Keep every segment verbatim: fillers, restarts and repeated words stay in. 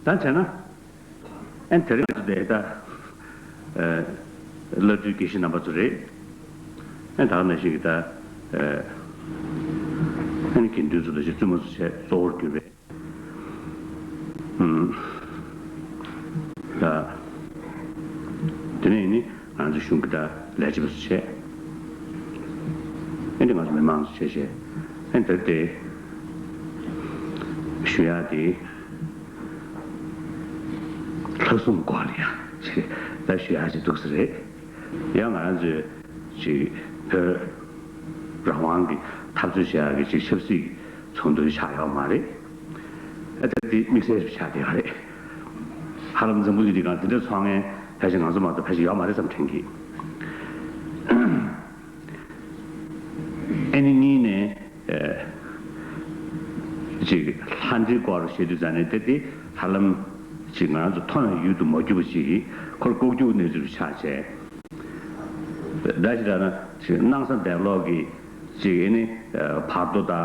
ད་བྱས་ན། ཨན་དེ་རིང་ང་ཚོ་དེ་ད། ཨ། བླ་སྤྲུལ་དགེ་བཤེས་རྣམ་པ་ཚོ་རེད། ཨན་ད་ག་ནང་བཞིན་གྱི་ད། ཨ། ཨན་དགེ་འདུན་ཚོ་དང་བཅས་བཙུན་མ་ཚོ་བཅས་གཙོ་བོར་གྱུར་པའི། ཨུམ། ད། དེ་ནས་ནི་ང་ཚོ་གཞུང་གི་ད་ལས་བྱེད་པ་ཚོ་བྱས། ཨན་དེ་ང་ཚོ་མི་མང་ཚོ་བྱས་བྱས། ཨན་དེ་དེ། ཞུ་ཡག་དེ། ལྷག་བསམ་སྐོར་ལ་ཡ་ཅིག་ད་ཞུ་ཡག་ཅིག་འདུག་ས་རེད། ཡང་ང་རང་ཚོས་ཅིག་བོད་རང་དབང་གི་འཐབ་རྩོད་བྱེད་ཡག་གི་ཅིག་ཆབ་སྲིད་ཀྱི་ཚོགས་འདུ་ཆགས་ཡོད་མ་རེད། ཨ་ད་འདི་དམིགས་བསལ་ཞིག་ཆགས་བསྡད་ཡོད་རེད། ཧ་ལམ་འཛམ་བུ་གླིང་འདི་སྒང་འདི་འདྲ་ཚོགས་མཁན་ཕལ་ཆེར་ང་ཚོ་མ་གཏོགས་ཕལ་ཆེར་ཡོད་མ་རེད་བསམ་དྲན་གི། ཨ་ནི་གཉིས་ནས། ཨ། ཅིག་ལྷ་འདྲེའི་སྐོར་བཤད་དུས་ཙང་ནས་དེ་དེ་ཧ་ལམ་ཅིག་ང་རང་ཚོ་མཐོང་ཡང་ཡུལ་དུ་མ་གྱུར་པ་ཅིག་གིས་ཁོར་ལྐོག་གྱུར་གནས་ཚུལ་ཆགས་བྱས། ད་ཅི་ལྟར་ན་ཅིག་སྣང་ས་འདས་ལོག་གི་ཅིག་ཨ་ནི་བར་དོ་དང་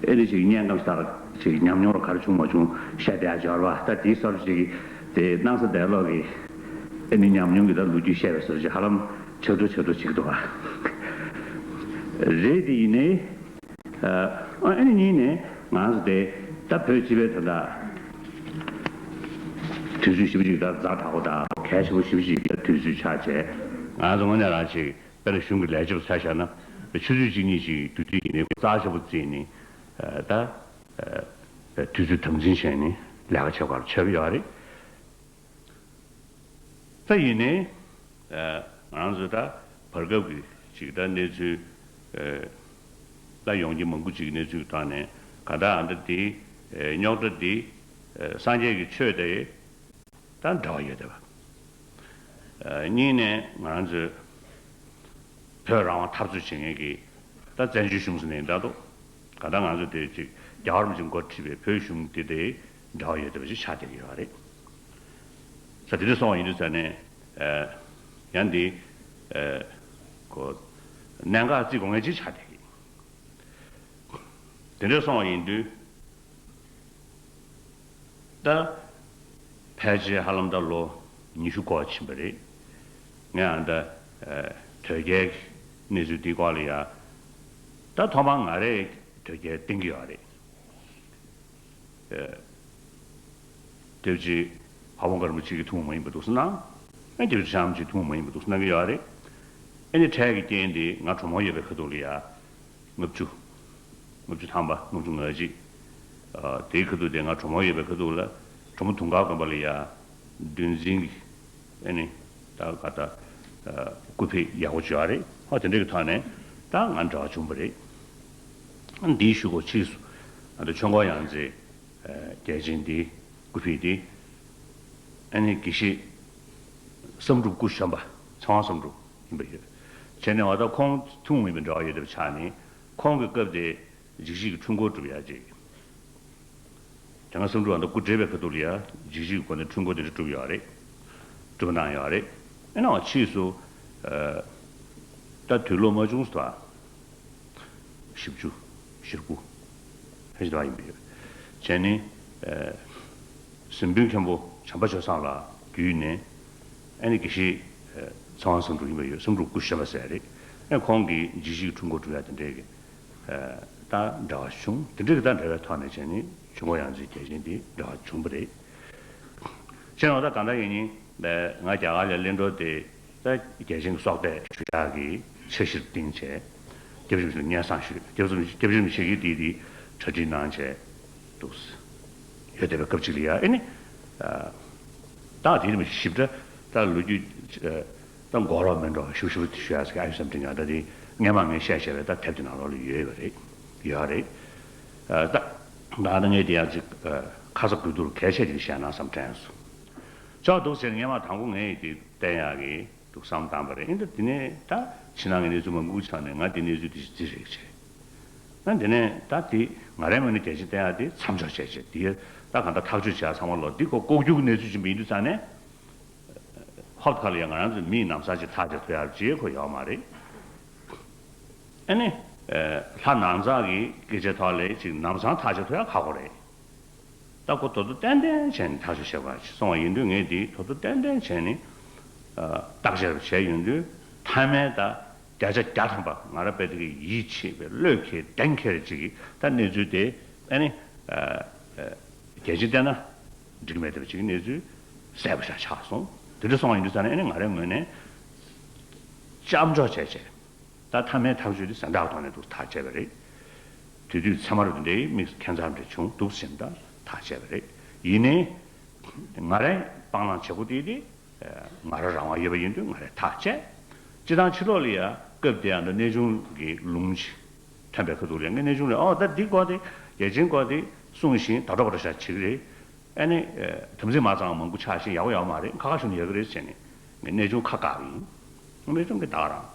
ཨ་ནི་ཅིག་དམྱལ་ཁམས་ལྟར་ཅིག་ཉམས་མྱོང་ར་ག་རེ་བྱུང་མ་བྱུང་བཤད་བསྡད་ཡ་འབྱོར་བ་ད་དེའི་སོར་ཅིག་དེ་སྣང་ས་འདས་ལོག་གི་ཨ་ནི་ཉམས་མྱོང་གི་ད་ལོ་རྒྱུས་བཤད་པའི་སོར་ཅིག་ཧ་ལམ་ཆགས་འགྲོ་ཆགས་འགྲོ་བྱེད་ཀྱི་འདུག་ག་རེད་དེ་ཡིན་ནའི། ཨ་ཨ་ནི་གཉིས་ནས་ང་ཚོ་དེ་ད་བོད་སྤྱི་པའི་དོན་དག་དུས་ཚོད་ཞིབ་ཅིག་ད་ཛ་དྲག་པོ་དང་གལ་ཆེན་པོ་ཞིབ་ཅིག་གི་དུས་ཚོད་ཆགས་བྱས། ང་ཚོ་དངོས་གནས་རང་ཅིག་དཔེར་ན་གཞུང་གི་ལས་བྱེད་པ་ཚ་བཞག་ན་ཆུ་ཚོད་གཅིག་གཉིས་ཅིག་དུས་ཚོད་ཡིན་ནའི་རྩ་ཆེན་པོ་བརྩིས་ནས་ད་དུས་ཚོད་དམ་འཛིན་བྱས་ནས་ལས་ཀ་བྱེད་དགོས་ཆགས་ཀྱི་ཡོད་རེད། ད་ཡིན་ནའི། ཨ། ང་རང་ཚོ་ད་བར་སྐབས་ཀྱི་ཅིག་ད་གནས་ཚུལ། ཨ། ད་ཡོང་རྒྱུ་མང་པོ་ཅིག་གི་གནས་ཚུལ་གྱི་ཐོག་ནས་ག་ད་ཨ་ད་དེ། ཨ། རྙོག་དྲ་འདི། ཨ། སངས་རྒྱས་ཀྱི་ཆོས་དེ་ད་འབྲེལ་བ་ཡོད་བསྡད་པ། ཨ། གཉིས་ནས་ང་རང་ཚོས་བོད་རང་དབང་འཐབ་རྩོད་བྱེད་མཁན་གྱི་ད་བཙན་བྱོལ་གཞུང་ཟེར་ནས་ད་དུ་ག་ད་ང་ཚོ་དེ་ཅིག་རྒྱལ་བ་རིན་པོ་ཆེ་འགོ་ཁྲིད་པའི་བོད་གཞུང་འདི་དེ་འབྲེལ་བ་ཡོད་བསྡད་པ་ཞིག་ཆགས་བསྡད་ཀྱི་ཡོད་རེད། ས་དེ་འདྲ་སོང་བ་ཡིན་དུས་ཙང་ནས། ཨ། ཡང་འདི། ཨ། ཁོ། གནད་འགག་བརྩི་དགོས་མཁན་ཅིག་ཆགས་བསྡད་ཀྱི། དེ་འདྲ་སོང་བ་ཡིན་དུས། ད། ཕལ་ཆེར་ཧ་ལམ་ད་ལོ་ཉི་ཤུ་འགོར་ཕྱིན་པ་རེད། ངས་ཨ་ད། ཨ། དོལ་རྒྱལ་གྱི་གནས་ཚུལ་འདིའི་སྐོར་ལ་ཡ། ད་ཐོག་མར་ང་རས་དོལ་རྒྱལ་བསྟེན་གྱི་ཡོད་རེད། ཨ། དེ་བཞིན་ཕ་བོང་ཁ་རིན་པོ་ཆེ་གི་ཐུན་མོང་མ་ཡིན་པ་འདུག་སེ་གནང་། ཨ། དེ་བཞིན་བྱམས་ཆེན་ཐུན་མོང་མ་ཡིན་པ་འདུག་སེ་གནང་གི་ཡོད་རེད། ཨ་ནི་འཕྲལ་གྱི་རྐྱེན་དེ་ང་གྲོ་མོ་ཡོད་པའི་ཁ་ཐུག་ལ་ཡ། ལྔ་བཅུ། ལྔ་བཅུ་ཐམ་པ་ལྔ་བཅུ་ང་གཅིག་ཨ། དེའི་ཁ་ཐུག་དེ་ང་གྲོ་མོ་ཡོད་པའི་ཁ་ཐུག་ལ་གྲོ་མོ་དུང་དཀར་དགོན་པ་ལ་ཡ། འདུལ་འཛིན་གྱི། ཨ་ནི། ད་ག་ད། ཨ། སྐུ་ཕེབས་ཡག་པོ་བྱུང་བ་རེད། ཨ། དེ་འདྲ་གི་ཐོག་ནས་ད་ང་འབྲེལ་བ་བྱུང་བ་རེད། ཨ། འདིའི་གཞུག་གུ་ཕྱིས་སུ། ཨ། ད་ཆོས་འཁོར་ཡང་རྩེ། ཨ། རྒྱལ་ཆེན་འདི་སྐུ་ཕེབས་འདི། ཨ་ནི་དགེ་བཤེས་བསམ་གྲུབ་སྐུ་གཞོན་པ། ཚེ་དབང་བསམ་གྲུབ་ཡིན་པ་ཡོད། བྱས་ནས་འོ་ད་ཁོང་ཐུན་མོང་མ་ཡིན་པའི་འབྲེལ་བ་ཡོད་བསྡད་པ་ཆགས་ནས་ཁོང་གི་སྐབས་དེ་འཇིགས་བྱེད་ཀྱི་འཁྲུལ་འཁོར་སྒྲུབ་ཡག་ཅིག་དེ་སྔ་བསམ་གྲུབ་ཨ་ད་སྐུ་བགྲེས་པའི་ཁ་ཐུག་ལ་ཡ་འཇིགས་བྱེད་ཀྱི་སྒོ་ནས་འཁྲུལ་འཁོར་དེ་འདྲ་སྒྲུབ་ཡོད་རེད། སྒྲུབ་གནང་ཡོད་རེད། ཨེ་ནའང་ཕྱིས་སུ། ཨ། ད་དུས་ལོ་མ་ཆུང་སུ་དང་། བཞི་བཅུ། བཞི་དགུ། ཕལ་ཆེར་དེ་བ་ཡིན་པ་ཡོད། བྱས་ནས། ཨ། གཟིམ་དཔོན་མཁན་པོ་བྱམས་པ་ཆོས་བཟང་ལགས་བརྒྱུད་ནས། ཨ་ནི་དགེ་བཤེས། ཨ། ཚེ་དབང་བསམ་གྲུབ་ཡིན་པ་ཡོད། བསམ་གྲུབ་སྐུ་གཞོན་པ་ཟེར་རེད། ཨ། ཁོང་གིས་འཇིགས་བྱེད་ཀྱི་འཁྲུལ་འཁོར་སྒྲུབ་ཡག་དེ་འདྲའི་གི། ཨ། ད་འབྲེལ་བ་བྱུང་། དེ་འདྲའི་གི་ད་འབྲེལ་བའི་ཐོག་ནས་བྱས་ནས་ཆོས་འཁོར་ཡང་རྩེའི་རྒྱལ་ཆེན་དེ་འབྲེལ་བ་བྱུང་བ་རེད། བྱས་ན་ད་གང་ལྟར་ཡིན་ནའི། ང་རྒྱ་གར་ལ་གླེང་འགྲོ་དེ་ད་རྒྱལ་ཆེན་གྱི་གསོལ་འདེབས་ཞུ་ཡག་གི་འཆར་གཞིར་བརྟེན་བྱས། སྐྱབས་རྗེ་རིན་པོ་ཆེ་ལ་སྙན་སེང་ཞུས། སྐྱབས་རྗེ་སྐྱབས་རྗེ་རིན་པོ་ཆེ་གིས་དེ་དེ་གྲ་སྒྲིག་གནང་བྱས་འདུག་ཡོད་བསྡད་པའི་སྐབས་ཅིག་ལ་ཡ། ཨེ་ནི། ད་དེ་ནི་ཞིབ་ཕྲ་ད་ལོ་རྒྱུས་ད་འགོར་རོགས་མིན་འགྲོ་ཞུ་ཞུ་ཞུ་ཡག་ཟེར་གྱི་ཨ་ཡོད་བསམ་དྲན་ཡང་ད་དེ་སྔས་མ་ངས་བཤད་བཞག་པའི་ད་དེབ་དེ་ནང་ལོགས་ལ་ཡོད་ཡོད་རེད། ཡོད་རེད། ད་ད་ངས་དེ་ཡང་ཅིག་ཁ་ཚ་དགོས་གཏུག་གལ་ཆེ་ཅིག་བཤད་ན་བསམ་དྲན་སོང་། ཅོག་འདུག་ཟེར་སྔས་མ་དང་པོ་ངས་དེ་བསྟན་ཡག་གི་འདུག་བསམ་བཏང་པ་རེད། ཨིན་ད་དེ་ནས་ད་ཕྱི་ནང་གི་གནས་ཚུལ་མང་པོ་ཆགས་ནས་ང་དེ་གནས་ཚུལ་དེ་ཞིག་བརྩི་རེད་བྱས། ང་དེ་ནས་ད་དེ་ང་རའི་ངོས་ནས་རྒྱལ་ཆེན་བསྟན་ཡག་དེ་མཚམས་འཇོག་བྱས་བྱས། དེ་ད་གང་ལྟར་ཐག་གཅོད་བྱས་ཚང་མ་ལོ་འདི་ཁོ་ལྐོག་གྱུར་གྱི་གནས་ཚུལ་ཅིག་མིན་དུས་ཙང་ནས། ཧོབ་ཁ་ལ་ཡང་ང་རང་ཚོའི་མིས་ནམ་སང་ཅིག་ཐག་བཅད་ཐུབ་ཡག་ཅིག་ཁོ་ཡོད་མ་རེད། ཨ་ནི། ལྷ་ནང་ཚགས་ཀྱི་སྐད་ཆའི་ཐོག་ལ་ཅིག་ནམ་སང་ཐག་བཅད་ཐུབ་ཡག་ཁག་པོ་རེད། ད་ ད་ཁོ་ད་དུང་ཏན་ཏན་བྱས་ནས་ཐག་གཅོད་བྱེད་དགོས་ཞེས་གསུངས་པ་ཡིན་དུས། ངས་འདི་ད་དུང་ཏན་ཏན་བྱས་ནས་བརྟག་དཔྱད་བྱས་ཡོང་དུས། མཐའ་མའི་ད་བརྒྱ་ཆ་བརྒྱ་ཐམ་པ་ང་རང་དཔེ་དེ་གི་ཡིད་ཆེས་པའི་བློས་འཁེལ་གདེང་འཁེལ་ཅིག་གིས། ད་གནས་ཚུལ་དེ་ཨ་ནི་རྒྱལ་སྤྱིས་བལྟས་ན་འགྲིག་མེད་བསྡད་པ་ཅིག་གི་གནས་ཚུལ་གསལ་པོ་ཞིག་ཆགས་སོང་། དེ་འདྲ་སོང་བ་ཡིན་དུས་ཙང་ནས། ཨ་ནི་ང་རའི་ངོས་ནས་སྐྱབས་འཇོག་བྱས་བྱས། ད་མཐའ་མའི་ཐག་གཅོད་དེ་གཟེངས་རྟགས་ཐོག་ནས་འདུག་ཐག་བཅད་པ་རེད། དེ་དུས་ཚད་མ་རུ་དེ་འདྲའི་དམིགས་ཁྱད་མཚར་འདྲ་བྱུང་འདུག་ཟེར་ནས་ད་ཐག་བཅད་པ་རེད། ཡིན་ནའི་ང་རའི་སྤང་བླང་བྱེད་སྒོ་དེ་དེ་ང་རང་རང་དབང་ཡོད་པ་ཡིན་དུས་ང་རས་ཐག་བཅད། སྤྱིར་བཏང་ཕྱི་ལོགས་ལ་ཡ་སྐབས་དེ་ཡང་ད་གནས་ཆུང་གི་ལུང་ཅིག་ཐོན་པའི་ཁ་ཐུག་ལ། ངས་གནས་ཆུང་ལ། ཨོ་ད་འདི་སྐོར་དེ་རྒྱལ་ཆེན་སྐོར་དེ་གསུངས་ཤིང་ད་དྲོ་པ་འདྲ་ཞིག་བྱེད་ཀྱི་རེད། ཨ་ནི་དམ་ཚིག་མ་གཙང་བ་མང་པོ་ཆགས་ཤིང་ཡག་པོ་ཡོད་མ་རེད། ཁ་ཁ་ཞུ་ནས་ཡོད་ཀྱི་རེད་ཟེར་ནས་ངས་གནས་ཆུང་ཁ་བཀག་པ་ཡིན། གནས་ཆུང་གིས་ད་ག་རང་།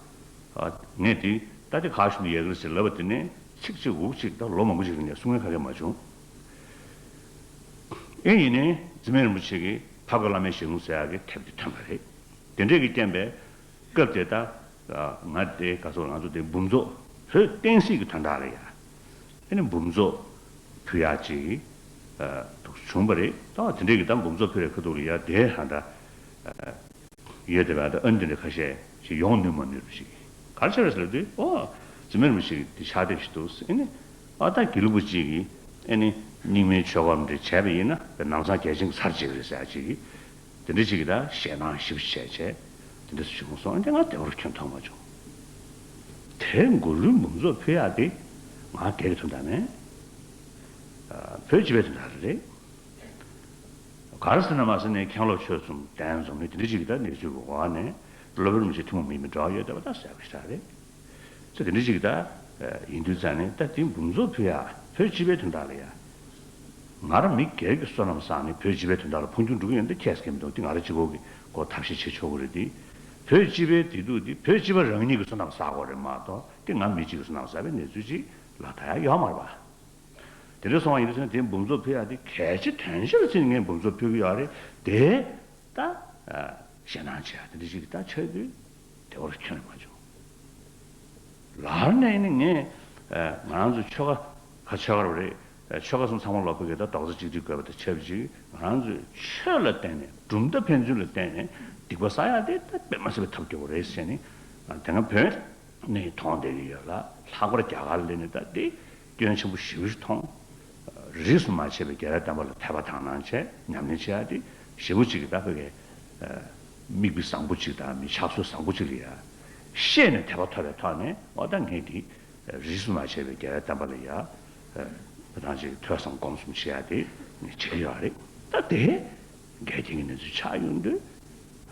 ཨ། ངས་དེ་ད་དེ་ཁ་ཁ་ཞུ་ནས་ཡོད་ཀྱི་རེད་ཟེར་ལབ་པ་དེ་ནས་ཚིག་གཅིག་འུག་གཅིག་ད་ལོ་མང་པོ་ཞིག་རིང་ནས་གསུང་མཁན་ག་གེ་མ་བྱུང་། ཨེ་ཡིན་ནའི་འཛིན་མེད་རིན་པོ་ཆེ་གིས་འཕགས་པའི་བླ་མའི་ཞལ་ལུང་ཟེར་ཡག་གི་དེབ་དེ་ཐོན་པ་རེད། དེ་འདྲས་ཀྱི་རྐྱེན་པས་སྐབས་དེ་ད། ང་དེ་ག་ཚོད། ང་ཚོ་དེ་འབུམ་ཚོགས་བོད་བསྟན་སྲིད་ཀྱི་དོན་དག་ལ་ཡ། ཨ་ནི་འབུམ་ཚོགས་ཕུལ་ཡག་ཅིག་ཨ་འདུག་བྱུང་བ་རེད། ད་དེ་འདྲས་ཀྱི་ད་འབུམ་ཚོགས་ཕུལ་བའི་ཁ་ཐུག་ལ་ཡ་དེ་ཧ་ད་ཨ་ཡོད་བསྡད་པ་ད་ཨ་ནི་དེ་འདྲ་ཁ་ཤས་ཤིག་ཡོང་ནུས་མ་ནུས་པ་ཞིག་ག་རེ་བྱས་པ་རེད་ཟེར་དུས། ཨོ། འཛིན་མེད་རིན་པོ་ཆེ་གི་དེ་ཕྱག་དེབ་ཞིག་འདུག་ཨ་ནི་ཨ་ད་དགེ་ལུགས་པ་ཅིག་གིས་ཨ་ནི་རྙིང་མའི་ཆོས་སྐོར་འདྲ་བྱས་པ་ཡིན་ན་ནམ་སང་རྒྱལ་ཆེན་གྱི་ཚར་བཅད་ཀྱི་རེད་ཟེར་ཡག་ཅིག་དེ་འདྲ་ཅིག་གིས་ད་ཞེད་སྣང་ཞེ་པོ་བྱས་བྱས་དེ་འདྲ་བྱུང་སོང་། ཨ་ནི་ང་བདེ་བར་ཁྱོན་མཐོང་མ་བྱུང་། དེ་མགོ་ལུས་འབུམ་ཚོགས་ཕུལ་ཡག་དེ་ང་སྒེར་གྱི་དོན་དག་མེད། ཨ། བོད་སྤྱི་པའི་དོན་དག་རེད། ག་རེ་ཟེར་ན་མ་ཟེར་ནས་མཁན་སློབ་ཆོས་གསུམ་གདན་འཛོམས་ནས་དེ་འདྲ་ཅིག་གི་ད་གནས་ཚུལ་གྱི་འོག་ནས་སློབ་དཔོན་རིན་པོ་ཆེ་ཐུན་མོང་མ་ཡིན་པའི་འབྲེལ་བ་ཡོད་བསྡད་པ་ད་གསལ་པོ་ཞེ་དྲག་རེད། ཚེ་དེ་འདྲ་ཅིག་ད་ཡིན་དུས་ཙང་ནས་ད་དེ་འབུམ་ཚོགས་ཕུལ་ཡག་བོད་སྤྱི་པའི་དོན་དག་ལ་ཡ། ང་རང་མི་སྒེར་གྱི་བསོད་ནམས་བསགས་ནས་བོད་སྤྱི་པའི་དོན་དག་ལ་འཕོ་འགྱུར་འགྲོ་གི་ཡོད་ན་ཁྱད་མི་འདུག་དེ་ང་རང་གཅིག་པོ་གིས་ཁོ་ཐབས་ཤེས་བྱེད་ཆོག་གི་རེད་དེ། བོད་སྤྱི་པའི་བདེ་སྡུག་དེ་བོད་སྤྱི་པ་རང་ཉིད་ཀྱི་བསོད་ནམས་བསགས་དགོས་རེད་མ་གཏོགས། དེ་ང་མི་གཅིག་གི་བསོད་ནམས་བསགས་པའི་གནས་ཚུལ་ཅིག་ལ་ད་ཡག་ཡོད་མ་རེད་པ། དེ་འདྲ་སོང་བ་ཡིན་དུས་ཙང་དེ་འབུམ་ཚོགས་ཕུལ་ཡག་དེ་གལ་ཆེ་དོན་ཆེ་ལ་བརྩིས་ནས་ངས་འབུམ་ཚོགས་ཕུལ་གྱི་ཡོད་རེད་དེ། ད་ཞེད་སྣང་བྱེད་ཡག་དེ་འདྲ་ཅིག་ད་ཆགས་དུས་བདེ་བར་ཁྱོན་ནས་མ་བྱུང་། ལར་ནས་ནི་ངས་ང་རང་ཚོ་ཆོལ་ཁ་ཁ་ཆོལ་ཁ་རེད། ཆོལ་ཁ་གསུམ་ཚང་མ་ལོག་པའི་གི་ད་རྡོག་རྩ་གཅིག་སྒྲིལ་དགོས་པ་དང་ཆབས་ཅིག་ང་རང་ཚོའི་ཆོས་ལ་བརྟེན་ནས། གྲུབ་མཐའ་ཕན་ཚུན་ལ་བརྟེན་ནས་སྡིག་པ་བསགས་ཡག་དེ་ད་དཔེ་མ་སྲིད་པའི་ཐབས་སྐྱོ་བོ་རེད་ཟེར་ནས་དེ་སྔ་བོད་ནས་མཐོང་བསྡད་ཀྱི་ཡོད་ལ། ལྷག་པར་རྒྱ་གར་ལ་སླེབས་ནས་ད་དེ་སྐྱོན་ཆེན་པོ་ཞེ་པོ་ཞིག་མཐོང་། རིས་སུ་མ་ཆད་པའི་རྒྱལ་བའི་བསྟན་པ་ལ་དད་པ་དག་སྣང་བྱས། ཉམས་ལེན་བྱེད་ཡག་དེ་ཞེ་པོ་ཅིག་གི་ད་ཕ་གི་མིག་དཔེ་བཟང་པོ་ཅིག་དང་མི་ཕྱག་སྲོལ་བཟང་པོ་ཅིག་ལ་ཡ་ཤེས་ནས་དད་པ་ཐོབ་པའི་ཐོག་ནས། འོ་ད་ངས་འདི་རིས་སུ་མ་ཆད་པའི་རྒྱལ་བའི་བསྟན་པ་ལ་ཡ་ཨ་ད་ཅིག་ཐོས་བསམ་སྒོམ་གསུམ་བྱེད་ཡག་དེ་ངས་བྱེད་ཀྱི་ཡོད་རེད། ད་དེ་འགལ་རྐྱེན་གྱི་གནས་ཚུལ་ཆགས་ཡོང་དུས།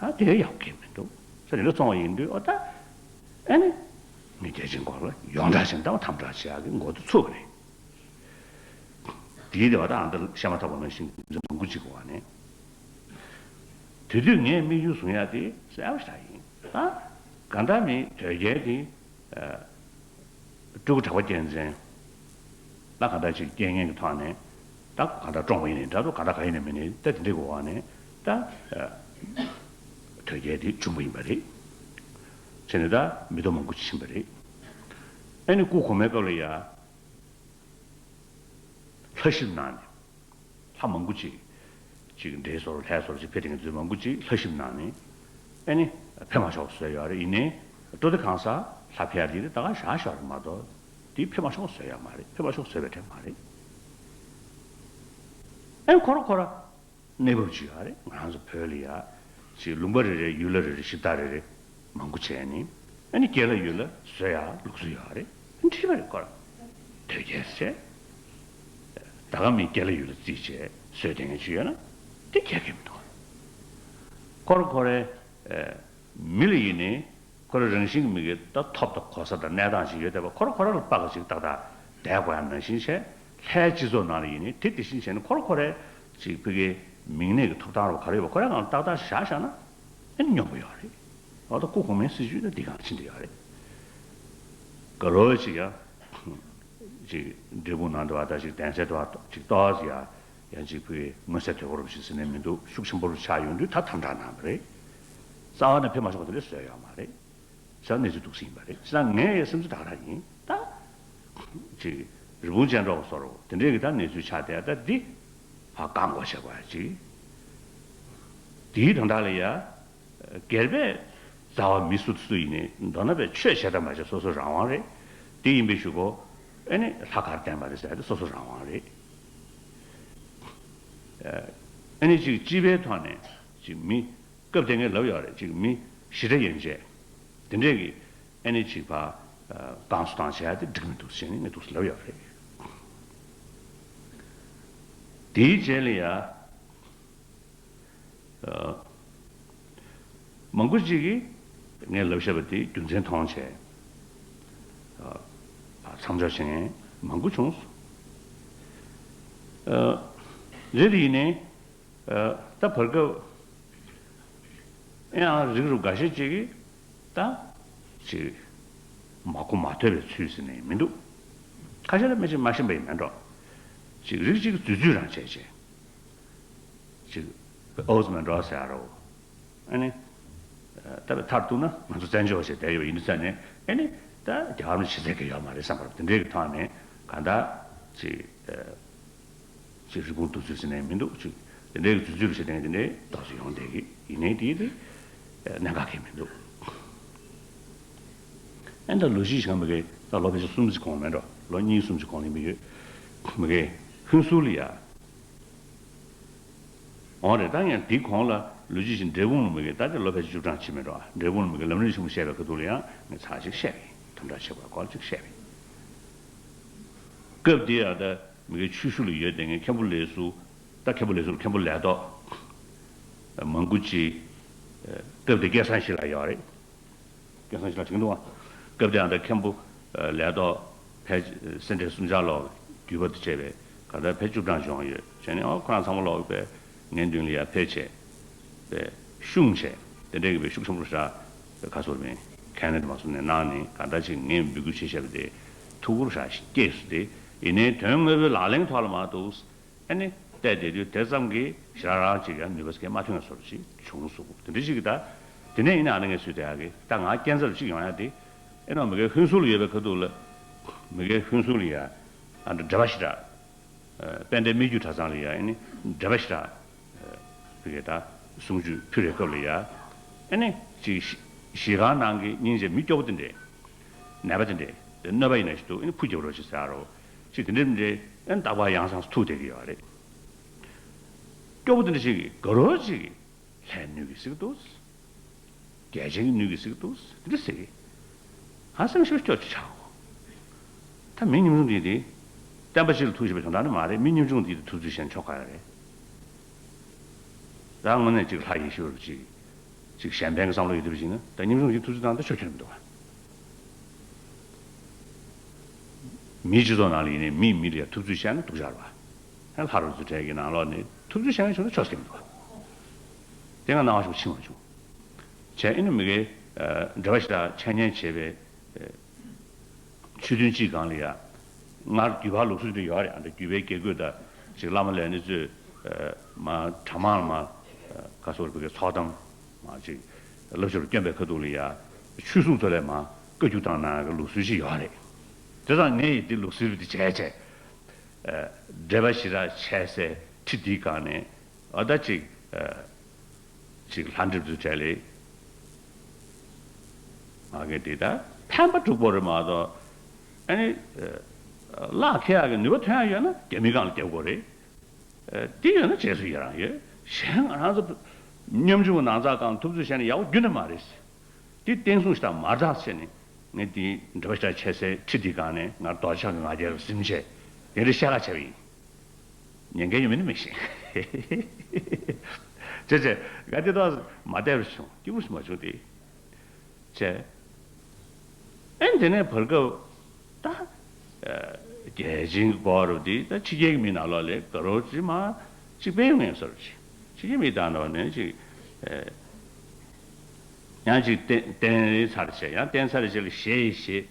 ཨ་དེ་ཡག་གི་མི་འདུག་ཟེར་ནས་སོང་བ་ཡིན་དུས། འོ་ད་ཨ་ནི་ངས་རྒྱལ་ཆེན་སྐོར་ལ་ཡོངས་གྲགས་ཤིག་ད་དམ་དྲག་བྱེད་ཡག་གི་འགོ་དེ་ཚུགས་པ་རེད། དེའི་སྡེ་བ་དང་ཨ་འདྲ་བཤད་མ་ཐག་པ་ནང་བཞིན་མི་མང་པོ་ཅིག་གི་འོག་ནས། དེ་དུས་ངས་དམིགས་ཡུལ་བཟུང་ཡག་དེ་གསལ་པོ་ཞིག་ཡིན། ད་གང་ལྟར་མི་དོལ་རྒྱལ་དེ་ཨ་སྤྲུལ་སྐུ་གྲགས་པ་རྒྱལ་མཚན་ད་གང་ལྟར་ཅིག་རྐྱེན་ངན་གྱི་ཐོག་ནས། ད་གང་ལྟར་བཀྲོངས་པ་ཡིན་ནའི་འདྲ་འདུག་གང་ལྟར་ག་ཡིན་ནའི་མིན་ནའི་ད་དེ་འདྲའི་འོག་ནས་ད་ཨ་དོལ་རྒྱལ་དེ་བྱུང་བ་ཡིན་པ་རེད། བྱས་ནས་ད་མི་ཐོབ་མང་པོ་ཕྱིན་པ་རེད། ཨ་ནི་སྐུ་གོང་མའི་སྐབས་ལ་ཡ། ལྷ་ཞིབ་གནང་ནས། ལྷ་མང་པོ་ཅིག་ཅིག་འདྲེ་སོར་ལྷའི་སོར་ཅིག་ཕེབས་དེ་ངས་ཚོས་མང་པོ་ཅིག་ལྷ་ཞིབ་གནང་ནས། ཨ་ནི་ཕེབས་མ་ཆོག་བཟོས་ཡོད་རེད། ཡིན་ནའི་སྤྲོ་སྡེ་གང་ས་ལྷ་ཕེབས་ཡག་དེ་ད་ག་བཞག་བཞག་རེད་མ་གཏོགས། དེ་ཕེབས་མ་ཆོག་བཟོས་ཡག་མ་རེད། ཕེབས་མ་ཆོག་བཟོས་པའི་གྲས་མ་རེད། ཨ་ནི་ཁོ་ར་ཁོ་ར། གནས་བབ་ཅིག་ཡོད་རེད། ང་རང་ཚོ་བོད་ལ་ཡ་ཅིག་ལུང་པ་རེ་རེ་ཡུལ་ལ་རེ་རེ་ཞིབ་བརྟག་རེ་རེ་མང་པོ་བྱས་ནས། ཨ་ནི་སྐད་ལ་ཡུལ་ལ་བཟོ་ཡག་ལུགས་སྲོལ་ཡོད་རེད། འགྲིག་པ་རེད། ཁོ་ར་དོལ་རྒྱལ་ཟེར། ད་ག་མི་སྐད་ལ་ཡུལ་ལ་རྩིས་བྱས་བཟོས་བསྡད་མཁན་ཅིག་ཡོད་ན་དེ་གལ་གལ་མི་འདུག་ཁོ་ར་ཁོ་རའི་མི་ལ་ཡིན་ནའི་ཁོ་རང་རང་བཞིན་གྱི་མི་གི་ད་ཐོབ་དང་གོ་ས་དང་གནས་སྟངས་ཤིག་ཡོད་བསྡད་པ། ཁོ་ར་ཁོ་ར་ལ་དཔག་ག་ཅིག་ཏག་ཏག་བསྡད་དགོས་ཡག་ནང་བཞིན་བྱས། ལྷའི་སྤྱི་ཚོགས་ནང་ལ་ཡིན་ནའི་དེ་དེ་བཞིན་བྱས་ནས་ཁོ་ར་ཁོ་རའི་ཅིག་ཕ་གིའི་མིང་གནས་ཀྱི་ཐོབ་ཐང་རོ་ག་རེ་ཡོད་པ་ཁོ་རའི་སྒང་ལ་ཏག་ཏག་བཞག་བཞག་ན་ཨེ་སྙོམས་པོ་ཡོད་རེད། འོ་ད་སྐུ་གོང་མའི་སྲིད་བྱུས་ད་འདི་སྒང་ཕྱིན་བསྡད་ཡོད་རེད། ག་ལོ་ཅིག་ཡ་ཅིག་འབྲས་སྤུངས་ནང་དུ་བ་ད་ཅིག་གདན་སའི་དུ་བ་ཅིག་ཏོག་ཙམ་ཡ་ཡང་ཅིག་ཕ་གིའི་མངོན་གསལ་དོད་པོ་རུ་ཞིག་ཟེར་ནས་མི་འདུག་ཤུགས་ཆེན་པོ་རུ་ཆགས་ཡོང་དུས་ད་དམ་དྲག་གནང་བ་རེད། རྩ་བ་ནས་ཕེབས་མ་ཆོག་པ་དེ་འདྲ་བཟོས་ཡོད་མ་རེད། ཟེར་གནས་ཚུལ་འདུག་སེ་ཡིན་པ་རེད། བྱས་ཙང་ངའི་སེམས་ཚོར་ད་ག་རང་ཡིན། ད་ཅིག་རི་བོང་ཅལ་འདྲ་བོ་བཟོ་འདྲ་བོ་དེ་འདྲའི་གི་ད་གནས་ཚུལ་ཆགས་བསྡད་ཡ་ད་འདི། ཕར་བཀག་འགོག་བྱེད་དགོས་ཡ་གཅིག་དེའི་དོན་དག་ལ་ཡ། སྒེར་པའི་རྩ་བ་མི་སུ་སུ་ཡིན་ནའི་མདོར་ན་པའི་ཆོས་བྱེད་དང་མ་བྱེད་སོ་སོའི་རང་དབང་རེད། དེ་ཡིན་པའི་གཞུག་གུ་ཨ་ནི་ལྷ་གར་བསྟན་པ་རེད་ཟེར་ཡ་དེ་སོ་སོའི་རང་དབང་རེད། ཨ་ནི་ཅིག་སྤྱི་པའི་ཐོག་ནས་ཅིག་མི་སྐབས་དེ་ངས་ལབ་ཡོད་རེད། ཅིག་མི་ཞི་བདེ་ཡན་ཆད་དེ་འདྲས་ཀྱི་ཨ་ནི་ཅིག་ཕར་བཀག་སོ་བཏང་བྱས་ཡ་དེ་འགྲིག་མི་འདུག་ཟེར་ནས་ངས་འདུག་ལབ་ཡོད་རེད། དེའི་རྗེས་ལ་ཡ། མང་པོ་ཅིག་གིས་ངས་ལབ་བཞག་པ་དེ་རྒྱུ་མཚན་མཐོང་བྱས། མཚམས་འཇོག་བྱེད་མཁན་མང་པོ་བྱུང་སོང་། རེད་དེ་ཡིན་ནའི་ད་བར་སྐབས་ཡང་རིགས་རུ་འགའ་ཤས་ཅིག་གིས་ད་ཅིག་མ་གོ་མ་ཐོས་པའི་ཚུལ་ཟེར་ནས་མི་འདུག་ཁ་ཤས་ལ་མི་ཅིག་མ་ཤེས་པ་ཡིན་མེད་འགྲོ། ཅིག་རིགས་ཅིག་རྫུས་རྫུས་རང་བྱས་བྱས། ཅིག་ཨོ་ཙི་མེན་འགྲོ་ཟེར་ཡ་རོ། ཨ་ནི། ད་བའི་མཐར་གཏུགས་ན་ང་ཚོ་བཙན་བྱོལ་བ་ཞིག་བསྡད་ཡོད་ཡིན་དུས་ཙང་ནས་ཨ་ནི་ད་རྒྱལ་བ་རིན་པོ་ཆེ་ཟེར་གི་ཡོད་མ་རེད་བསམ་པ་དེ་འདྲའི་གི་ཐོག་ནས་གང་ལྟར་ཅིག་ཅིག་རི་བོང་གདུག་རྩུབ་ཟེར་ནས་མི་འདུག་ཅིག་དེ་འདྲའི་གི་རྫུས་རྫུས་རུ་བྱེད་མཁན་དེ་འདྲའི་ཏོག་ཙམ་ཡོང་བསྡད་ཀྱི་ཡིན་ནའི་དེ་དེ་གནད་འགག་གི་མི་འདུག་ཨ་ནི་ད་ལོ་གཞི་ཞིག་མི་གི་ད་ལོ་ཕལ་ཆེར་གསུམ་ཅིག་གོང་མེད་འགྲོ། ལོ་གཉིས་གསུམ་ཅིག་གོང་ལ་མི་ཡོད་མི་གི་ཧུན་སུར་ལ་ཡ། འོང་རེད། ད་ཡང་དེའི་གོང་ལ་ལོ་རྒྱུས་ཤིག་འབྲས་སྤུངས་ལ་མི་དགེ་ད་ལྟ་ལོ་ཕལ་ཆེར་བཅུ་གྲངས་ཕྱིན་མེད་འགྲོ། འབྲས་སྤུངས་ལ་མི་དགེ་ལམ་རིམ་ཆེན་མོ་བཤད་པའི་ཁ་ཐུག་ལ་ཡང་ངས་ཚར་ཅིག་བཤད་པ་ཡིན། དམ་བསྒྲགས་བྱེད་དགོས་སྐོར་ཅིག་བཤད་པ་ཡིན། སྐབས་དེ་ཡང་ད་མི་དགེ་ཆུ་ཤུར་ལ་ཡོད་དེ་ངས་མཁན་པོ་ལས་ཟུར། ད་མཁན་པོ་ལས་ཟུར་མཁན་པོ་ལས་ཐོག་མང་པོ་ཅིག་སྐབས་དེ་སྐལ་བཟང་ཞིག་ལ་ཡོད་རེད། སྐལ་བཟང་ཞིག་ལ་དྲན་འདུག་ཨ། སྐབས་དེ་ཡང་ད་མཁན་པོ་ལས་ཐོག་ཕལ་སེ་འབྲས་གསུམ་ཆར་ལོག་བརྒྱུད་པ་དང་བཅས་པའི་གང་ལྟར་ཕལ་བཅུ་གྲངས་བྱུང་ཡོད། བྱས་ནས་ཨོ་ཁོ་རང་ཚང་མ་ལོག་པའི་ངའི་མདུན་ལ་ཡར་ཕེབས་བྱས་པའི་ཤུགས་ཆེ་དེ་འདྲའི་གི་པའི་ཤུགས་ཆེན་པོ་ཞེ་དྲག་ག་ཚོད་མིན་ཁས་ལེན་དུ་མ་སོང་ནས་གནང་ནས་གང་ལྟར་ཅིག་ངས་འབོད་སྐུལ་བྱས་བཞག་པ་དེ་ཐུགས་ཁུར་ཞེ་དྲག་སྐྱེས་སོང་སྟེ། ཡིན་ནའི་དོན་དངོས་པོའི་ལག་ལེན་ཐོག་ལ་མ་གཏོགས། ཨ་ནི་བལྟས་བསྡད་དུས་དེ་ཙམ་གྱིས་ཞེ་དྲག་རང་ཅིག་ཡང་ནུས་པ་སྐྱེ་མ་ཐུབ་ཡ་བཟོ་འདྲ་ཅིག་བྱུང་སོང་། དེ་འདྲ་ཞིག་གི་ད་དེ་ནས་ཡིན་ན་ཨ་ནི་ངས་སུས་བལྟ་ཡག་གི་ད་ང་རྐྱེན་རྩ་ཅིག་ཡོང་ཡ་དེ་ཨེ་ནོ་མི་དགེ་ཧུན་སུར་ལ་ཡོད་པའི་ཁ་ཐུག་ལ་མི་དགེ་ཧུན་སུར་ལ་ཡ་ཨ་འདྲ་འགྲེལ་པ་ཞེ་དྲག་དཔལ་ལྡན་སྨད་རྒྱུད་གྲྭ་ཚང་ལ་ཡ་ཨ་ནི་འགྲེལ་པ་ཞེ་དྲག་བི་གེ་ད་གསུང་ཆོས་ཕུལ་བའི་སྐབས་ལ་ཡ་ཨ་ནི་ཅིག་གཞིས་ཁང་ནང་གི་སྙིང་རྗེ་མི་སྐྱོ་པོ་དེ་འདྲས་ནད་པ་དེ་འདྲས་དེ་གནོད་པ་ཡིན་ན་ཞིག་འདུག་ཨ་ནི་ཕུ་རྒྱབ་རོགས་ཞེས་ཟེར་རོ། ཅིག་དེ་འདྲ་མི་འདྲའི་ཨན་རྟག་པར་ཡང་སང་སུ་ཐུག་བསྡད་ཀྱི་ཡོད་རེད། སྐྱོ་པོ་དེ་འདྲ་ཞིག་གིས་དགའ་རོགས་ཅིག་གིས་ལྷའི་སྣོད་ཀྱིས་གཟིགས་འདུག་རྒྱལ་ཆེན་གྱི་སྣོད་ཀྱིས་གཟིགས་འདུག་དེ་འདྲ་ཟེར་གི། ཧ་སེམས་ཤིག་སྐྱོ་ཅིག་ཆགས་གོ། ད་མི་ཉམ་ཆུང་དེ་དེ་བསྟན་པ་སྤྱི་ལ་ཐུགས་ཞིབ་པའི་དོན་དག་ནི་མ་རེད། མི་ཉམ་ཆུང་དེ་དེ་ཐུབ་ཚོད་བཤད་ན་ཆོག་ག་ཡོད་རེད། ད་དངོས་གནས་ཅིག་ལྷ་ཡེ་ཤེས་རུ་ཅིག་ཅིག་གཞན་ཕན་གྱི་བསམ་བློ་ཡོད་དེ་བ་ཞིག་ན་ད་ཉམ་ཆུང་ཞིག་ཐུབ་ཚོད་བཏང་ད་ཆོག་ཁྱོད་མི་འདུག་ག་མིའི་སྤྱི་ཚོགས་ནང་ལ་ཡིན་ནའི་མིས་མི་ལ་ཡ་ཐུབ་ཚོད་བཤད་ན་སྡུག་ཅག་རེད་བ། ཡང་ལྷ་རུ་ཚོ་གྲས་ཀྱི་ནང་ལོགས་ནས་ཐུབ་ཚོད་བཤད་མཁན་བྱུང་ན་ཆོག་ཟེར་གྱི་མི་འདུག་བ། དེ་ང་སྣང་བ་ཞིག་ཕྱིན་པ་བྱུང་། བྱས་ཨེ་ནི་མི་དགེ་འགྲེལ་པ་ཞེ་དྲག་འཆད་ཉན་བྱས་པའི་ཆོས་ཐུན་གཅིག་སྒང་ལ་ཡ། སྔར་བརྒྱུད་པ་ལུགས་སྲོལ་དེ་ཡོད་རེད། ཨ་འདྲ་བརྒྱུད་པའི་དགེ་བསྐོས་དང་ཅིག་བླ་མ་ལས་ནི་ཚོས་མ་གྲྭ་མང་ལ་མ་ག་སོགས་བོད་ཀྱི་ཚོགས་གཏམ་མ་ཅིག་བསླབ་བྱ་རུ་བསྐྱོན་པའི་ཁ་ཐུག་ལ་ཡ་ཆོས་སྲུང་ཚོ་ལས་མ་བཀའ་བཀྱོན་བཏང་གནང་ཡག་གི་ལུགས་སྲོལ་ཞིག་ཡོད་རེད། དེ་ཙང་ངས་ཡིས་དེ་ལུགས་སྲོལ་དེ་བྱས་བྱས་འགྲེལ་པ་ཞེ་དྲག་བྱས་སའི་ཁྲི་དེའི་སྒང་ནས་ཨ་ད་ཅིག་ཅིག་ལྷ་འདྲེ་ཚོའི་གྲས་ལས། ང་གིས་འདི་ལྟར་ཕན་པ་སྒྲུབ་དགོས་རེད་མ་གཏོགས། ཨ་ནི། གླགས་ཁེལ་ཡག་གི་ནུས་པ་ཐོན་ཡག་ཡོད་ན་རྒྱ་མིའི་སྒང་ལ་རྒྱབ་དགོས་རེད། དེ་ཡོད་ན་རྗེས་སུ་ཡི་རང་ཡོད། གཞན་ང་རང་ཚོ་ཉམ་ཆུང་གི་ནང་ཚགས་སྒང་ཐུབ་ཚོད་བཤད་ན་ཡག་པོ་རྒྱུན་ནས་མ་རེད། དེ་བསྟན་སྲུང་ཞིག་དང་མ་རྩ་བྱས་ནས་ངས་དེ་འགྲེལ་པ་ཞིག་བྱས་སའི་ཁྲི་དེའི་སྒང་ནས་ང་རྡོ་རྗེ་འཆང་གི་ང་རྒྱལ་ལ་གཟིམ་བྱས་དེ་འདྲའི་བཤད་ཁ་བྱས་པ་ཡིན། ཉན་མཁན་ཡོད་མིན་མི་ཤེས། ཅེ་ཅེ། ག་དེ་དག་མ་བལྟས་པར་བྱུང་། སྐྱིད་པོ་ཞིག་མ་བྱུང་སྟེ། ཅེ། ཨེ་དེ་ནས་བར་སྐབས་ད། རྒྱལ་ཆེན་གྱི་སྐོར་དེ་ད་ཕྱི་རྒྱལ་གྱི་མི་ནང་ལོགས་ལས་དགའ་རོགས་ཅིག་མ་ཅིག་དཔེ་ཡོང་ངེས་སོར་ཅིག་ཕྱི་རྒྱལ་མི་དང་ནང་ནས་ཅིག་ཡང་ཅིག་བསྟན་བསྟན་ཚར་བྱས་ཡང་བསྟན་ཚར་བྱས་ལ་ཞེས་ཞེས་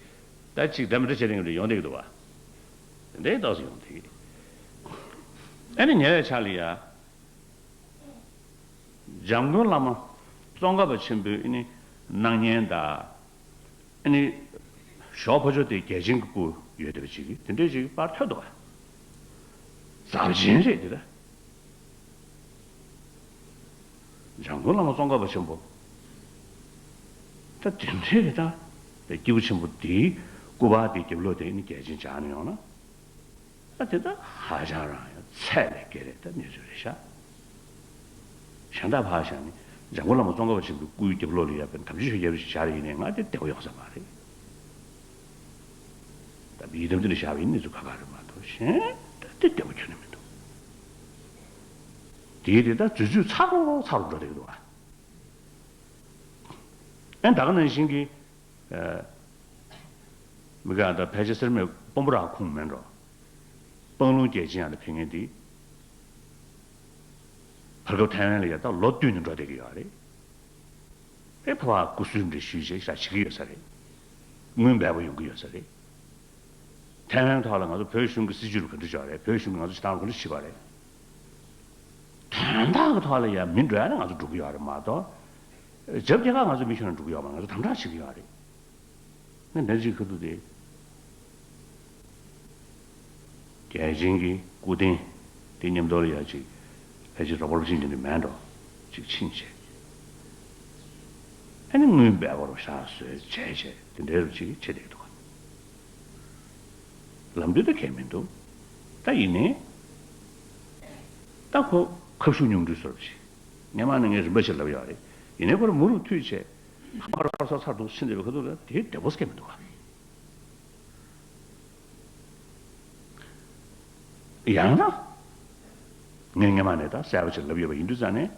ད་ཅིག་འདྲ་མི་འདྲ་བྱས་ནས་ཡོང་བསྡད་ཀྱི་འདུག་བ། དེ་འདྲའི་རྟགས་སུ་ཡོང་བསྡད་ཀྱི། ཨེ་ནི་ཉེ་བའི་ཆར་ལ་ཡ། འཇམ་མགོན་བླ་མ་ཙོང་ཁ་པ་ཆེན་པོའི་ཨ་ནི་སྣང་བརྙན་དང་། ཨ་ནི་ཞོགས་ཕོ་ཆོ་དེ་རྒྱལ་ཆེན་གྱི་སྐུ་ཡོད་བསྡད་པ་ཅིག་གིས་དེ་འདྲས་ཅིག་པར་ཐོན་འདུག་ག་ཛབ་ཆེན་རེད་དེ་ད། འཇམ་མགོན་བླ་མ་ཙོང་ཁ་པ་ཆེན་པོ། ད་དེ་འདྲའི་གི་ད་སྐྱེས་བུ་ཆེན་པོ་དེའི་སྐུ་པར་དེའི་རྒྱབ་ལོགས་དེ་ནི་རྒྱལ་ཆེན་སྦྱར་ནས་ཡོང་ན། ད་དེ་ད་ཧ་ཅང་རང་ཡང་ཚད་ལས་བརྒལ་བའི་ད་གནས་ཚུལ་རེད་ཤག་གཞན་དག་ཕར་བཞག་ནས་འཇམ་མགོན་བླ་མ་ཙོང་ཁ་པ་ཆེན་པོའི་སྐུའི་རྒྱབ་ལོགས་ལ་ཡ་དཔེ་དམ་ཆོས་ཆོས་རྒྱལ་ཞིག་བཞག་ཡིན་ནའི་ང་དེ་བདེ་པོ་ཡོང་ས་མ་རེད། ད་ཡི་དམ་དེ་ལ་བཞག་པའི་གནས་ཚུལ་ཁ་ཁ་རེད་མ་གཏོགས་གཞན་ད་དེ་བདེ་པོ་ཁྱོན་ནས་མི་འདུག་དེའི་དེ་ད་འཛུལ་འཛུལ་ཚ་རུ་ཚ་རུ་འགྲོ་བསྡད་ཀྱི་འདུག་བ། ཨན་ད་ག་ནང་བཞིན་གྱི། མི་ག་ད་ཕལ་ཆེར་སེར་སྨད་སྤོམ་པོ་ར་ཁུངས་མིན་འགྲོ། སྤང་ལུང་རྒྱལ་ཆེན་ཡང་ལ་ཕེབས་མཁན་དེ། བར་སྐབས་ཐའེ་ཝན་ལ་ཡ་ད་ལོ་བསྟུད་ནས་འགྲོ་བསྡད་ཀྱི་ཡོད་རེད། ཨེ་ཕ་བ་སྐུ་གཟུགས་འདྲ་ཞུས་བྱས་ཤ་བྱེད་ཀྱི་ཡོད་ས་རེད། དངུལ་འབེལ་པོ་ཡོང་གི་ཡོད་ས་རེད། ཐའེ་ཝན་ཐོག་ལ་ང་ཚོ་བོད་གཞུང་གི་སྲིད་ཇུས་ལ་ག་འདྲ་བྱས་རེད། བོད་གཞུང་གི་ང་ཚོ་བྱེད་སྟངས་ལ་ག་འདྲ་བྱེད་པ་རེད། དོན་དག་གི་ཐོག་ལ་ཡ་མི་འགྲོ་ཡ་ནི་ང་ཚོ་འགྲོ་གི་ཡོད་རེད་མ་གཏོགས། རྒྱབ་རྒྱ་གར་ང་ཚོ་མི་ཤོར་ན་འགྲོ་གི་ཡོད་མ་རེད། ང་ཚོ་དམ་དྲག་བྱེད་ཀྱི་ཡོད་རེད། ང་འདི་ཅིག་ཁ་ཐུག་དེ། རྒྱལ་ཆེན་གྱི་སྐུ་རྟེན་དེ་མཉམ་དུ་ལ་ཡ་ཅིག་ཕལ་ཆེར་རོགས་པ་རོགས་ཆེན་དེ་འདྲ་མེད་འགྲོ། ཅིག་ཕྱིན་བྱས། ཨ་ནི་དངུལ་འབེལ་པོ་རུ་ཤག་བཟོས་བྱས་བྱས་དེ་འདྲའི་རུ་ཅིག་བྱེད་བསྡད་འདུག་ལམ་དུས་ད་གལ་མི་འདུག་ད་ཡིན་ནའི། ད་ཁོ་ཁ་ཤུགས་ཉུང་འཕྲི་བཟོ་འདྲ་ཞིག་སྔན་མ་ནས་ངས་རིམ་པ་ཞིག་ལབ་ཡོད་རེད། ཡིན་ནའི་ཁོ་རང་མུ་རུབ་མཐུད་བྱས། ཕར་ཕར་སོ་ཚར་འདུག་ཕྱིན་བསྡད་པའི་ཁ་ཐུག་ལ་དེ་བདེ་པོ་སྐྱེ་མི་འདུག་ག་ཡང་ན། ངས་སྔན་མ་ནས་ད་གསལ་པོ་ཞིག་ལབ་ཡོད་པ་ཡིན་དུས་ཙང་ནས།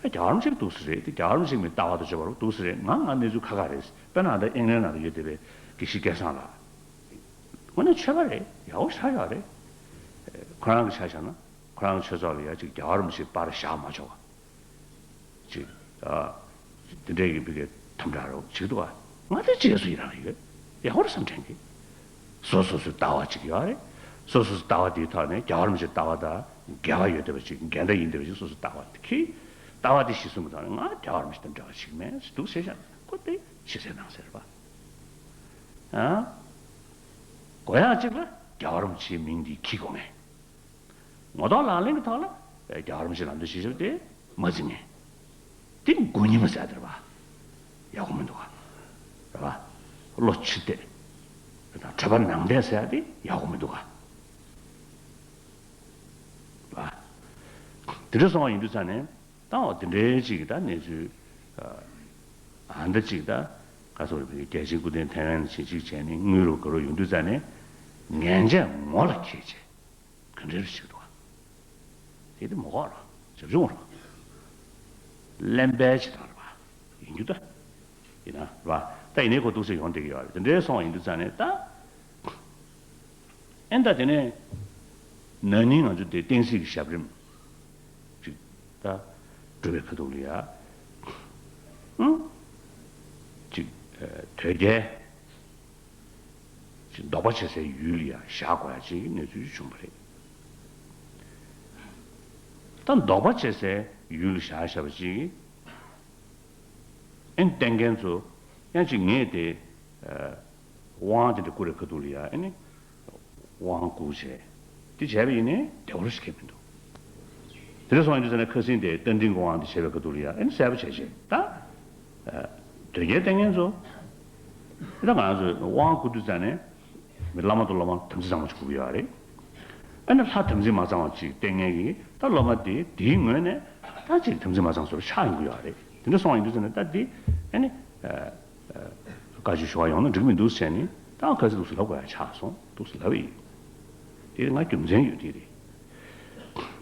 རྒྱལ་བ་རིན་པོ་ཆེ་འདུག་སེ་རེད་དེ། རྒྱལ་བ་རིན་པོ་ཆེ་མི་ལྟ་བ་དང་བརྗོད་པ་རུ་འདུག་སེ་རེད། ང་ང་གནས་ཚུལ་ཁ་ཁ་རེད། དཔེར་ན་ད་ཨིང་ལན་ནང་དུ་ཡོད་བསྡད་པའི་དགེ་བཤེས་སྐལ་བཟང་ལགས། དངོས་གནས་ཆོས་པ་རེད། ཡག་པོ་ཆགས་ཡོད་རེད། ཁོ་རང་གི་ཆ་བཞག་ན་ཁོ་རང་ཆོས་ཚོགས་ལ་ཡ་ཅིག་རྒྱལ་བ་རིན་པོ་ཆེ་པར་བཞག་མ་ཆོག་པ། ཅིག་ཨ། དེ་འདྲའི་གི་བི་གའི་དམ་དྲག་རོགས་བྱེད་འདུག་ཨ། ང་དེ་རྗེས་སུ་ཡི་རང་ཡོད། ཡག་པོ་རེད་བསམ་དྲན་གི། སོ་སོ་སོའི་ལྟ་བ་ཅིག་ཡོད་རེད། སོ་སོ་སོའི་ལྟ་བ་དེའི་ཐོག་ནས་རྒྱལ་བ་རིན་པོ་ཆེ་ལྟ་བ་དང་འགལ་བ་ཡོད་བསྡད་པ་ཅིག་འགལ་ཟླ་ཡིན་བསྡད་པ་ཅིག་སོ་སོའི་ལྟ་བ་དེ་གི། ལྟ་བ་དེ་གཞི་བཟུང་གི་ཐོག་ནས་ང་རྒྱལ་བ་རིན་པོ་ཆེ་དང་འདྲ་བ་ཞིག་མེད་འདུག་ཟེར་བཞག་ན་ཁོ་དེ་ཕྱི་གསལ་ནང་གསལ་རེད་པ། ཨ། གོ་ཡག་ཅིག་ལ་རྒྱལ་བ་རིན་པོ་ཆེའི་མིང་འདི་འཁྱེར་དགོས་ངེས། ངོ་ཐོག་ལག་ལེན་གྱི་ཐོག་ལ་རྒྱལ་བ་རིན་པོ་ཆེའི་ལམ་སྟོན་བྱེད་ཞབས་དེ་མ་འཛིན་ངེས། དེ་མགོ་གཉིས་མ་ཟེར་དེ་རེད་པ། ཡག་པོ་མི་འདུག་ག་རེད་པ། བློ་ཕྱི་བལྟས། དང་གྲོད་པ་ནང་བལྟས་ཟེར་ཡ་དེ་ཡག་པོ་མི་འདུག་ག་རེད་པ། དེ་འདྲ་སོང་བ་ཡིན་དུས་ཙང་ནས། ད་འོ་དེ་འདྲའི་ཅིག་ད་གནས་ཚུལ། ཨ་འདི་ཅིག་ད་ག་སོགས་རྒྱལ་ཆེན་སྐུ་རྟེན་ཐའེ་ཝན་ཕྱིན་ཅིག་བྱས་ནས་དངུལ་རུ་ག་རུ་ཡོང་དུས་ཙང་ནས། ངན་ཇག་ངོ་ལ་འཁྱེར་བྱས། ག་འདྲའི་རུ་ཞིག་འདུག་ག་དེ་དེ་མ་གོ་ར་བྱབ་ཆུང་ར། གླེན་པའི་ཆེ་ཐང་རེད་པ། ཡིན་རྒྱུ་ད། ཡིན་ན་རེད་པ། ད་ཡིན་ནའི་ཁོ་འདུག་སེ་ཡོང་བསྡད་ཀྱི་ཡོད་རེད། དེ་འདྲའི་སོང་བ་ཡིན་དུས་ཙང་ནས་ད། ཨེ་ད་དེ་ནས་ན་ནིང་ང་ཚོ་དེ་བསྟན་སྲིད་ཀྱི་ཞབས་རིམ་ཅིག་ད་སྒྲུབ་པའི་ཁ་ཐུག་ལ་ཡ། ཨང་། ཅིག་ཨ་དོལ་རྒྱལ་ཅིག་འདོགས་པ་བྱེད་སའི་ཡུལ་ལ་ཡ་བཞག་དགོས་ཡ་ཅིག་གི་གནས་ཚུལ་བྱུང་བ་རེད། ད་འདོགས་པ་བྱེད་སའི་ཡུལ་ལ་བཞག་བཞག་པ་ཅིག་ཨེ་བསྟེན་མཁན་ཚོ་ཡང་ཅིག་ངས་དེ་ཨ་དབང་དེ་འདྲ་བསྐུར་བའི་ཁ་ཐུག་ལ་ཡ་ཨེ་ནི་དབང་བསྐུར་བྱས། དེ་བྱས་པ་ཡིན་ནའི་བདེ་བོ་ཞིག་ཁེལ་མི་འདུག་དེ་འདྲ་སོང་ཡིན་དུས་ཙང་ནས་ཁ་སང་དེ་རྟ་མགྲིན་གྱི་དབང་དེ་བྱས་པའི་ཁ་ཐུག་ལ་ཡ་ཨེ་ནི་གསལ་པོ་བྱས་བྱས་ད། ཨ་དོལ་རྒྱལ་བསྟེན་མཁན་ཚོ། ད་ང་ཚོས་དབང་བསྐུར་དུས་ཙང་ནས། མི་བླ་མ་དང་སློབ་མ་དམ་ཚིག་གཙང་མ་ཅིག་དགོས་ཀྱི་ཡོད་རེད། ཨ་ནི་ལྷ་དམ་ཚིག་མ་གཙང་བ་ཅིག་བསྟེན་མཁན་གྱི་ད་སློབ་མ་དེ་དེའི་ངོས་ནས་ད་ཅིག་དམ་ཚིག་མ་གཙང་བཟོ་འདྲ་ཆགས་ཡོང་གི་ཡོད་རེད། དེ་འདྲ་སོང་བ་ཡིན་དུས་ཙང་ནས་ད་དེ་ཨ་ནི་ཨ་ཨ་བཀའ་ཆོས་ཞུ་བ་ཡོང་ན་འགྲིག་མི་འདུག་ཟེར་ནས་ད་ག་ཚོད་འདུག་སེ་ལབ་དགོས་ཡ་ཆགས་སོང་འདུག་སེ་ལབ་པ་ཡིན། དེ་ང་རྒྱུ་མཚན་ཡོད་དེ་རེད།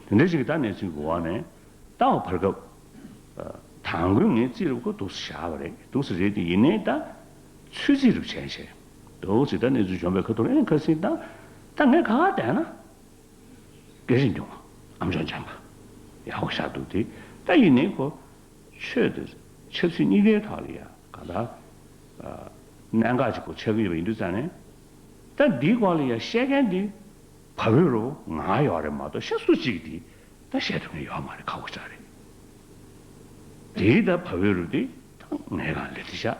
དེ་འདྲ་ཞིག་གི་ད་གནས་ཚུལ་གྱི་འོག་ནས། ད་བར་སྐབས། ཨ་དང་པོའི་ངས་རྩིས་རུ་ཁོ་འདུག་སེ་བཞག་པ་རེད། འདུག་སེ་རེད་དེ་ཡིན་ནའི་ད། ཚོད་རྩིས་རུ་བྱས་བྱས། འདུག་སེ་ད་གནས་ཚུལ་བྱུང་བའི་ཁ་ཐུག་ཨེ་ཁ་སང་ད། ད་ངས་ག་ག་བསྡད་ན། སྐད་ཆ་འགྱོང་བ། ཨམ་ཅོག་འཇམ་པ། ཡག་པོ་བཞག་འདུག་དེ། ད་ཡིན་ནའི་ཁོ། ཆོས་དེ། ཆབ་སྲིད་གཉིས་ཀའི་ཐོག་ལ་ཡ་ག་ད། ཨ་གནད་འགག་ཅིག་ཁོ་ཆགས་ཀྱི་ཡོད་པ་ཡིན་དུས་ཙང་ནས། ད་འདིའི་སྐོར་ལ་ཡ་བཤད་མཁན་འདི། བ་བོད་རུ་ང་ཡོད་རེད་མ་གཏོགས་ཤ་སུ་གཅིག་འདི་ད་བཤད་ཐུབ་མཁན་ཡོད་མ་རེད། ཁག་པོ་ཆགས་རེད། དེའི་ད་བ་བོད་རུ་འདི་ད་ངས་གང་ལས་དེ་བཞག་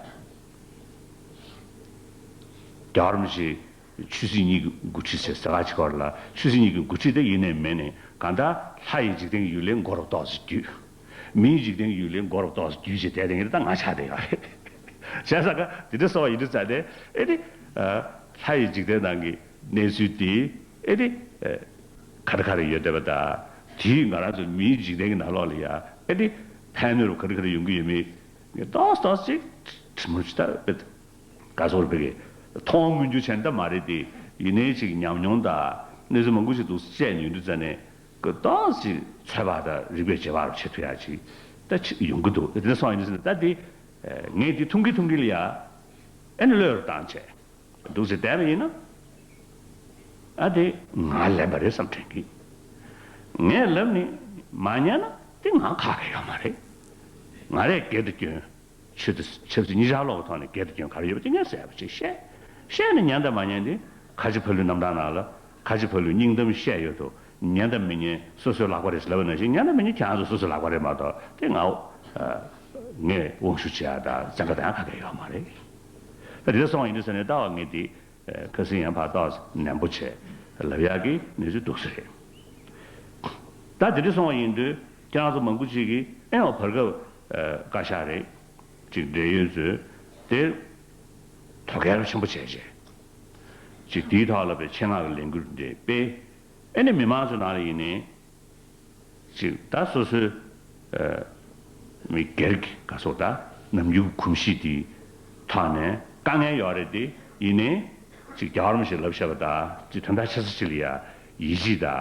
རྒྱལ་བ་རིན་པོ་ཆེ་ཆོས་སྲིད་གཉིས་ཀྱི་འགོ་ཁྲིད་ཟེར་ཟེར་ག་ཅིག་བར་ལ་ཆོས་སྲིད་གཉིས་ཀྱི་འགོ་ཁྲིད་དེ་ཡིན་ནའི་མིན་ནའི་གང་ལྟར་ལྷ་ཡི་འཇིག་རྟེན་གྱི་ཡུལ་ལས་མགོ་རུ་ཏོག་ཙམ་བརྒྱུད། མིའི་འཇིག་རྟེན་གྱི་ཡུལ་ལས་འགོར་བ་ཏོག་ཙམ་བརྒྱུད་བྱས་བསྡད་དེ་ངེད་ད་ང་ཆགས་བསྡད་ཡོད་རེད། བྱས་ཙང་ཀ་དེ་འདྲ་སོང་བ་ཡིན་དུས་ཙང་ནས་ཨེ་ནི། ལྷ་ཡི་འཇིག་རྟེན་ནང་གི་གནས་ཚུལ་དེ་ཨེ་ནི། ག་རེ་ག་རེ་ཡོད་བསྡད་པ་དང་དེས་ང་རང་ཚོ་མིའི་འཇིག་རྟེན་གྱི་ནང་ལོགས་ལ་ཡ་ཨེ་ནི། ཕན་གནོད་རུ་ག་རེ་ག་རེ་ཡོང་གི་ཡོད་མེད་ངས་ཏོག་ཙམ་ཏོག་ཙམ་ཅིག་དྲི་མོ་ཅིག་ལྟ་བུ། ག་སོགས་རེད་པས་མཐོང་མངོན་གྱུར་བྱས་ནས་ད་མ་རེད་དེ། ཡིན་ནའི་ཅིག་ཉམས་མྱོང་དང་གནས་ཚུལ་མང་པོ་ཞིག་འདུག་བཤད་ཉན་དུས་ཙ་ནས་ཀྱི་ཏོག་ཙམ་ཅིག་ཚོད་དཔག་དང་རིགས་པས་འབྱེད་པ་རུ་བྱེད་ཐུབ་ཡག་ཅིག་ད་ཅིག་ཡོང་གི་འདུག་དེ་འདྲ་སོང་ཡིན་ཙ་ནས་ད་དེ་ངས་དེ་མཐོང་གི་མཐོང་གི་ལ་ཡ་ཨེ་ནི་བློས་རུ་བཏང་བྱས་འདུག་ཟེར་བསྡད་པ་ཡིན་ན། ཨ་དེ་ང་ལན་པ་རེད་བསམ་དྲན་གི། ངས་ལབ་ནི་མ་ཉན་ན་དེ་ང་ཁག་གི་ཡོད་མ་རེད། ང་རས་སྒེར་དུ་སྐྱོན། ཆོས་དང་ཆབ་སྲིད་གཉིས་ཆར་ལོག་གི་ཐོག་ནས་སྒེར་དུ་སྐྱོན་ག་རེ་ཡོད་པ་ཅིག་ངས་ཟེར་བ་ཅིག་བཤད། བཤད་ནས་ཉན་དང་མ་ཉན་དེ་ཁ་ཆེ་ཕ་ལུའི་རྣམ་ཐར་ནང་ལ་ཁ་ཆེ་ཕ་ལུའི་སྙིང་གཏམ་བཤད་ཡོད་དོ། ཉན་དང་མི་ཉན་སོ་སོའི་ལག་པ་རེད་ཟེར་ལབ་པ་ནང་བཞིན་ཉན་དང་མི་ཉན་ཁྱེད་རང་ཚོ་སོ་སོའི་ལག་པ་རེད་མ་གཏོགས་དེ་ང་ངས་དབང་ཤུགས་བྱེད་ཡག་དང་བཙན་བཀའ་གཏོང་ཡག་ག་གེ་ཡོད་མ་རེད། ད་དེ་འདྲ་སོང་བ་ཡིན་དུས་ཙ་ནས་ད་བ་ངས་དེ། ཁ་སང་ཡང་ཕར་ཏོག་ཙམ་ནན་པོ་བྱས་ལབ་ཡག་གི་གནས་ཚུལ་འདུག་ས་རེད། ད་དེ་འདྲ་སོང་བ་ཡིན་དུས་ཁྱེད་རང་ཚོ་མང་པོ་ཅིག་གིས་ཨེ་ཡོང་བར་སྐབས་བཀའ་ཤག་རེད། ཅིག་འབྲེལ་ཡོད་ཚོས་དེ་དོ་གལ་ཆེན་པོ་བྱས་བྱས། ཅིག་དེའི་ཐོག་ལ་པའི་ཆེད་མངགས་ཀྱི་ལས་འགུལ་འདི་སྤེལ། ཨེ་ནི་མི་མང་ཚོའི་ནང་ལ་ཡིན་ནའི། ཅིག་ད་སོ་སོའི་མི་སྒེར་གྱི་ག་སོགས་ད་ནམ་རྒྱུན་གྱི་གོམས་གཤིས་དེའི་ཐོག་ནས་དཀའ་ངལ་ཡོད་རེད་དེ་ཡིན་ནའི་ཅིག་རྒྱལ་བ་རིན་པོ་ཆེས་ལབ་བཞག་པ་ད་ཅིག་དོན་དག་ཆེ་ས་ཅིག་ལ་ཡ་ཡིད་ཆེས་དང་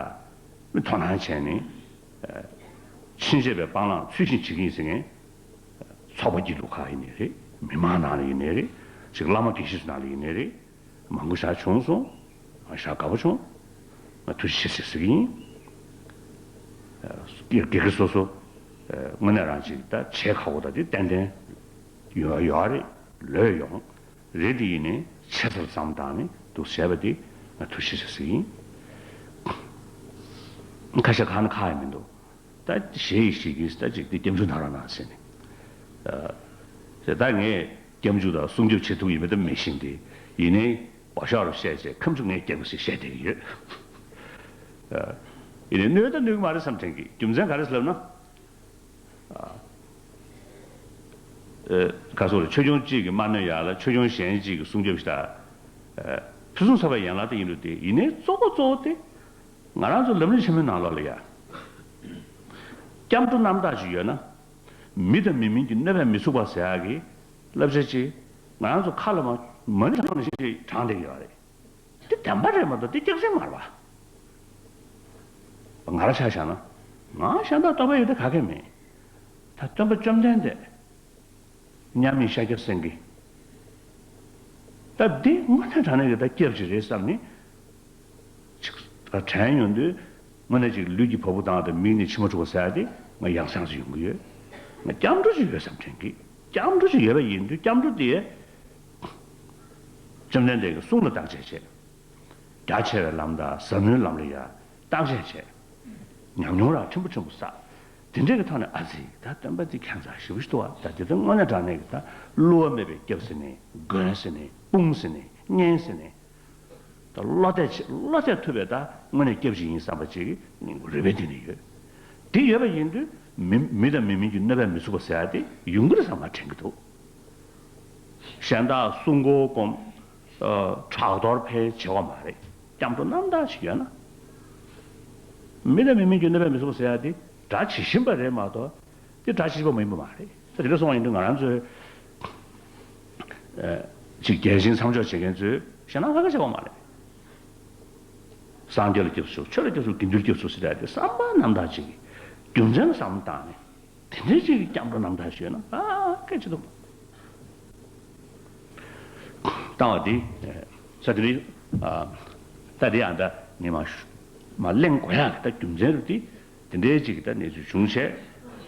དོ་སྣང་བྱས་ནས་ཕྱིན་ཆད་པའི་སྤང་བླང་ཚུལ་བཞིན་བྱེད་ཀྱི་ཡིན་ཟེར་མཁན་ཚོགས་པ་སྐྱིད་སྡུག་ཁག་ཡིན་ནའི་རེད། མི་མང་ནང་ལ་ཡིན་ནའི་རེད། ཅིག་བླ་མ་དགེ་བཤེས་ཚོ་ནང་ལ་ཡིན་ནའི་རེད། མང་པོ་ཞེ་དྲག་བྱུང་སོང་། ང་ཞེ་དྲག་དགའ་པོ་བྱུང་། ང་ཐུགས་རྗེ་ཆེ་ཟེར་ཟེར་གྱི་ཡིན། དགེ་དགེ་རྒན་སོ་སོ་དངོས་གནས་རང་ཅིག་ད་བྱེད་ཁག་པོ་ད་དེ་ཏན་ཏན་ཡོད་ཡོད་རེད། ལོས་ཡོང་རེད། དེ་ཡིན་ནའི་ཆེ་སར་བསམ་བཏང་ནས་འདུག་བྱས་པ་དེ་ང་ཐུགས་རྗེ་ཆེ་ཟེར་གྱི་ཡིན། ཁ་ཤས་ཁག་ན་ཁག་ཡང་མི་འདུག་ད་ཞེ་ཡི་ཞིག་གིས་ད་ཅིག་དེ་སྐྱབས་འཇུག་གནང་རོགས་གནང་ཟེར་ནས། ཨ། ད་ངས་སྐྱབས་འཇུག་དང་སྲུང་སྐྱོབ་བྱེད་ཐུབ་ཡིན་པ་ད་མི་ཤེས་ཏེ། ཡིན་ནའི་འོ་ཤོག་རུ་བཤད་བྱས་ཁམས་ཆུ་ངས་སྐྱབས་ཟེར་བཤད་བསྡད་ཀྱི་ཡོད། ཨ། ཡིན་ནའི་གནོད་ད་གནོད་ཀྱི་མ་རེད་བསམ་དྲན་གྱི་རྒྱུ་མཚན་ག་རེ་ཟེར་ལབ་ན། ཨ། ཨ། ག་སོགས་ལ་ཆོས་སྐྱོང་གཅིག་གིས་མ་གནོད་ཡག་ལ་ཆོས་སྐྱོང་གཞན་གཅིག་གིས་སྲུང་སྐྱོབ་ཞིག་ད། ཨ། ཕུན་སུམ་ཚོགས་པའི་ཡན་ལག་དེ་ཡིན་འགྲོ་དེ་ཡིན་ནའི་གཙོ་བོ་གཙོ་བོ་དེ། ང་རང་ཚོ་ལམ་རིམ་ཆེན་མོའི་ནང་ལོགས་ལ་ཡ། སྐྱབས་འགྲོ་རྣམ་དག་ཅིག་ཡོད་ན། མི་དང་མི་མིན་གྱི་གནོད་པས་མི་ཚུགས་པ་ཟེར་ཡག་གི་བསླབ་བྱ་ཅིག་ང་རང་ཚོ་ཁ་ལ་མ་མ་ཎི་བགྲང་ནང་བཞིན་ཅིག་བགྲང་བསྡད་ཀྱི་ཡོད་རེད། དེ་བདེན་པ་རེད་མ་གཏོགས་དེ་སྐྱག་རྫུན་མ་རེད་པ། ང་རང་ཆ་བཞག་ན། ང་གཞན་དག་རྟོགས་པ་ཡོད་དེ་ག་གེ་མེད། ད་སྟོན་པ་བཅོམ་ལྡན་འདས། མཉམ་མེད་ཤཱཀྱ་སེང་གེ། ད་འདི་དངོས་གནས་དྲང་གནས་ཀྱི་ད་སྐྱབས་ཅིག་རེད་བསམ་ནས། ཅིག་དྲན་ཡོང་དུས་དངོས་གནས་ཅིག་ལུས་ཀྱི་བ་སྤུ་ལྡང་དང་མིག་ནས་མཆི་མ་འཁྲུག་པ་ཟེར་ཡ་དེ་ང་ཡང་སེང་སེ་ཡོང་གི་ཡོད། ང་སྐྱབས་འགྲོ་ཅིག་ཡོད་བསམ་དྲན་གི། སྐྱབས་འགྲོ་ཅིག་ཡོད་པ་ཡིན་དུས་སྐྱབས་འགྲོ་དེ། བཅོམ་ལྡན་འདས་ཀྱི་གསུང་ལ་བརྟག་དཔྱད་བྱས། རྒྱ་ཆེ་བའི་ལམ་དང་ཟབ་མོའི་ལམ་ལ་ཡང་བརྟག་དཔྱད་བྱས། ཉམས་མྱོང་རང་ཕྲན་བུ་ཕྲན་བུ་བསགས། དེ་འདྲའི་གི་ཐོག་ནས་ཨ་ཙི་ད་སྟོན་པ་འདི་ཁྱད་མཚར་ཞེ་པོ་ཞིག་འདུག་བ། ད་དེ་ལྟར་དངོས་གནས་དྲང་གནས་ཀྱི་ད་བསླུ་བ་མེད་པའི་སྐྱབས་ཟེར་ནས་མགོན་ཟེར་ནས་དཔུང་ཟེར་ནས་གཉེན་ཟེར་ནས། ད་བློ་གཏད་བྱེད་བློ་གཏད་ཐུབ་པའི་ད་དངོས་གནས་སྐྱབས་ཅིག་ཡིན་བསམ་པ་ཅིག་རུས་པའི་གཏིང་ནས་ཡོད། དེ་ཡོད་པ་ཡིན་དུས་མི་མི་དང་མི་མིན་གྱི་གནོད་པས་མི་ཚུགས་པ་ཟེར་ཡ་དེ་ཡོང་གི་རེད་བསམ་ང་དྲན་གྱི་འདུག་གཞན་དག་སྲུང་འཁོར་སྒོམ། ཨ། ཕྲག་དོག་ཕལ་ཆེ་བ་མ་རེད། སྐྱབས་འགྲོ་རྣམ་དག་ཞིག་ཡོད་ན། མི་དང་མི་མིན་གྱི་གནོད་པས་མི་ཚུགས་པ་ཟེར་ཡ་དེ་དགྲ་ཇི་བཞིན་པ་རེད་མ་གཏོགས་དེ་དགྲ་ཇི་བཞིན་པ་མ་ཡིན་པ་མ་རེད། ད་དེ་འདྲ་སོང་བ་ཡིན་དུས་ང་རང་ཚོའི་ཨ། ཅིག་རྒྱལ་ཆེན་མཚམས་འཇོག་བྱེད་མཁན་ཚོས་ཞེད་སྣང་ག་གེ་བྱེད་དགོས་མ་རེད། སངས་རྒྱས་ལ་སྐྱབས་སུ་མཆིའོ། ཆོས་ལ་སྐྱབས་སུ་མཆིའོ། དགེ་འདུན་ལ་སྐྱབས་སུ་མཆིའོ་ཟེར་ཡ་དེ་བསམ་པ་རྣམ་དག་ཅིག་གིས་རྒྱུ་མཚན་ལ་བསམ་བློ་བཏང་ནས། དེ་འདྲའི་ཅིག་གི་སྐྱབས་འགྲོ་རྣམ་དག་ཞུས་ན་ཨ་སྐད་ཆ་འདུག་བཏང་བ་འདི་ས་དེ་རིང་ད་དེ་ཡང་ད་ངས་མ་ཞུ་མ་གླེང་དགོས་ཡག་གི་ད་རྒྱུ་མཚན་རུ་དེ་དེ་འདྲའི་ཅིག་གི་ད་གནས་ཚུལ་བྱུང་བྱས་ད་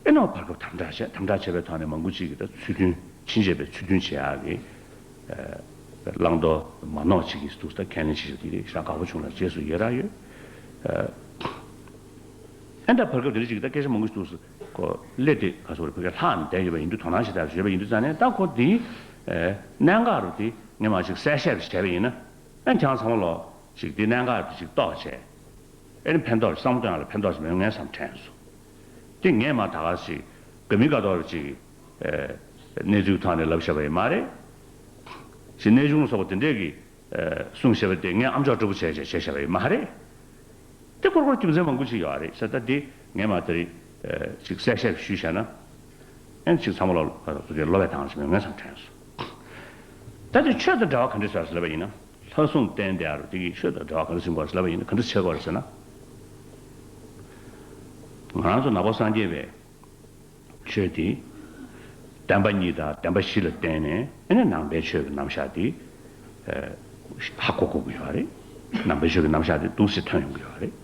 ཨེ་ནོ་བར་སྐབས་དམ་དྲག་བྱས་དམ་དྲག་བྱས་པའི་ཐོག་ནས་མང་པོ་ཅིག་གི་ད་ཚུལ་མཐུན་ཕྱིན་ཆད་པའི་ཚུལ་མཐུན་བྱེད་ཡག་གི་བླང་དོར་མ་ནོར་ཅིག་གི་འདུག་ད་ཁས་ལེན་བྱེད་ཞོར་དེ་རེད་ཤག་དགའ་པོ་བྱུང་ལ་རྗེས་སུ་ཡི་རང་ཡོད། ཨེ་འདྲ་བར་སྐབས་དེ་འདྲ་ཅིག་ད་སྐད་ཆ་མང་པོ་ཞིག་འདུག་ཟེར་ཁོ་སླེབས་ཏེ་ག་སོགས་རེ་བོད་སྐད་ལྷག་ནས་བསྡད་ཡོད་པ་ཡིན་དུས་དོ་སྣང་ཞིག་ད་བརྗོད་པ་ཡིན་དུས་ཙང་ནས་ད་ཁོ་འདིའི་གནད་འགག་རུ་དེ་ངས་མ་ཞིག་གསལ་བཤད་རུ་བྱས་པ་ཡིན་ན་ཨེ་ཁྱེད་རང་ཚང་མ་ལོ་ཞིག་དེ་གནད་འགག་རུ་ཞིག་རྟོགས་བྱས་ཨེ་ནི་ཕན་ཐོགས་བསམ་བློ་གཏོང་ཡག་ལ་ཕན་ཐོགས་ཞིག་མེད་ངས་བསམ་དྲན་སོང་ དེ་ངས་མ་ད་ག་ཞིག་ག་མི་དགའ་ཐོག་ཅིག་གནས་ཚུལ་ཐོག་ནས་ལབ་བཞག་པ་ཡིན་མ་རེད། ཞེས་གནས་ཆུང་སོགས་པ་དེ་འདྲས་ཀྱི་གསུངས་བཞག་པ་དེ་ངས་ཨམ་ཅོག་སྤྲོ་པོ་བྱས་བྱས་བྱས་བཞག་པ་ཡིན་མ་རེད། དེ་སྐོར་སྐོར་རྒྱུ་མཚན་མང་པོ་ཞིག་ཡོད་རེད་ཟེར། ད་དེ་ངས་མ་དེ་རིང་ཅིག་གསལ་བཤད་ཞུས་བཞག་ན། ཨན་ཅིག་ཚང་མ་ལ་ལོ་བས་དང་ཞིག་མེད་ངས་བསམ་དྲན་སོང་། ད་དེ་ཆོས་དང་འབྲེལ་བ་ག་འདྲས་ཟེར་ལབ་པ་ཡིན་ན། ལྷ་སྲུང་བསྟེན་དེ་ཨ་རུ་དེ་གི་ཆོས་དང་འབྲེལ་བ་ག་འདྲས་ཟིན་དགོས་ཟེར་ལབ་པ་ཡིན་ན་ག་འདྲས་བྱེད་དགོས་རེད་ཟེར་ན། ང་རང་ཚོ་ནང་པ་སངས་རྒྱས་པའི་ཆོས་དེ་བསྟན་པ་གཉིས་དང་བསྟན་པ་བཞི་ལ་བརྟེན་ནས་ཨ་ནི་ནང་པའི་ཆོས་ཀྱི་རྣམ་གཞག་དེ་ཧ་གོ་དགོས་ཀྱི་ཡོད་རེད། ནང་པའི་ཆོས་ཀྱི་རྣམ་གཞག་དེ་འདུག་སེ་ཐོན་ཡོང་གི་ཡོད་རེད།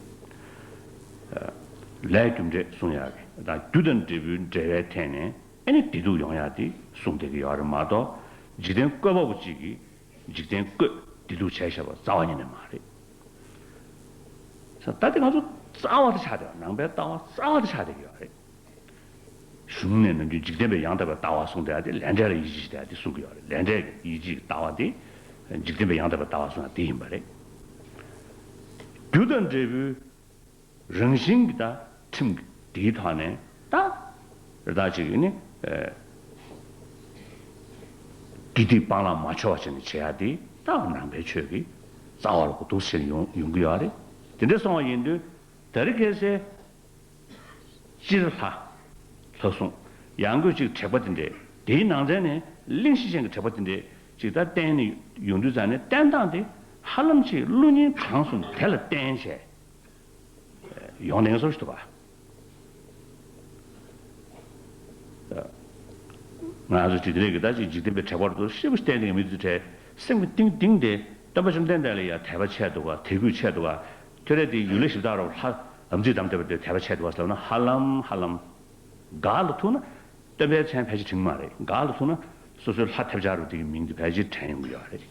ལས་རྒྱུ་འབྲས་གསུང་ཡག་གི་དང་རྒྱུ་དང་འབྲས་བུའི་འབྲེལ་བའི་ཐད་ནས་ཨ་ནི་བདེ་སྡུག་ཡོང་ཡག་དེ་གསུང་བསྡད་ཀྱི་ཡོད་རེད་མ་གཏོགས་འཇིག་རྟེན་བཀོད་པ་པོ་གཅིག་གིས་འཇིག་རྟེན་བཀོད་བདེ་སྡུག་བྱས་བཞག་པ་རྩ་བ་ཉིད་ནས་མ་རེད། ད་ལྟ་ང་ཚོ་རྩ་བ་དེ་ཆགས་བསྡད་པ། ནང་པའི་ལྟ་བ་རྩ་བ་དེ་ཆགས་བསྡད་ཀྱི་ཡོད་རེད། གཞུང་ནས་ནམ་རྒྱུན་འཇིག་རྟེན་པའི་ཡང་དག་པའི་ལྟ་བ་གསུངས་བསྡད་ཡ་དེ་ལས་འབྲས་ལ་ཡིད་ཆེས་བྱེད་ཡ་དེ་གསུང་གི་ཡོད་རེད། ལས་འབྲས་ཀྱི་ཡིད་ཆེས་ཀྱི་ལྟ་བ་དེ་འཇིག་རྟེན་པའི་ཡང་དག་པའི་ལྟ་བ་གསུང་ཡ་དེ་ཡིན་པ་རེད། རྒྱུ་དང་འབྲས་བུའི་རང་བཞིན་གྱི་ད་ཁྲིམས་ཀྱི་དེའི་ཐོག་ནས་ད་རེ་ད་ཅིག་ནི་དགེ་སྡིག་སྤང་བླང་མ་འཆོལ་བ་བྱས་ནས་བྱེད་ཡ་དེ་ད་ནང་པའི་ཆོས་ཀྱི་རྩ་བ་ལ་གོ་འདུག་ཟེར་ཡོང་ཡོང་གི་ཡོད་རེད། དེ་འདྲ་སོང་བ་ཡིན་དུས་ད་རེས་ཁ་སང་སྤྱིར་ལྷ། ལྷ་སྲུང་། ཡང་སྒོས་ཅིག་དྲེགས་པ་དེ་འདྲས། དེའི་ནང་ཚན་ནས་གླེང་གཞི་ཅན་གྱི་དྲེགས་པ་དེ་འདྲས་ཅིག་ད་བསྟན་ནས་ཡོང་དུས་ཙང་ནས་བསྟན་སྟངས་དེ་ཧ་ལམ་ཅིག་བློ་སྙིང་བྲང་གསུམ་དེ་ལ་བརྟེན་བྱས་ཡོང་ནས་སོ་ཞིག་འདུག་ག་ང་ཚོ་དེ་འདྲས་ཀྱི་ད་ཅིག་འཇིག་རྟེན་པའི་དྲེགས་པ་རུ་ཤེས་པོ་བསྟན་ནས་མི་དུ་དྲེགས་སེམས་ཀྱི་གཏིང་གཏིང་དེ་སྟོན་པ་བཅོམ་ལྡན་འདས་ལ་ཡང་དད་པ་ཆེ་འདུག་ག་དད་གུས་ཆེ་འདུག་ག་ཐོད་རས་དེ་ཡུལ་ལས་ཞིབ་བཏགས་རོགས་ལྷ་ཨམ་ཙི་དམ་དེ་བ་དེ་དད་པ་ཆེ་འདུག་ག་ཟེར་ན་ཧ་ལམ་ཧ་ལམ། ག་ལ་ཐུག་ན་སྟོན་པའི་མཚན་ཕལ་ཆེར་དྲན་མ་རེད། ག་ལ་ཐུག་ན་སོ་སོའི་ལྷ་ཐབས་ཆག་རུ་དེ་གི་མིང་དེ་ཕལ་ཆེར་དྲན་ཡོང་གི་ཡོད་རེད།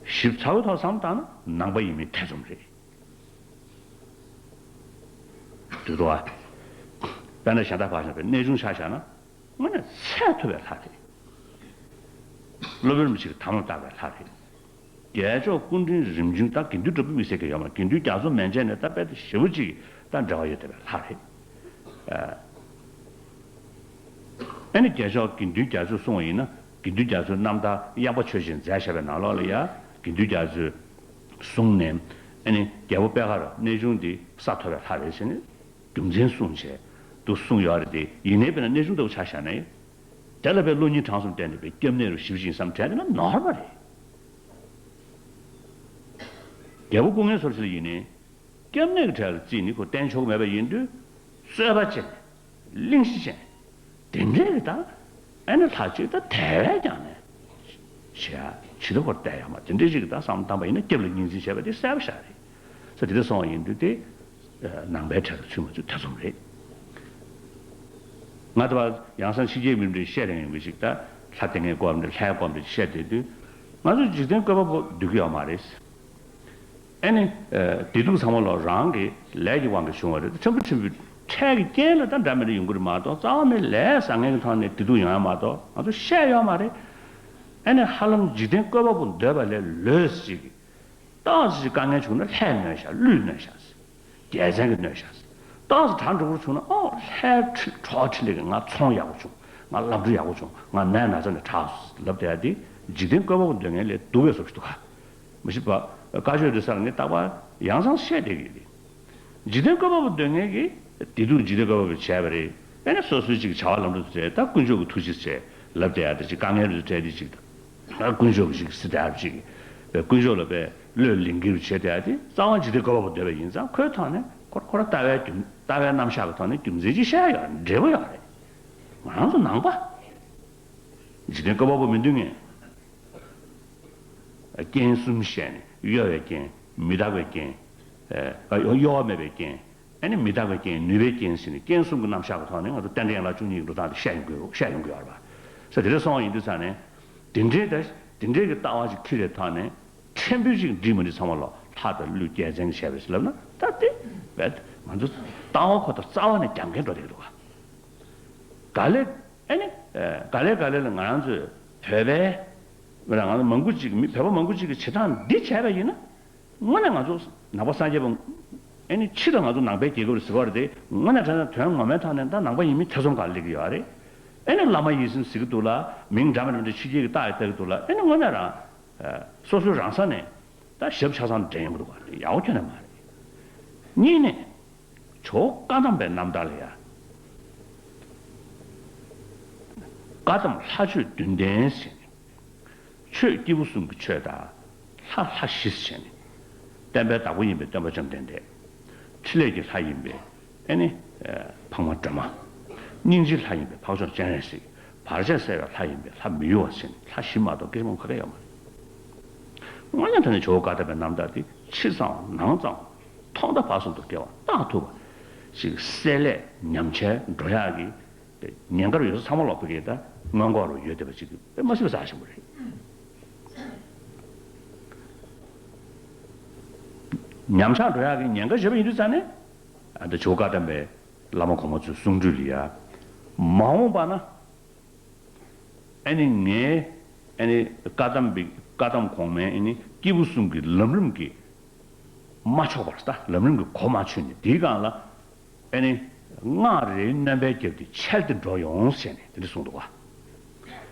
ཞིབ་ཚགས་པོའི་ཐོག་བསམ་བཏང་ན་ནང་པ་ཡིན་མིན་ཐེ་ཚོམ་རེད། དུས་ཐོག་ཨ། དཔེར་ན་གཞན་དག་ཕར་བཞག་པའི་གནས་ཆུང་ཆ་བཞག་ན་དངོས་གནས་ཚད་མཐོ་བའི་ལྷ་རེད། སློབ་དཔོན་རིན་པོ་ཆེ་གི་དམ་ལ་བཏགས་པའི་ལྷ་རེད། རྒྱལ་མཆོག་སྐུ་ཕྲེང་རིམ་བྱོན་ད་དགེ་འདུན་གྲུབ་པའི་དམིགས་བསལ་གྱི་ཡོད་མ་རེད། དགེ་འདུན་རྒྱ་མཚོ་མན་ཆད་ནས་ད་དཔེ་ཞེ་པོ་ཅིག་ད་འབྲེལ་བ་ཡོད་བསྡད་པའི་ལྷ་རེད། ཨ་ནི་རྒྱལ་མཆོག་དགེ་འདུན་རྒྱ་མཚོ་གསུང་བ་ཡིན་ན་དགེ་འདུན་རྒྱ་མཚོའི་རྣམ་ཐར་ཡངས་པ་ཆོས་ཅན་མཛད་བཞག་པའི་ནང་ལོགས་ལ་ཡ་དགེ་འདུན་རྒྱ་མཚོའི་གསུང་ནས་ཨ་ནི་རྒྱལ་པོ་པེ་ཧར་གནས་ཆུང་འདི་ས་མཐོ་བའི་ལྷ་རེད་ཟེར་ནས་རྒྱུ་མཚན་གསུངས་བྱས་འདུག་གསུངས་ཡོད་རེད་དེ། ཡིན་ནའི་དཔེར་ན་གནས་ཆུང་ལྟ་བུ་ཆ་བཞག་ན་ཡང་དེ་ལ་དཔེ་བློ་སྙིང་བྲང་གསུམ་བསྟན་ནས་དཔེ་སྐྱབས་གནས་རུ་ཞིབ་ཅིང་བསམ་དྲན་དེ་ན་ནོར་བ་རེད། རྒྱལ་པོ་སྐུ་ངལ་གསོ་ཕྱིར་ཡིན་ནའི། སྐྱབས་གནས་ཀྱི་གྲལ་ལ་བརྩིས་ནས་ཁོ་བསྟེན་ཆོག་གི་མེད་པ་ཡིན་དུས། རྩོད་པ་བྱས་ནས་གླེང་གཞི་བྱས་ནས་དེ་འདྲའི་གི་ད་ཨ་ནི་ལྷ་གཅིག་ད་དལ་བས་ཀྱང་ནས་བྱེད་ཡ་ཇི་ལྟ་བར་བལྟས་ཡོད་མ་དེ་འདྲའི་ཞིག་གི་ད་བསམ་བཏང་པ་ཡིན་ན་སྐྱབས་ལ་གཉིས་འཛིན་བྱས་པ་དེ་གསལ་པོ་ཤར་རེད། ས་དེ་འདྲ་སོང་བ་ཡིན་དུས་དེ་ནང་པའི་གྲལ་ལ་ཚུད་མ་ཚུད་ཐེ་ཚོམ་རེད། ང་ད་བར་ཡང་སང་ཕྱི་རྒྱལ་མི་འདྲའི་བཤད་རན་ཡོང་གི་ཞིག་ད་ལྷ་དེ་ངའི་སྐོར་འདྲ་ལྷའི་སྐོར་འདྲ་བཤད་བསྡད་དུས་ང་ཚོ་འཇིག་རྟེན་བཀོད་པ་པོ་འདོད་ཀྱི་ཡོད་མ་རེད། ཨ་ནི། བདེ་སྡུག་ཚང་མ་ལོ་རང་གི་ལས་ཀྱི་དབང་གིས་བྱུང་བ་རེད། ཕྲན་བུ་ཕྲན་བུ་འཕྲལ་གྱི་རྐྱེན་ལ་ད་འདྲ་མི་འདྲ་ཡོང་གི་རེད་མ་གཏོགས་རྩ་བ་ནས་ལས་བཟང་ངན་གྱི་ཐོག་ནས་བདེ་སྡུག་ཡོང་ཡ་མ་གཏོགས་ང་ཚོ་བཤད་ཡོད་མ་རེད། ཨ་ནི་ཧ་ལམ་འཇིག་རྟེན་བཀོད་པ་པོ་འདོད་པ་ལས་ལོས་ཅིག་ཏོག་ཙམ་ཅིག་དཀའ་ངལ་བྱུང་ན་ལྷས་གནོད་ཤག་ཀླུས་གནོད་ཤག་རྒྱལ་མཚན་གྱིས་གནོད་ཤག་ཏོག་ཙམ་དྲག་འགྲོ་གི་བྱུང་ན་ཨོ་ལྷའི་ཁྲི་གྲོགས་ཁྲི་ལས་ཀྱིས་ང་ཚོང་ཡག་པོ་བྱུང་། ང་སློབ་གྲྭ་ཡག་པོ་བྱུང་། ང་ནད་ན་ཚ་ནས་དྲག་ལབ་བསྡད་ཡ་དེ་འཇིག་རྟེན་བཀོད་པ་པོ་འདོད་མཁན་ལས་སྡུག་པའི་བཟོ་ཞིག་འདུག་ག་མི་ཤེས་པ། བཀའ་ཆོས་འདི་སར་ངས་རྟག་པར་ཡང་སང་བཤད་བསྡད་ཀྱི་ཡོད། འཇིག་རྟེན་བཀོད་པ་པོ་འདོད་མཁན་གྱིས་བདེ་སྡུག་འཇིག་རྟེན་བཀོད་པ་པོ་བྱས་པ་རེད། ཨེ་ནས་སོ་སོའི་ཅིག་བྱ་བ་ལམ་འགྲོ་དུ་བྱས་ད་དཀོན་མཆོག་གི་ཐུགས་རྗེ་བྱས་ལབ་བསྡད་ཡ་དེ་ཅིག་དཀའ་ངལ་རེ་འཕྲད་དེ་ཅིག་ད་དཀོན་མཆོག་གི་ཅིག་སྲིད་དར་ཅིག་པའི་དཀོན་མཆོག་ལ་པའི་བློས་ལིང་གིར་བྱས་བསྡད་ཡ་དེ་རྩ་བ་འཇིག་རྟེན་བཀོད་པ་པོ་འདོད་པ་ཡིན་ཙང་ཁོའི་ཐོག་ནས་ཁོ་ཁོ་ར་ལྟ་བའི་རྒྱུ་ལྟ་བའི་རྣམ་གཞག་གི་ཐོག་ནས་རྒྱུ་མཚན་ཅིག་བཤད་ཡ་ཡོད་རེད། འབྲས་བུ་ཡོད་རེད། ང་རང་ཚོ་ནང་པ། འཇིག་རྟེན་བཀོད་པ་པོ་མི་འདོད་མཁན། རྐྱེན་གསུམ་བཤད་ནས་གཡོ་བའི་རྐྱེན། མི་རྟག་པའི་རྐྱེན། ཨ་གཡོ་བ་མེད་པའི་རྐྱེན། ཨ་ནི་མི་རྟག་པའི་རྐྱེན་ནུས་པའི་རྐྱེན་ཟེར་ནས་རྐྱེན་གསུམ་གྱི་རྣམ་གཞག་གི་ཐོག་ནས་ང་ཚོ་རྟེན་འབྲེལ་ཡན་ལག་བཅུ་གཉིས་ཀྱི་འགྲོ་སྟངས་དེ་བཤད་ཡོང་དགོས་བཤད་ཡོང་དགོས་ཡོད་རེད་པ། ས་དེ་འདྲ་སོང་བ་ཡིན་དུས་ཙང་ནས་དེ་འདྲའི་ད་དེ་འདྲའི་གི་ལྟ་བ་ཞིག་འཁྱེར་བའི་ཐོག་ནས་ཕྲན་བུ་ཞིག་འགྲིག་མ་འགྲིག་ཚང་མ་ལོ་ལྷ་དང་ཀླུ་རྒྱལ་མཚན་གྱིས་བྱས་པ་ཞིག་ལབ་ན་ད་དེ་བས་ང་ཚོ་ལྟ་བ་ཁོ་ད་རྩ་བ་ནས་རྒྱབ་འགལ་འགྲོ་བསྡད་ཀྱི་འདུག་ག་ག་ལེ། ཨ་ནི། ག་ལེ་ག་ལེ་ལ་ང་རང་ཚོས་བོད་པའི། ང་རང་ཚོ་མང་པོ་ཅིག་མི་བོད་པ་མང་པོ་ཅིག་གིས་བྱེད་སྟངས་འདི་བྱས་པ་ཡིན་ན། དངོས་གནས་ང་ཚོ་ནང་པ་སངས་རྒྱས་པ་ ཨེ་ནི་ཕྱི་ལ་ང་ཚོ་ནང་པའི་རྒྱལ་ཁབ་རེད་ཟེར་བ་རེད་དེ། དངོས་གནས་དྲང་གནས་དོན་ངོ་མའི་ཐོག་ནས་ད་ནང་པ་ཡིན་མིན་ཐེ་ཚོམ་སྒང་སླེབས་ཀྱི་ཡོད་རེད། ཨེ་ནི་བླ་མ་ཡིད་བཞིན་ཟེར་གྱི་འདུག་ལ། མིང་འདྲ་མི་འདྲ་མི་འདྲ་ཕྱི་རྒྱལ་གྱི་རྟགས་ཡང་བལྟ་གི་འདུག་ལ། ཨེ་ནི་དངོས་གནས་རང་སོ་སོའི་རང་ས་ནས་ད་ཞབས་ཆ་ཚང་འདྲེན་ཡོང་གི་འདུག་ག་ཡག་པོ་ཁྱོན་ནས་མ་རེད། གཉིས་ནས། ཇོ་བོ་བཀའ་གདམས་པའི་རྣམ་ཐར་ལ་ཡ། བཀའ་གདམས་ལྷ་ཆོས་བདུན་ལྡན་ཟེར་ནས། ཆོས་སྐྱེས་བུ་གསུམ་གྱི་ཆོས་དང་། ལྷ་ལྷ་བཞི་ཟེར་ནས། བསྟན་པའི་བདག་པོ་ཡིན་པའི་སྟོན་པ་བཅོམ་ལྡན་འདས། ཕྲིན་ལས་ཀྱི་ལྷ་ཡིན་པའི་ཨེ་ནི་འཕགས་མ་སྒྲོལ་མ། སྙིང་རྗེའི་ལྷ་ཡིན་པའི་འཕགས་མཆོག་སྤྱན་རས་གཟིགས། བར་ཆད་སེལ་བའི་ལྷ་ཡིན་པའི་ལྷ་མི་གཡོ་བ་ཟེར་ནས་ལྷ་བཞི་མ་གཏོགས་སྐད་ཆ་མང་པོ་ག་གེ་ཡོད་མ་རེད། དངོས་གནས་དྲང་གནས་ཇོ་བོ་བཀའ་གདམས་པའི་རྣམ་ཐར་དེ་ཕྱི་ཙམ་ནང་ཙམ་ཐོག་མཐའ་བར་གསུམ་དུ་སྐྱེ་བ་བརྟག་ཐུབ་པ་ཞིག་བསྲེ་ལྷད་ཉམས་ཆག་འགྲོ་ཡག་གི་ཉེན་ཁ་རུ་ཡོད་ས་ཚང་མ་ལོག་པའི་གི་ད་སྔོན་འགོག་རུ་ཡོད་བསྡད་པ་ཅིག་དཔེ་མ་སྲིད་པ་རྩ་ཆེན་པོ་རེད། ཉམས་ཆག་འགྲོ་ཡག་གི་ཉེན་ཁ་བརྗོད་པ་ཡིན་དུས་ཙང་ནས། ཨ་ད་ཇོ་བོ་བཀའ་གདམས་པའི་བླ་མ་གོང་མ་ཚོའི་གསུང་སྒྲོས་ལ་ཡ། མ་འོངས་པ་ན། ཨ་ནི་ངའི་ཨ་ནི་བཀའ་གདམས་པའི་བཀའ་གདམས་གོང་མའི་ཨ་ནི་སྐྱེས་བུ་གསུམ་གྱི་ལམ་རིམ་གྱི་མ་ཆོག་པར་ད་ལམ་རིམ་གྱི་གོ་མ་ཆོད་ནས་དེའི་སྒང་ལ། ཨེ་ནི། སྔགས་རེའི་སྣོན་པའི་རྒྱབ་དེ་འཆལ་ཏེ་འགྲོ་ཡོང་ཟེར་ནས་དེ་འདྲ་གསུངས་འདུག་བ།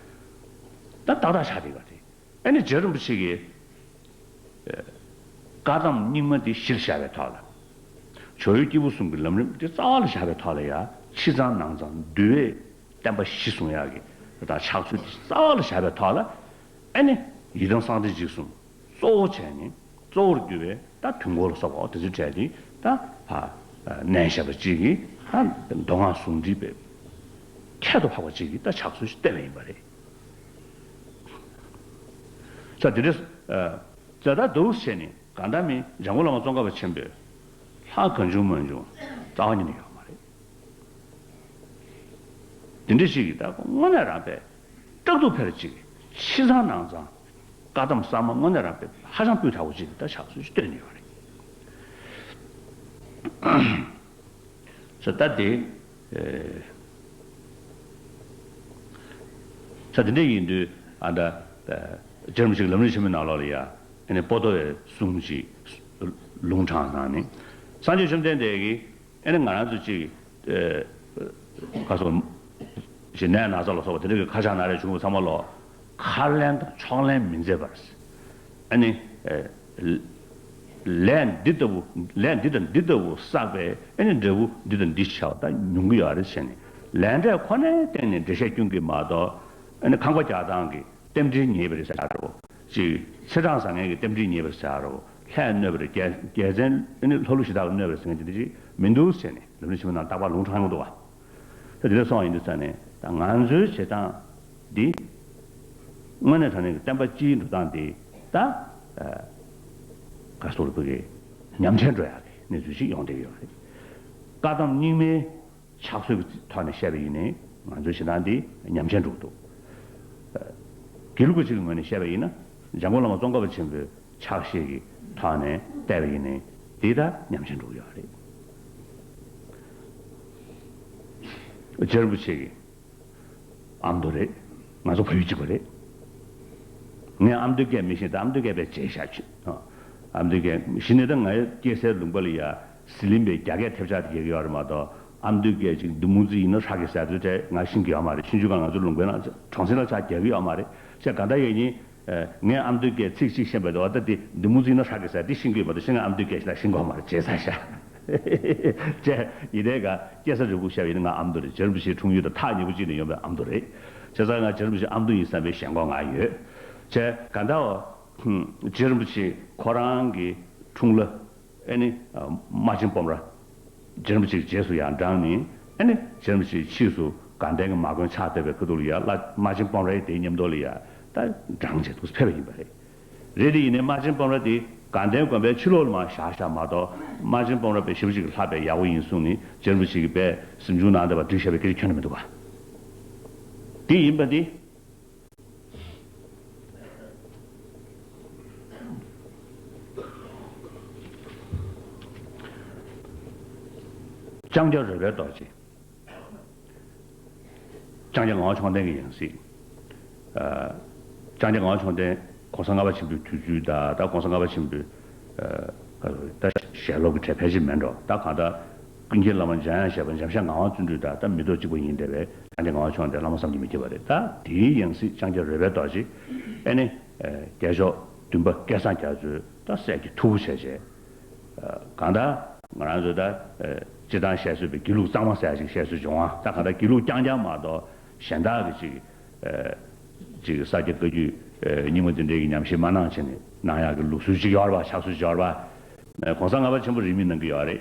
ད་ཏག་ཏག་ཆགས་བསྡད་ཡོད་རེད། ཨེ་ནི་རྗེ་རིན་པོ་ཆེ་གིས། བཀའ་གདམས་རྙིང་མ་དེ་གཞིར་བཞག་པའི་ཐོག་ལ། ཇོ་བོའི་སྐྱེས་བུ་གསུམ་གྱི་ལམ་རིམ་དེ་རྩ་བ་ལ་བཞག་པའི་ཐོག་ལ་ཡ་ཕྱི་གཙང་ནང་གཙང་འདུལ་བའི་བསྟན་པ་གཞི་བཟུང་ཡག་གི་དང་ཕྱག་ཚུལ་དེ་རྩ་བ་ལ་བཞག་པའི་ཐོག་ལ། ཨེ་ནི་ཡི་དམ་གསང་བདེ་འཇིགས་གསུམ་གཙོ་བོ་བྱས་ནས། གཙོ་བོར་གྱུར་པའི་ད་དུས་འཁོར་ལ་སོགས་པ་དེ་ཚོའི་གྲས་དེ་ད་ཕར་མནན་བཞག་པ་གཅིག་གིས་ད་མདོ་སྔགས་ཟུང་འབྲེལ་བའི་ཁྱད་དུ་འཕགས་པ་གཅིག་གིས་ད་ཕྱག་ཚུལ་ཞིག་བསྟན་པ་ཡིན་པ་རེད། ས་དེ་འདྲ་ས་ད་འདུག་བྱས་ནས་གང་ལྟར་མི་འཇམ་མགོན་བླ་མ་ཙོང་ཁ་པ་ཆེན་པོས་ལྷ་གང་བྱུང་མང་བྱུང་རྩ་བ་ཉིད་ནས་ཡོད་མ་རེད། དེ་འདྲ་ཞིག་གིས་ད་དངོས་གནས་རང་པས་སྐྲག་སྡུག་འཕེར་ཅིག་ཕྱི་གཙང་ནང་གཙང་བཀའ་གདམས་གསར་མ་དངོས་གནས་རང་པས་ཧ་ཅང་སྤུས་དག་པོ་ཅིག་ད་ཕྱག་ཚུལ་ཞིག་སྟོན་ཡོད་རེད། ས་ད་དེ། ས་དེ་འདྲ་ཡིན་དུས་ཨ་ད། རྗེ་རིན་པོ་ཆེ་གི་ལམ་རིམ་ཆེན་མོའི་ནང་ལོགས་ལ་ཡ། ཨ་ནི་པོ་ཏོ་བའི་གསུང་ཅིག་ལུང་དྲངས་གནང་ནས། སངས་རྒྱས་བཅོམ་ལྡན་འདས་ཀྱིས། ཨེ་ནི་ང་རང་ཚོ་གཅིག་ཨེ། ཁ་སོ། ཞེ་ནད་ན་ཚ་ལ་སོགས་པ་དེ་འདྲ་གི་ཁ་ཆག་ན་རེ་བྱུང་བ་ཚང་མ་ལོ། ཁ་ལན་དང་ཕྱོགས་ལན་མི་མཛད་པར། ཨ་ནི། ཨེ། ལས་འདི་ལྟ་བུ་ལས་འདི་དང་འདི་ལྟ་བུ་བསགས་པས་ཨ་ནི་འབྲས་བུ་འདི་དང་འདི་བྱ་བ་ད་མྱོང་གི་ཡོད་རེད་ཟེར་ནས་ལས་འབྲས་ཁོ་ནའི་སྟེང་ནས་འགྲེལ་བཤད་སྐྱོན་གྱི་མ་གཏོགས། ཨ་ནི་ཁང་པ་རྒྱག་སྟངས་ཀྱི་རྟེན་འབྲེལ་ཉེས་པ་རེད་ཟེར་ཡ་རེད་བོ། ཅིག་ཚེས་གྲངས་བཟང་ངན་གྱི་རྟེན་འབྲེལ་ཉེས་པ་རེད་ཟེར་ཡ་རེད་བོ། ལྷས་གནོད་པ་རེད། རྒྱལ་རྒྱལ་མཚན་ཨ་ནི་ལྷ་ཀླུ་གཞི་བདག་གིས་གནོད་པ་རེད་ཟེར་མཁན་དེ་འདྲ་ཅིག་མི་འདུག་ཟེར་ནས་ལམ་རིམ་ཆེན་མོ་ནང་རྟག་པར་ལུང་དྲངས་ཡོང་འདུག་བ། ད་དེ་འདྲ་སོང་བ་ཡིན་དུས་ཙང་ནས་ད་ང་ཚོའི་བྱེད་སྟངས་འདི། དངོས་གནས་དྲང་གནས་ཀྱི་བསྟན་པ་སྤྱིའི་འགྲོ་སྟངས་འདི་ད། ག་སོགས་ལ་བུ་གའི་ཉམས་ཆག་འགྲོ་ཡག་གི་གནས་ཚུལ་ཞིག་ཡོང་བསྡད་ཀྱི་ཡོད་རེད། བཀའ་གདམས་རྙིང་མའི་ཕྱག་སྲོལ་གྱི་ཐོག་ནས་བཤད་པ་ཡིན་ནའི་ང་ཚོའི་བྱེད་སྟངས་འདི་ཉམས་ཆག་འགྲོ་གི་འདུག་དགེ་ལུགས་པ་ཅིག་གི་ངོས་ནས་བཤད་པ་ཡིན་ན་འཇམ་མགོན་བླ་མ་ཙོང་ཁ་པ་ཆེན་པོའི་ཕྱག་བཞེས་ཀྱི་ཐོག་ནས་བལྟས་པ་ཡིན་ནའི་འདི་ད་ཉམས་ཆག་འགྲོ་གི་ཡོད་རེད། རྗེ་རིན་པོ་ཆེ་གི་ཨ་མདོ་རེད། ང་ཚོ་བལ་ཡུལ་གཅིག་པ་རེད། ངས་ཨ་མདོའི་སྐད་མི་ཤེས། ད་ཨ་མདོའི་སྐད་དཔེ་བརྗེད་བཞག་ཅིག་ཨ་མདོའི་སྐད་གཞི་ནས་ད་ང་སྐྱེས་སའི་ལུང་པ་ལ་ཡ་ཟི་ལིང་པའི་རྒྱ་སྐད་ཐེབས་ཆག་དེ་རྒྱག་གི་ཡོད་རེད་མ་གཏོགས། ཨ་མདོའི་སྐད་ཅིག་འདི་མོ་ཙི་ཡིན་ན་ཧྲ་གི་ཟེར་དུས་དེ་ང་ཤེས་ཀྱི་ཡོད་མ་རེད། ཆུང་ཆུང་སྒང་ང་ཚོ་ལུང་པའི་ནང་གྲོང་གསེབ་ལ་ཆགས་རྒྱག་གི་ཡོད་མ་རེད། བྱས་ག་འདྲ་ཡོད་ཡིན། ངས་ཨ་མདོའི་སྐད་ཚིག་གཅིག་ཤེས་པ་དང་། ད་དེ་འདི་མོ་ཙི་ཡིན་ན་ཧྲ་གི་ཟེར་དེ་ཤེས་ཀྱི་ཡོད་མ་གཏོགས། ཤེས་ན་ཨ་མདོའི་སྐད་ཤེས་ན་ཤེས་གོ་མ་རེད། བརྗེད་ཚར་ཤག་བྱས་ཡིན་ནའི་ག་སྐྱེས་ས་རི་ཁུག་བཤད་པ་ཡིན་ན་ང་ཨ་མདོ་རེད། རྗེ་རིན་པོ་ཆེའི་འཁྲུངས་ཡུལ་དང་ཐག་ཉེ་པོ་གཅིག་ནས་ཡོང་བའི་ཨ་མདོ་རེད། བྱས་ཙང་ང་རྗེ་རིན་པོ་ཆེ་ཨ་མདོ་ཡིན་བསམ་པའི་ཞེན་ཁོག་ང་ཡོད། བྱས་ག་འདྲ་བ། རྗེ་རིན་པོ་ཆེ་ཁོ་རང་གི་འཁྲུངས་ལྷ། ཨེ་ནི། རྨ་ཆེན་སྤོམ་ར། རྗེ་རིན་པོ་ཆེའི་རྗེས་སུ་ཡང་འབྲངས་ནས། ཨེ་ནི། རྗེ་རིན་པོ་ཆེའི་ཕྱིས་སུ་དགའ་ལྡན་གྱི་མ་དགོན་ཕྱག་བཏབ་པའི་ཁ་ཐུག་ལ་ཡ་ལྷ་རྨ་ཆེན་སྤོམ་རའི་དེའི་མཉམ་དུ་ལ་ཡ་ད་འབྲངས་བྱས་འདུག་ཕེབས་པ་ཡིན་པ་རེད། རེད་དེ་ཡིན་ནའི་རྨ་ཆེན་སྤོམ་ར་དེ་དགའ་ལྡན་དགོན་པའི་ཕྱི་ལོགས་ལ་མར་བཞག་བཞག་མ་གཏོགས། རྨ་ཆེན་སྤོམ་ར་དཔེ་ཞེ་པོ་ཅིག་གི་ལྷ་དཔེ་ཡག་པོ་ཡིན་གསུངས་ནས་རྗེ་རིན་པོ་ཆེ་གིས་དཔེ་གཟིམ་ཆུང་ནང་དེ་བ་བསྒྲིགས་བཞག་པའི་སྐད་ཆ་ཁྱོན་ནས་མི་འདུག་ག་དེ་ཡིན་པ་དེ། ལྕང་སྐྱ་རོལ་པའི་རྡོ་རྗེ། ལྕང་སྐྱ་ངག་དབང་མཆོག་ལྡན་གྱི་ཡང་སྲིད། ཨ། ལྕང་སྐྱ་ངག་དབང་མཆོག་ལྡན་༸གོང་ས་ལྔ་པ་ཆེན་པོའི་དུས་ཚོད་དང་ད་༸གོང་ས་ལྔ་པ་ཆེན་པོའི། ཨ། ད་ཞལ་སློབ་ཀྱི་གྲས་ཕལ་ཆེར་མེད་འགྲོ། ད་གང་ལྟར་ཀུན་མཁྱེན་བླ་མ་འཇམ་དབྱངས་བཞད་པ་འཇམ་ཤ་ངག་དབང་བརྩོན་འགྲུས་དང་ད་མི་ཐོག་གཅིག་པ་ཡིན་བསྡད་པས། ད་འདི་ངག་དབང་ཕྱོགས་འདི་བླ་མ་བསམ་གྱིས་མི་ཁྱབ་པ་རེད། ད་དེའི་ཡང་སྲིད་ལྕང་སྐྱ་རོལ་པའི་རྡོ་རྗེ། ཨེ་ནི། རྒྱལ་མཆོག་བདུན་པ་སྐལ་བཟང་རྒྱ་མཚོས་ད་སྲས་ཀྱི་ཐུ་བོ་བྱས་བྱས། གང་ལྟར་ང་རང་ཚོས་ད། སྤྱིར་བཏང་བཤད་སྲོལ་བའི་དགེ་ལུགས་གཙང་མ་ཟེར་ཡག་ཅིག་བཤད་སྲོལ་བྱུང་བ། ད་གང་ལྟར་དགེ་ལུགས་རྐྱང་རྐྱང་མ་གཏོགས་གཞན་དག་གི་ཅིག་ཅིག་ས་སྐྱ་བཀའ་བརྒྱུད། རྙིང་མ་འདི་འདྲའི་གི་ཉམས་ཞིབ་མ་གནང་བྱས་ནས་གནང་ཡག་གི་ལུགས་སྲོལ་ཅིག་ཡོད་རེད་པ། ཕྱག་སྲོལ་ཅིག་ཡོད་རེད་པ། གོང་ས་ལྔ་པ་ཆེན་པོ་རིས་མེད་གནང་གི་ཡོད་རེད།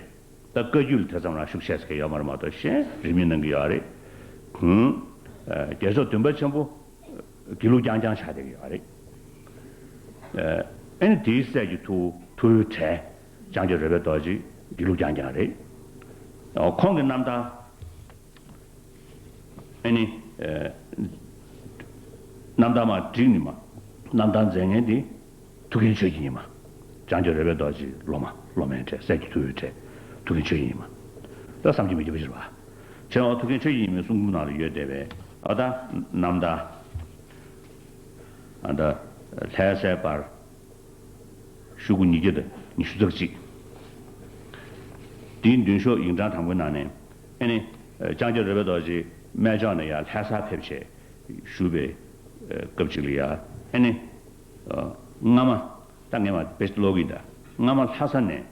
ད་བཀའ་བརྒྱུད་ལ་དེ་ཙམ་རང་ཤུགས་ཆེ་ཟེར་མཁན་ཡོད་མ་རེད་མ་གཏོགས་གཞན་རིས་མེད་གནང་གི་ཡོད་རེད། ཧུམ། རྒྱལ་མཆོག་བདུན་པ་ཆེན་པོ་དགེ་ལུགས་རྐྱང་རྐྱང་ཆགས་བསྡད་ཀྱི་ཡོད་རེད། ཨེ་ནི་དེའི་སྲས་ཀྱི་ཐུ་ཐུ་བོའི་གྲས་ལྕང་སྐྱ་རོལ་པའི་རྡོ་རྗེ་དགེ་ལུགས་རྐྱང་རྐྱང་རེད། ཁོང་གི་རྣམ་ཐར། ཨེ་ནི། རྣམ་ཐར་མར་བསྒྲིགས་ནི་མ། རྣམ་ཐར་མཛད་མཁན་དེ་ཐུའུ་བཀྭན་ཆོས་ཀྱི་ཉི་མ། ལྕང་སྐྱ་རོལ་པའི་རྡོ་རྗེའི་སློབ་མ་སློབ་མའི་གྲས་སྲས་ཀྱི་ཐུ་བོའི་གྲས། ཐུའུ་བཀྭན་ཆོས་ཀྱི་ཉི་མ། ད་བསམ་གྱིས་མི་ཁྱབ་པ་ཞིག་རེད་པ། བྱས་ཙང་ཐུའུ་བཀྭན་ཆོས་ཀྱི་ཉི་མའི་གསུང་འབུམ་ནང་ལ་ཡོད་བསྡད་པའི་ཨ་ད་རྣམ་ཐར། ཨ་ད་ལྷ་སའི་བར། ཤོག་གུ་ཉིས་བརྒྱ་དང་ཉི་ཤུ་རྩ་གཅིག་དེའི་མདུན་ཤོག་ཡིག་ཕྲེང་དང་པོའི་ནང་ནས། ཨེ་ནི། ལྕང་སྐྱ་རོལ་པའི་རྡོ་རྗེ་སྨད་ཕྱོགས་ནས་ཡར་ལྷ་སར་ཕེབས་བྱས་བཞུགས་པའི་སྐབས་ཅིག་ལ་ཡ། ཨེ་ནི། སྔ་མ། ད་ངས་མར་དཔེ་ཀློག་གི་ཡིན་ད། སྔ་མ་ལྷ་ས་ནས་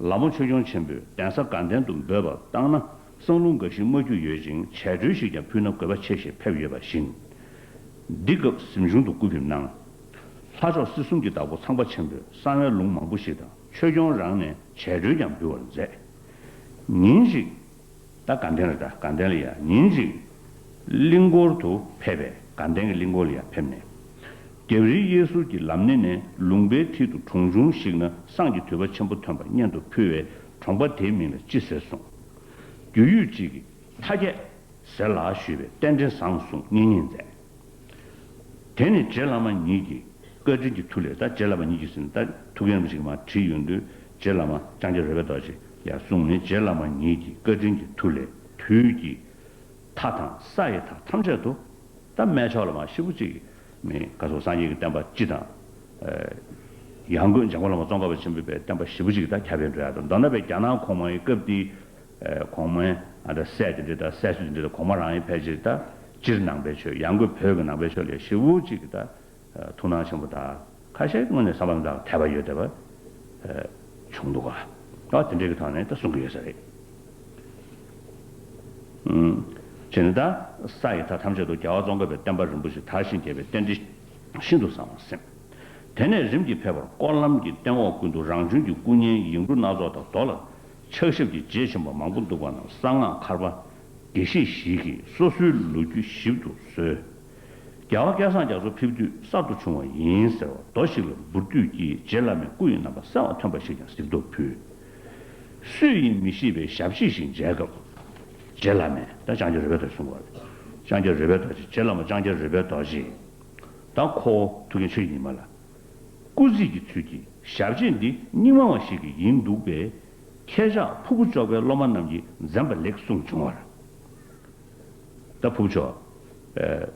ལ་མོ་ཆོས་སྐྱོང་ཆེན་པོས་གདན་ས་དགའ་ལྡན་དུ་འབོད་པ་བཏང་ན་གསང་ལུང་འགའ་ཞིག་མ་བརྒྱུད་ཡོད་ཅིང་བྱད་སྒྲོལ་ཞིག་ཀྱང་ཕུལ་ན་དགོས་པ་ཆེ་ཞེས་ཕེབས་ཡོད་པ་བཞིན། འདི་སྐབས་གཟིམ་ཆུང་དུ་སྐུ་ཕེབས་གནང་། ལྷ་མཆོག་སྲིད་གསུམ་གྱི་བདག་པོ་ཚངས་པ་ཆེན་པོས་གསང་བའི་ལུང་མང་པོ་ཞིག་དང་ཆོས་སྐྱོང་རང་ནས་བྱད་སྒྲོལ་ཀྱང་འབུལ་བར་མཛད། ཉིན་ཞིག་ད་དགའ་ལྡན་ལ་ད་དགའ་ལྡན་ལ་ཡ་ཉིན་ཞིག་གླིང་སྐོར་དུ་ཕེབས་པས། དགའ་ལྡན་གྱི་གླིང་སྐོར་ལ་ཡ་ཕེབས་ནས། རྒྱབ་རིའི་གཡས་ཟུར་གྱི་ལམ་སྣེ་ནས་ལུང་པའི་མཐིལ་དུ་གྲོང་ཆུང་ཞིག་ན་བསངས་ཀྱི་དུད་པ་ཆེན་པོ་ཐོན་པ་སྙན་དུ་ཕུལ་བས། གྲོང་པ་དེའི་མིང་ལ་ཅི་ཟེར་གསུངས། རྒྱུས་ཡོད་ཅིག་གིས་མཐའ་རྒྱས་ཟེར་ལགས་ཞུས་པས། རྟེན་འབྲེལ་བཟང་གསུངས། གཉེན་ཉེ་མཛད། དེ་ནས་རྗེ་བླ་མ་ཉིད་ཀྱི་བཀའ་དྲིན་གྱི་མཐུ་ལས། ད་རྗེ་བླ་མ་ཉིད་ཀྱིས་ཟེར་ན་ད་ཐུའུ་བཀྭན་རིན་པོ་ཆེ་གིས་མར་བྲིས་ཡོང་དུས་རྗེ་བླ་མ་ལྕང་སྐྱ་རོལ་པའི་རྡོ་རྗེ་ཡར་གསུངས་ནས། རྗེ་བླ་མ་ཉིད་ཀྱི་བཀའ་དྲིན་གྱི་མཐུ་ལས་དུས་ཀྱི་མཐའ་དང་ས་ཡི་མཐའ་ཐམས་ཅད་དུ། ད་སྨད་ཕྱོགས་ལ་མར་ཞེ་པོ་ཅིག་མི་ག་ཚོད་སངས་རྒྱས་ཀྱི་བསྟན་པ་སྤྱི་དང་། ཡང་སྒོས་འཇམ་མགོན་བླ་མ་ཙོང་ཁ་པ་ཆེན་པོས་པའི་བསྟན་པ་ཞེ་པོ་ཅིག་ད་ཁྱབ་སྤེལ་འགྲོ་ཡག་དང་། མདོར་ན་པའི་རྒྱ་ནག་གོང་མའི་སྐབས་དེའི་གོང་མའི་ཨ་ད་སྲས་དེ་འདྲ་ད་སྲས་སུ་དེ་འདྲ་ད་གོང་མ་རང་ཡིན་ཕལ་ཆེར་ད་སྤྱིར་ནང་པའི་ཆོས། ཡང་སྒོས་བོད་ཀྱི་ནང་པའི་ཆོས་ལ་ཞེ་པོ་ཅིག་ད་ཐུགས་སྣང་ཆེན་པོ་དང་ཁ་ཤས་དངོས་གནས་བསམ་པ་དང་དད་པ་ཡོད་བསྡད་པ་བྱུང་འདུག་ག་ཨ་དེ་འདྲའི་གི་ཐོག་ནས་ད་གསུང་གི་ཡོད་ས་རེད། བྱས་ནས་ད་ས་ཡི་མཐའ་ཐམས་ཅད་དུ་རྒྱལ་བ་ཙོང་ཁ་པའི་བསྟན་པ་རིན་པོ་ཆེ་དར་ཞིང་རྒྱས་པའི་རྟེན་འབྲེལ་ཤིན་ཏུ་བཟང་བར་སེམས། དེ་ནས་རིམ་གྱིས་ཕེབས་པར་སྐོར་ལམ་གྱི་སྟེང་འོག་ཀུན་ཏུ་རང་བྱུང་གི་སྐུ་བརྙན་ཡིག་འབྲུ་སྣ་ཚོགས་དང་། རྡོ་ལ་ཕྱག་ཞབས་ཀྱི་རྗེས་ཆེན་པོ་མང་པོ་འདུག་པ་རྣམས་གསང་སྔགས་མཁར་པ་དགེ་བཤེས་ཞིག་གིས་སོ་སོའི་ལོ་རྒྱུས་ཞིབ་ཏུ་བཟོས། རྒྱལ་བ་སྐལ་བཟང་རྒྱ་མཚོ་ཕེབས་དུས་གསར་དུ་བྱུང་བ་ཡིན་ཟེར་བ་རྡོ་ཞིག་ལ་འབུར་དུས་ཀྱིས་རྗེ་བླ་མའི་སྐུ་ཡི་རྣམ་པ་གསལ་བར་ཐོན་པ་ཞིག་ཀྱང་གཟིགས་རྟོག་ཕུལ། སུ་ཡིན་མི་ཤེས་པའི་ཞབས་ཕྱི་ཞིག་མཇལ་སྐབས། རྗེ་བླ་མས་ད་ལྕང་སྐྱ་རོལ་པའི་རྡོ་རྗེ་གསུང་བ་རེད། ལྕང་སྐྱ་རོལ་པའི་རྡོ་རྗེ་རྗེ་བླ་མ་ལྕང་སྐྱ་རོལ་པའི་རྡོ་རྗེ། ད་ཁོ་བོ་ཐུའུ་བཀྭན་ཆོས་ཀྱི་ཉི་མ་ལ། སྐུ་རྩེད་ཀྱི་ཚུལ་གྱིས་ཞབས་རྗེས་འདི་རྙིང་མ་བ་ཞིག་གི་ཡིན་འདུག་པས། ཁྱེད་ཅག་ཕུར་བུ་ལྕོག་པའི་སློབ་མ་རྣམས་ཀྱིས་འཛེམ་པ་ལེགས་གསུངས་བྱུང་བར། ད་ཕུར་བུ་ལྕོག་ཨེ།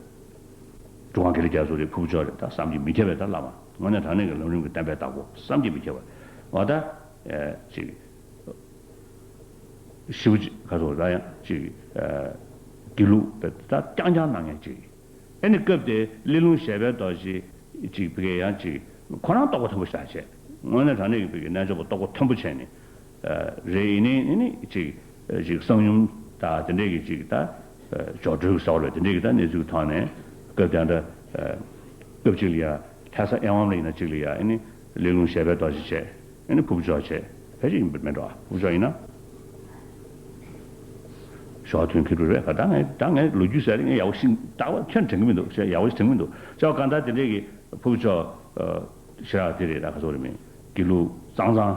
འབྲུག་སྒང་དགེ་ལེགས་རྒྱ་མཚོ་རེད། ཕུར་བུ་ལྕོག་རེད། ད་བསམ་གྱིས་མི་ཁྱབ་པའི་ད་བླ་མ་དངོས་གནས་དྲང་གནས་ཀྱི་ལམ་རིམ་གྱི་བསྟན་པའི་བདག་པོ་བསམ་གྱིས་མི་ཁྱབ་པ། འོ་ད་ཨེ་ཅིག་ཞེ་པོ་ཅིག་ག་ཚོད་ད་ཡང་ཅིག་ཨེ་དགེ་ལུགས་པའི་ད་རྐྱང་རྐྱང་གནང་མཁན་ཅིག་ཨེ་ནི་སྐབས་དེ་གླེ་ལུང་བཞད་པའི་རྡོ་རྗེ་ཅིག་བི་གའི་ཡང་ཅིག་ཁོ་རང་རྟོགས་པ་མཐོན་པོ་ཞེ་དྲག་བྱས། དངོས་གནས་དྲང་གནས་ཀྱི་བི་གའི་རྣལ་འབྱོར་པ་རྟོགས་པ་མཐོན་པོ་བྱས་ནས། རེད། ཡིན་ནའི་ནི་ཅིག་ཅིག་གསང་ཡུམ་དང་དེ་འདྲས་ཀྱི་ཅིག་ད་སྦྱོར་སྒྲོལ་གྱི་ཟེར་བ་རེད། དེ་འདྲས་ཀྱི་ད་གནས་ཚུལ་གྱི་ཐོག་ནས་སྐབས་དེ་འདྲ་སྐབས་ཅིག་ལ་ཡ་ལྷ་ས་ཨེ་ཝཾ་ལ་ཡིན་ན་ཅིག་ལ་ཡ་ཨེ་ནི་གླེ་ལུང་བཞད་པའི་རྡོ་རྗེ་བྱས། ཨེ་ནི་ཕུར་བུ་ལྕོག་བྱས། ཕལ་ཆེར་ཡིན་པ་མེད་འགྲོ། ཨ་ཕུར་བུ་ལྕོག་ཡིན་ན་ཞོགས་ཐུན་ཁེ་འགྲོ་རེད། ད་ངས་ད་ངས་ལོ་རྒྱུས་ཟེར་ངས་ཡག་པོ་ཤེས་ད་བ་ཁྱོན་དྲན་གྱི་མི་འདུག་ཡག་པོ་ཞིག་དྲན་གྱི་མི་འདུག་ཅེས་པ་གང་ལྟར་དེ་འདྲས་ཀྱི་ཕུར་བུ་ལྕོག་ཞེ་དྲག་དེ་རེད། ད་ག་ཚོད་རེད་མིན་དགེ་ལུགས་གཙང་གཙང་།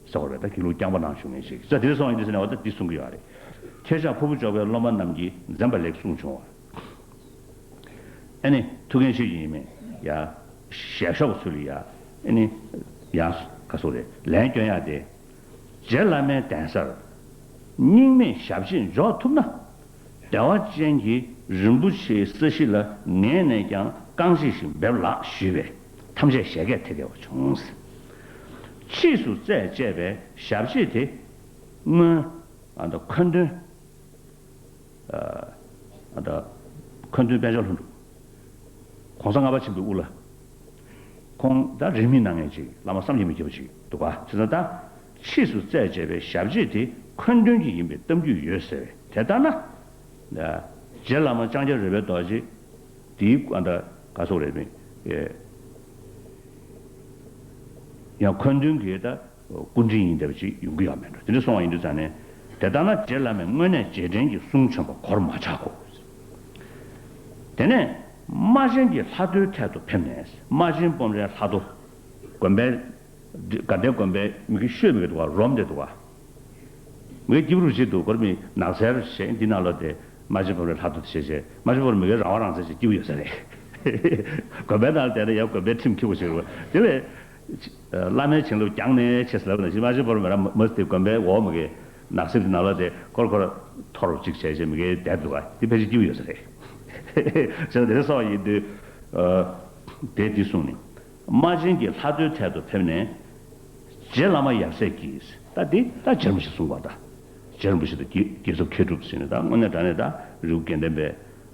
ཟེར་བ་རེད། ད་དགེ་ལུགས་རྐྱང་པ་ནང་ཞུགས་མཁན་ཞིག་ས་དེར་སོང་ཡིན་དུས་ཟེར་ནས་འོ་ད་འདི་གསུང་གི་ཡོད་རེད། ཁྱེད་ཅག་ཕུར་བུ་ལྕོག་པའི་སློབ་མ་རྣམས་ཀྱིས་འཛེམ་པ་ལེགས་གསུངས་བྱུང་བ། ཨ་ནི་ཐུའུ་བཀྭན་ཆོས་ཀྱི་ཉི་མས་ཡ་ཞལ་ཤོག་ཚུལ་ལ་ཡ་ཨ་ནི་ཡ་ག་སོ་རེད་ལན་སྐྱོན་ཡ་དེ། རྗེ་བླ་མའི་གདན་སར་རྙིང་མའི་ཞབས་རྗེས་འཇོག་ཐུབ་ན། བདེ་བ་ཅན་གྱི་རིན་པོ་ཆེའི་ས་གཞི་ལ་ངེད་ནས་ཀྱང་རྐང་རྗེས་ཤིག་འབེབས་ལགས་ཞུས་པས་ཐམས་ཅད་བཞད་གད་ཐད་གད་པ་བྱུང་། ཕྱིས་སུ་རྩད་བཅད་པའི་ཞབས་རྗེས་དེ་སྔོན་ཨ་ད་མཁན་དོན། ཨ་ད་མཁན་དོན་དཔལ་འབྱོར་ལྷུན་གྲུབ། གོང་ས་ལྔ་པ་ཆེན་པོའི་དབུ་བླ། ཁོང་ད་རིས་མེད་གནང་མཁན་ཅིག་བླ་མ་བསམ་གྱིས་མི་ཁྱབ་པ་ཅིག་འདུག་ག་བྱས་ཙང་ད། ཕྱིས་སུ་རྩད་བཅད་པའི་ཞབས་རྗེས་དེ་མཁན་དོན་གྱི་ཡིན་པའི་གཏམ་རྒྱུད་ཡོད་ཟེར་བས་དེ་ལྟར་ན། རྗེ་བླ་མ་ལྕང་སྐྱ་རོལ་པའི་རྡོ་རྗེ་དེའི་ཨ་ད་ག་སོགས་རེད་མིན། ཡང་མཁན་དོན་གྱི་ད། སྐུ་དྲིན་ཡིན་བསྡད་པ་ཅིག་ཡོང་གི་ཡོད་མེད་འགྲོ། དེ་འདྲ་སོང་བ་ཡིན་དུས་ཙང་ནས། དེ་ལྟར་ན་རྗེ་བླ་མས་དངོས་གནས་རྗེས་དྲན་གྱི་གསུང་བྱོན་པ་གོར་མ་ཆག་གོ། དེ་ནས་རྨ་ཆེན་གྱི་ལྷ་མདོའི་ཐད་དུ་ཕེབས་ནས། རྨ་ཆེན་སྤོམ་རའི་ལྷ་མདོ། དགོན་པའི། དགའ་ལྡན་དགོན་པའི་མི་གི་ཤོད་མི་གི་འདུག་ག་རོམ་དེ་འདུག་ག་མི་གི་སྐྱིབས་རུ་ཅིག་འདུག་གོར་མི་ནགས་ཚལ་ཞེས་འདི་ནང་ལོ་དེ། རྨ་ཆེན་སྤོམ་རའི་ལྷ་མདོ་དེ་བྱས་བྱས། རྨ་ཆེན་སྤོམ་ར་མི་གི་རང་དབང་རང་བཙན་ཞིག་སྐྱིབས་ཡོད་ས་རེད། དགོན་པའི་ནང་ལ་བསྡད་ན་ཡང་དགོན་པའི་ཁྲིམས་འཁྱེར་དགོས་ཞིག་རེད། དེ་བས། བླ་མའི་བྱིན་རླབས་རྒྱང་ནས་ཆེ་ཟེར་ལབ་ན་ཞིག་རྨ་ཆེན་སྤོམ་ར་མི་མ་དེ་དགོན་པའི་འོག་མ་གི་ནགས་གསེབ་ནང་ལ་དེ་ཁོར་ཁོར་ཐོར་ཅིག་བྱས་བྱས་མི་གི་བསྡད་འདུག་ག་དེ་ཕལ་ཆེར་སྐྱིད་པོ་ཡོད་ས་རེད། བྱས་ཙང་དེ་རེ་སོགས་ཡིན་དུས། དེ་འདི་གསུངས་ནས། རྨ་ཆེན་གྱི་ལྷ་མདོའི་ཐད་དུ་ཕེབས་ནས། རྗེ་བླ་མ་ཡབ་སྲས་ཀྱིས་ད་འདི་ད་རྗེ་རིན་པོ་ཆེ་གསུངས་པ་ད། རྗེ་རིན་པོ་ཆེ་དང་རྒྱལ་རྒྱལ་ཚབ་མཁས་གྲུབ་ཟེར་ནས་ད་དངོས་གནས་དྲང་གནས་ད་རི་བོ་དགེ་ལྡན་པའི་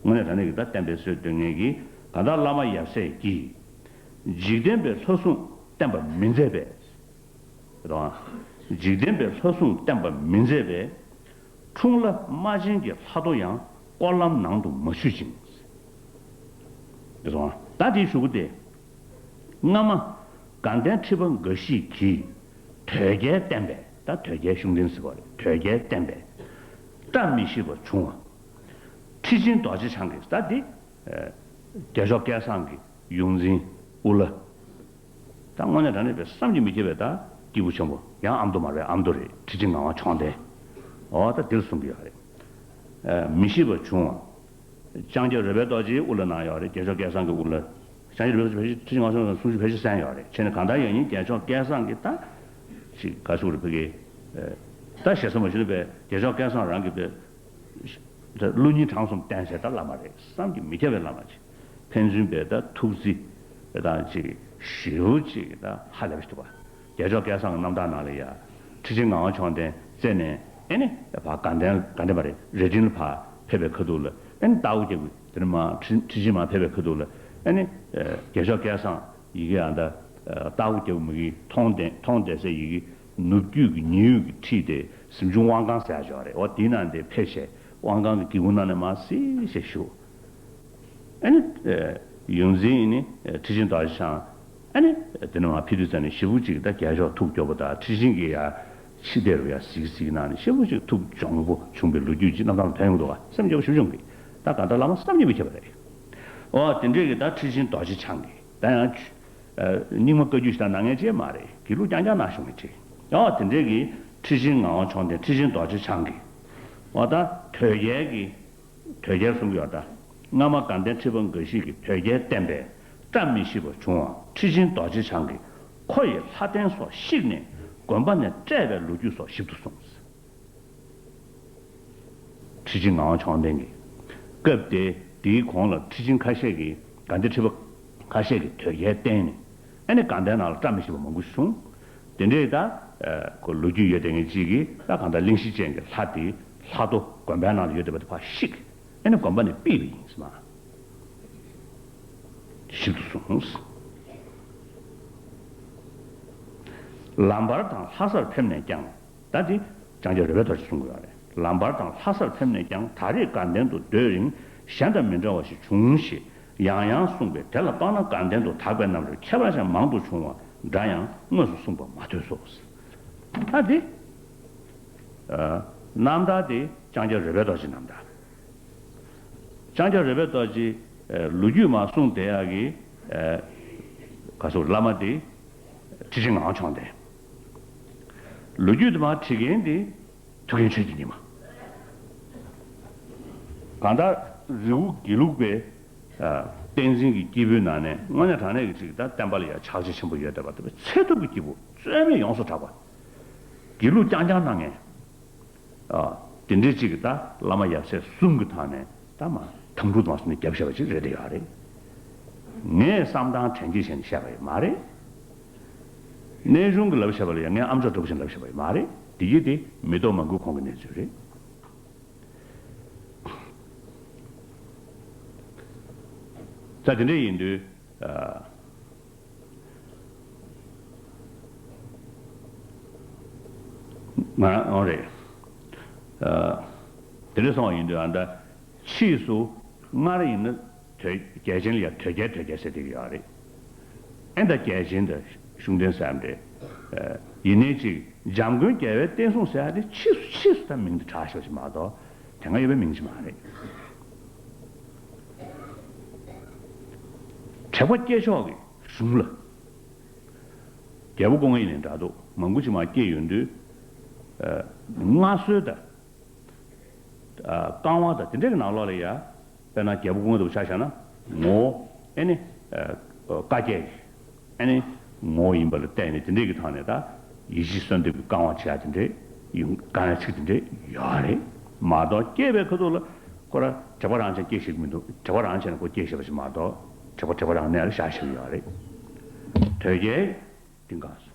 དངོས་གནས་དྲང་གནས་ཀྱི་ད་བསྟན་པའི་སྲོལ་གཏོད་མཁན་གྱི་གང་ལྟར་བླ་མ་ཡབ་སྲས་ཀྱིས། འཇིག་རྟེན་པའི་ལྷ་སྲུང་བསྟན་པ་མི་མཛད་པས། རེད་དོ། འཇིག་རྟེན་པའི་ལྷ་སྲུང་བསྟན་པ་མི་མཛད་པས། འཁྲུངས་ལྷ་རྨ་ཆེན་གྱི་ལྷ་མདོ་ཡང་སྐོར་ལམ་ནང་དུ་མ་ཆུད་ཅིང་། རེད་དོ། ད་དེའི་གཞུག་གུ་དེ། སྔ་མ་དགའ་ལྡན་ཁྲི་པ་འགའ་ཞིག་གིས་དོལ་རྒྱལ་བསྟེན་པས། ད་དོལ་རྒྱལ་ཤུགས་ལྡན་ཟེར་བ་རེད། དོལ་རྒྱལ་བསྟེན་པས་བཀྲ་མི་ཤིས་པ་བྱུང་བ། ཁྲི་ཆེན་རྡོ་རྗེ་འཆང་གིས་ད་དེ། རྒྱལ་མཆོག་སྐལ་བཟང་གི་ཡོངས་འཛིན་དབུ་བླ། ད་དངོས་གནས་དྲང་གནས་པའི་བསམ་གྱིས་མི་ཁྱབ་པའི་ད་སྐྱེས་བུ་ཆེན་པོ་ཡང་ཨ་མདོ་མ་རེད། ཨ་མདོ་རེད། ཁྲི་ཆེན་ངག་དབང་མཆོག་ལྡན། འོ་ད་འདིར་གསུང་གི་ཡོད་རེད། མི་ཤིས་པ་བྱུང་བ། ལྕང་སྐྱ་རོལ་པའི་རྡོ་རྗེའི་དབུ་བླ་གནང་ཡོད་རེད། རྒྱལ་མཆོག་སྐལ་བཟང་གི་དབུ་བླ། ལྕང་སྐྱ་རོལ་པའི་རྡོ་རྗེ་ཕལ་ཆེར་ཁྲི་ཆེན་ངག་དབང་མཆོག་ལྡན་གསུང་ཆོས་ཕལ་ཆེར་གསན་ཡོད་རེད། བྱས་ནས་གང་ལྟར་ཡང་ཡིན་རྒྱལ་མཆོག་སྐལ་བཟང་གི་ད། ཅིག་ག་ཟེར་རེད་ཕ་གི། ད་ཞེ་ས་མ་ཞུ་ན་པའི་རྒྱལ་མཆོག་སྐལ་བཟང་རང་གི་པའི། ད་བློ་སྙིང་བྲང་གསུམ་བསྟན་བྱས་ད་བླ་མ་རེད། བསམ་གྱིས་མི་ཁྱབ་པའི་བླ་མ་ཅིག་ཕན་ཚུན་པའི་ད་ཐུགས་རྩིས་དང་ཅིག་ཞེ་པོ་ཅིག་ད་ཧ་ལས་པ་ཞིག་འདུག་པ། རྒྱལ་མཆོག་སྐལ་བཟང་གི་རྣམ་ཐར་ནང་ལ་ཡ། ཁྲི་ཆེན་ངག་དབང་མཆོག་ལྡན་བཙལ་ནས་ཨེ་ནི་ཕར་དགའ་ལྡན་དགའ་ལྡན་པ་རེད། རྭ་སྒྲེང་ལ་ཕར་ཕེབས་པའི་ཁ་ཐུག་ལ་ཨེ་ནི་རྟ་དབུ་རྒྱལ་པོ་དེ་ནས་མར་ཁྲི་ཁྲི་ཆེན་མར་ཕེབས་པའི་ཁ་ཐུག་ལ་ཨེ་ནི་རྒྱལ་མཆོག་སྐལ་བཟང་ཡི་གེ་ཨ་ད་རྟ་དབུ་རྒྱལ་པོ་མ་གི་མཐོང་ལྡན་མཐོང་བསྡད་སའི་ཡི་གེ་ནུབ་རྒྱུད་ཀྱི་ཉི་འོད་ཀྱི་ཁྲིད་དེ་གཟིམ་ཆུང་དབང་ཁང་ཟེར་ཡག་ཅིག་ཡོད་རེད། འོ་དེའི་ནང་དེ་ཕེབས་བྱས་དབང་ཁང་གི་སྒེའུ་ཁུང་ནང་ནས་མར་གཟིགས་བྱས་བཞུགས། ཨ་ནི། ཡོངས་འཛིན་ནི་ཁྲི་ཆེན་རྡོ་རྗེ་འཆང་། ཨ་ནི། དེ་ནས་མར་ཕེབས་དུས་ཙམ་ནས་ཞེ་པོ་ཅིག་ད་རྒྱལ་མཆོག་ཐུགས་སྐྱོ་པོ་དང་ཁྲི་ཆེན་གྱི་ཡ་ཕྱི་བདར་ཡ་གཟིགས་གཟིགས་གནང་ནས་ཞེ་པོ་ཅིག་ཐུགས་འཇོང་པོ་བྱུང་བའི་ལོ་རྒྱུས་ཅིག་རྣམ་ཐར་ལ་ཐོན་ཡོང་འདུག་ག་སེམས་སྐྱོ་པོ་ཞེ་པོ་བྱུང་གི། ད་གང་ལྟར་བླ་མ་བསམ་གྱིས་མི་ཁྱབ་པ་རེད། འོ་དེ་འདྲས་ཀྱི་ད་ཁྲི་ཆེན་རྡོ་རྗེ་འཆང་གི་ད་ཡང་། རྙིང་མ་བཀའ་བརྒྱུད་ཞིག་ད་གནང་མཁན་ཅིག་མ་རེད། དགེ་ལུགས་རྐྱང་རྐྱང་གནང་བྱུང་མཁན་ཅིག་འོ་དེ་འདྲས་ཀྱི་ཁྲི་ཆེན་ངག་དབང་མཆོག་ལྡན་ཁྲི་ཆེན་རྡོ་རྗེ་འཆང་གི་འོ་ད་དོལ་རྒྱལ་གྱི། དོལ་རྒྱལ་གསུང་གི་ཡོད་ད། སྔ་མ་དགའ་ལྡན་ཁྲི་པ་འགའ་ཞིག་གིས་དོལ་རྒྱལ་བསྟེན་པས་བཀྲ་མི་ཤིས་པ་བྱུང་བ། ཁྲི་ཆེན་རྡོ་རྗེ་འཆང་གིས་ཁོ་ཡི་ལྷ་རྟེན་སོགས་བཤིག་ནས་དགོན་པ་ནས་བསྐྲད་པའི་ལོ་རྒྱུས་སོགས་ཞིབ་ཏུ་གསུངས། ཁྲི་ཆེན་ངག་དབང་མཆོག་ལྡན་གྱིས། སྐབས་དེ་དེའི་གོང་ལ་ཁྲི་ཆེན་ཁ་ཤས་ཀྱིས་དགའ་ལྡན་ཁྲི་པ་ཁ་ཤས་ཀྱིས་དོལ་རྒྱལ་བསྟེན་ནས། ཨ་ནི་དགའ་ལྡན་ནང་ལ་བཀྲ་མི་ཤིས་པ་མང་པོ་ཞིག་བྱུང་། དེ་འདྲའི་ད། ཁོ་ལོ་རྒྱུས་ཡོད་དེ་ངེད་ཅིག་གིས་ད་གང་ལྟར་གླེང་གཞི་ཅན་གྱི་ལྷ་དེ་ལྷ་མདོ་དགོན་པའི་ནང་ལ་ཡོད་བསྡད་པ་དེ་ཕར་བཤིག་ཨ་ནི་དགོན་པ་ནས་ཕུད་པ་ཡིན་ཟེར་མ། ཞིབ་ཏུ་གསུངས། ལམ་བར་དང་ལྷ་སར་ཕེབས་ནས་ཀྱང་། ད་དེ་ལྕང་སྐྱ་རོལ་པའི་རྡོ་རྗེས་གསུང་གི་ཡོད་རེད། ལམ་བར་དང་ལྷ་སར་ཕེབས་ནས་ཀྱང་ད་རེས་དགའ་ལྡན་དུ་སྡོད་རིང་གཞན་དང་མི་འདྲ་བ་ཞིག་བྱུང་ཞེས་ཡང་ཡང་གསུངས་པས། དེ་ལ་དཔག་ན་དགའ་ལྡན་དུ་དག་པའི་རྣམ་རོལ་ཁྱད་པར་ཅན་མང་དུ་བྱུང་བ་འདྲ་ཡང་དངོས་སུ་གསུངས་པ་མ་ཐོས་སོ། ད་དེ། རྣམ་ཐར་དེ་ལྕང་སྐྱ་རོལ་པའི་རྡོ་རྗེའི་རྣམ་ཐར། ལྕང་སྐྱ་རོལ་པའི་རྡོ་རྗེ། ལོ་རྒྱུས་མར་གསུངས་བསྡད་ཡག་གི། ག་སོ་བླ་མ་དེ། ཁྲི་ཆེན་ངག་དབང་མཆོག་ལྡན། ལོ་རྒྱུས་དེ་མར་བྲིས་མཁན་དེ། ཐུའུ་བཀྭན་ཆོས་ཀྱི་ཉི་མ། གང་ལྟར་རི་བོ་དགེ་ལུགས་པའི། བསྟན་འཛིན་གྱི་སྐྱེས་བུའི་ནང་ནས་དངོས་གནས་དྲང་གནས་ཀྱི་ཅིག་ད་བསྟན་པ་ལ་ཡང་ཕྱག་རྗེས་ཆེན་པོ་ཡོད་བསྡད་པ་དེ་ཚད་ཐུབ་ཀྱི་སྐྱེས་བུ་རྩོལ་མེད་ཡོངས་སུ་གྲགས་པ། དགེ་ལུགས་རྐྱང་རྐྱང་གནང་མཁན། དེ་འདྲའི་ཅིག་གི་ད་བླ་མ་ཡབ་སྲས་གསུམ་གྱི་ཐོག་ནས་ད་མ་དམ་ཕྲུག་དམར་གསུམ་ནས་རྒྱབ་བཤད་པ་ཅིག་རེད་དེ་ཡོད་རེད། ངས་བསམ་སྟངས་དྲན་གྱིས་བཤད་ནས་བཤད་པ་ཡིན་མ་རེད། གནས་ཆུང་གི་ལབ་བྱས་པ་ལ་ཡང་ངས་ཨ་མཆོག་འདྲ་པོ་ཞིག་ལབ་བྱས་པ་ཡིན་མ་རེད། དེ་ཡིན་དེ་མི་ལྡོག་མང་བཀུར་ཁོང་གི་གནས་ཚུལ་རེད། ད་དེ་འདྲ་ཡིན་དུས། ཨ། ང་འོང་རེད། ཨ། དེ་འདྲ་སོང་བ་ཡིན་དུས་ཨ་ད་ཕྱིས་སུ་སྔར་ཡིན་ན་དོལ་རྒྱལ་ཆེན་ལ་ཡང་དོལ་རྒྱལ་དོལ་རྒྱལ་ཟེར་བསྡད་ཀྱི་ཡོད་རེད། ཨེ་ད་རྒྱལ་ཆེན་དང་ཤུགས་ལྡན་ཟེར་ཡ་འདྲ། ཡིན་ནའི་ཅིག་འཇམ་མགོན་རྒྱལ་བའི་བསྟན་སྲུང་ཟེར་ཡ་དེ་ཕྱིས་སུ་ཕྱིས་སུ་ད་མིང་དེ་གྲགས་ཤོག་ཅིག་མ་གཏོགས་དེ་སྔ་ཡོད་པའི་མིང་ཅིག་མ་རེད། དྲེགས་པ་སྐྱེས་ཕྱོགས་ཀྱི་གཞུང་ལ། རྒྱལ་པོ་ཀོང་ངེ་ཡིན་ནའི་འདྲ་འདུག་མང་པོ་ཅིག་མར་སྐྱེས་ཡོང་དུས། མངའ་གསོལ་དང་། བསྐང་བ་དང་དེ་འདྲའི་གི་ནང་ལོགས་ལ་ཡ། དཔེར་ན་རྒྱལ་པོ་ཀོང་ངེ་དུ་ཆ་བཞག་ན་ངོ་བོ་ཨེ་ནི། བཀའ་བརྒྱད་ཀྱི་ཨེ་ནི་ངོ་བོ་ཡིན་པ་ལ་བརྟེན་ནས་དེ་འདྲའི་གི་ཐོག་ནས་ད་ཡེ་ཤེས་གསོལ་འདེབས་ཀྱི་བསྐང་བ་བྱེད་ཡ་དེ་འདྲའི་ཡོང་བསྐང་ཡ་ཚིག་དེ་འདྲའི་ཡོད་རེད་མ་གཏོགས་སྐྱེས་པའི་ཁ་ཐུག་ལ་ཁོ་ར་དྲེགས་པ་རང་བྱས་སྐྱེས་ཤེས་ཀྱི་མི་འདུག་དྲེགས་པ་རང་བྱས་ནས་ཁོ་སྐྱེས་ཤེས་པ་ཞིག་མ་གཏོགས་དྲེགས་པ་དྲེགས་པ་རང་གནས་ལ་བཞག་ཤེས་ཀྱི་ཡོད་རེད། དོལ་རྒྱལ་གྱི་ཏིང་ཀ་སོ།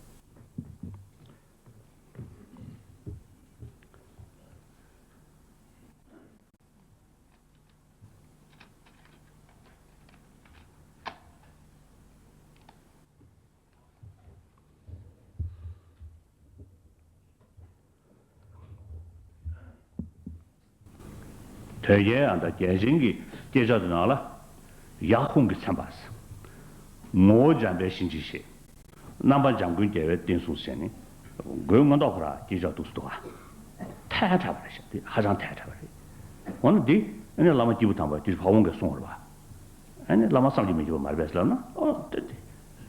དོལ་རྒྱལ་ཨ་ད་རྒྱལ་ཆེན་གྱི་སྐྱེས་ཆ་དེ་ནང་ལ། ཡ་ཧུང་གིས་མཚན་པ། ངོ་བོ་འཇམ་དཔལ་གཤིན་རྗེ་ཞེས། རྣམ་པ་འཇམ་མགོན་རྒྱལ་བའི་བསྟན་སྲུང་ཟེར་ནས། མགོའི་མངོན་རྟོགས་ཁོ་ར་སྐྱེས་ཆ་འདུག་སུ་འདུག་ཨ། ཐལ་དྲགས་པ་རེད་ཤག་དེ་ཧ་ཅང་ཐལ་དྲགས་པ་རེད། འོ་ན་འདི་ཨ་ནི་བླ་མ་སྐྱེས་བུ་དམ་པ་དེ་ཕ་བོང་གིས་གསུངས་པ་རེད་པ། ཨ་ནི་བླ་མ་བསམ་གྱིས་མི་ཁྱབ་པ་མ་རེད་པས་ལབ་ན། ཨོ་དེ་དེ་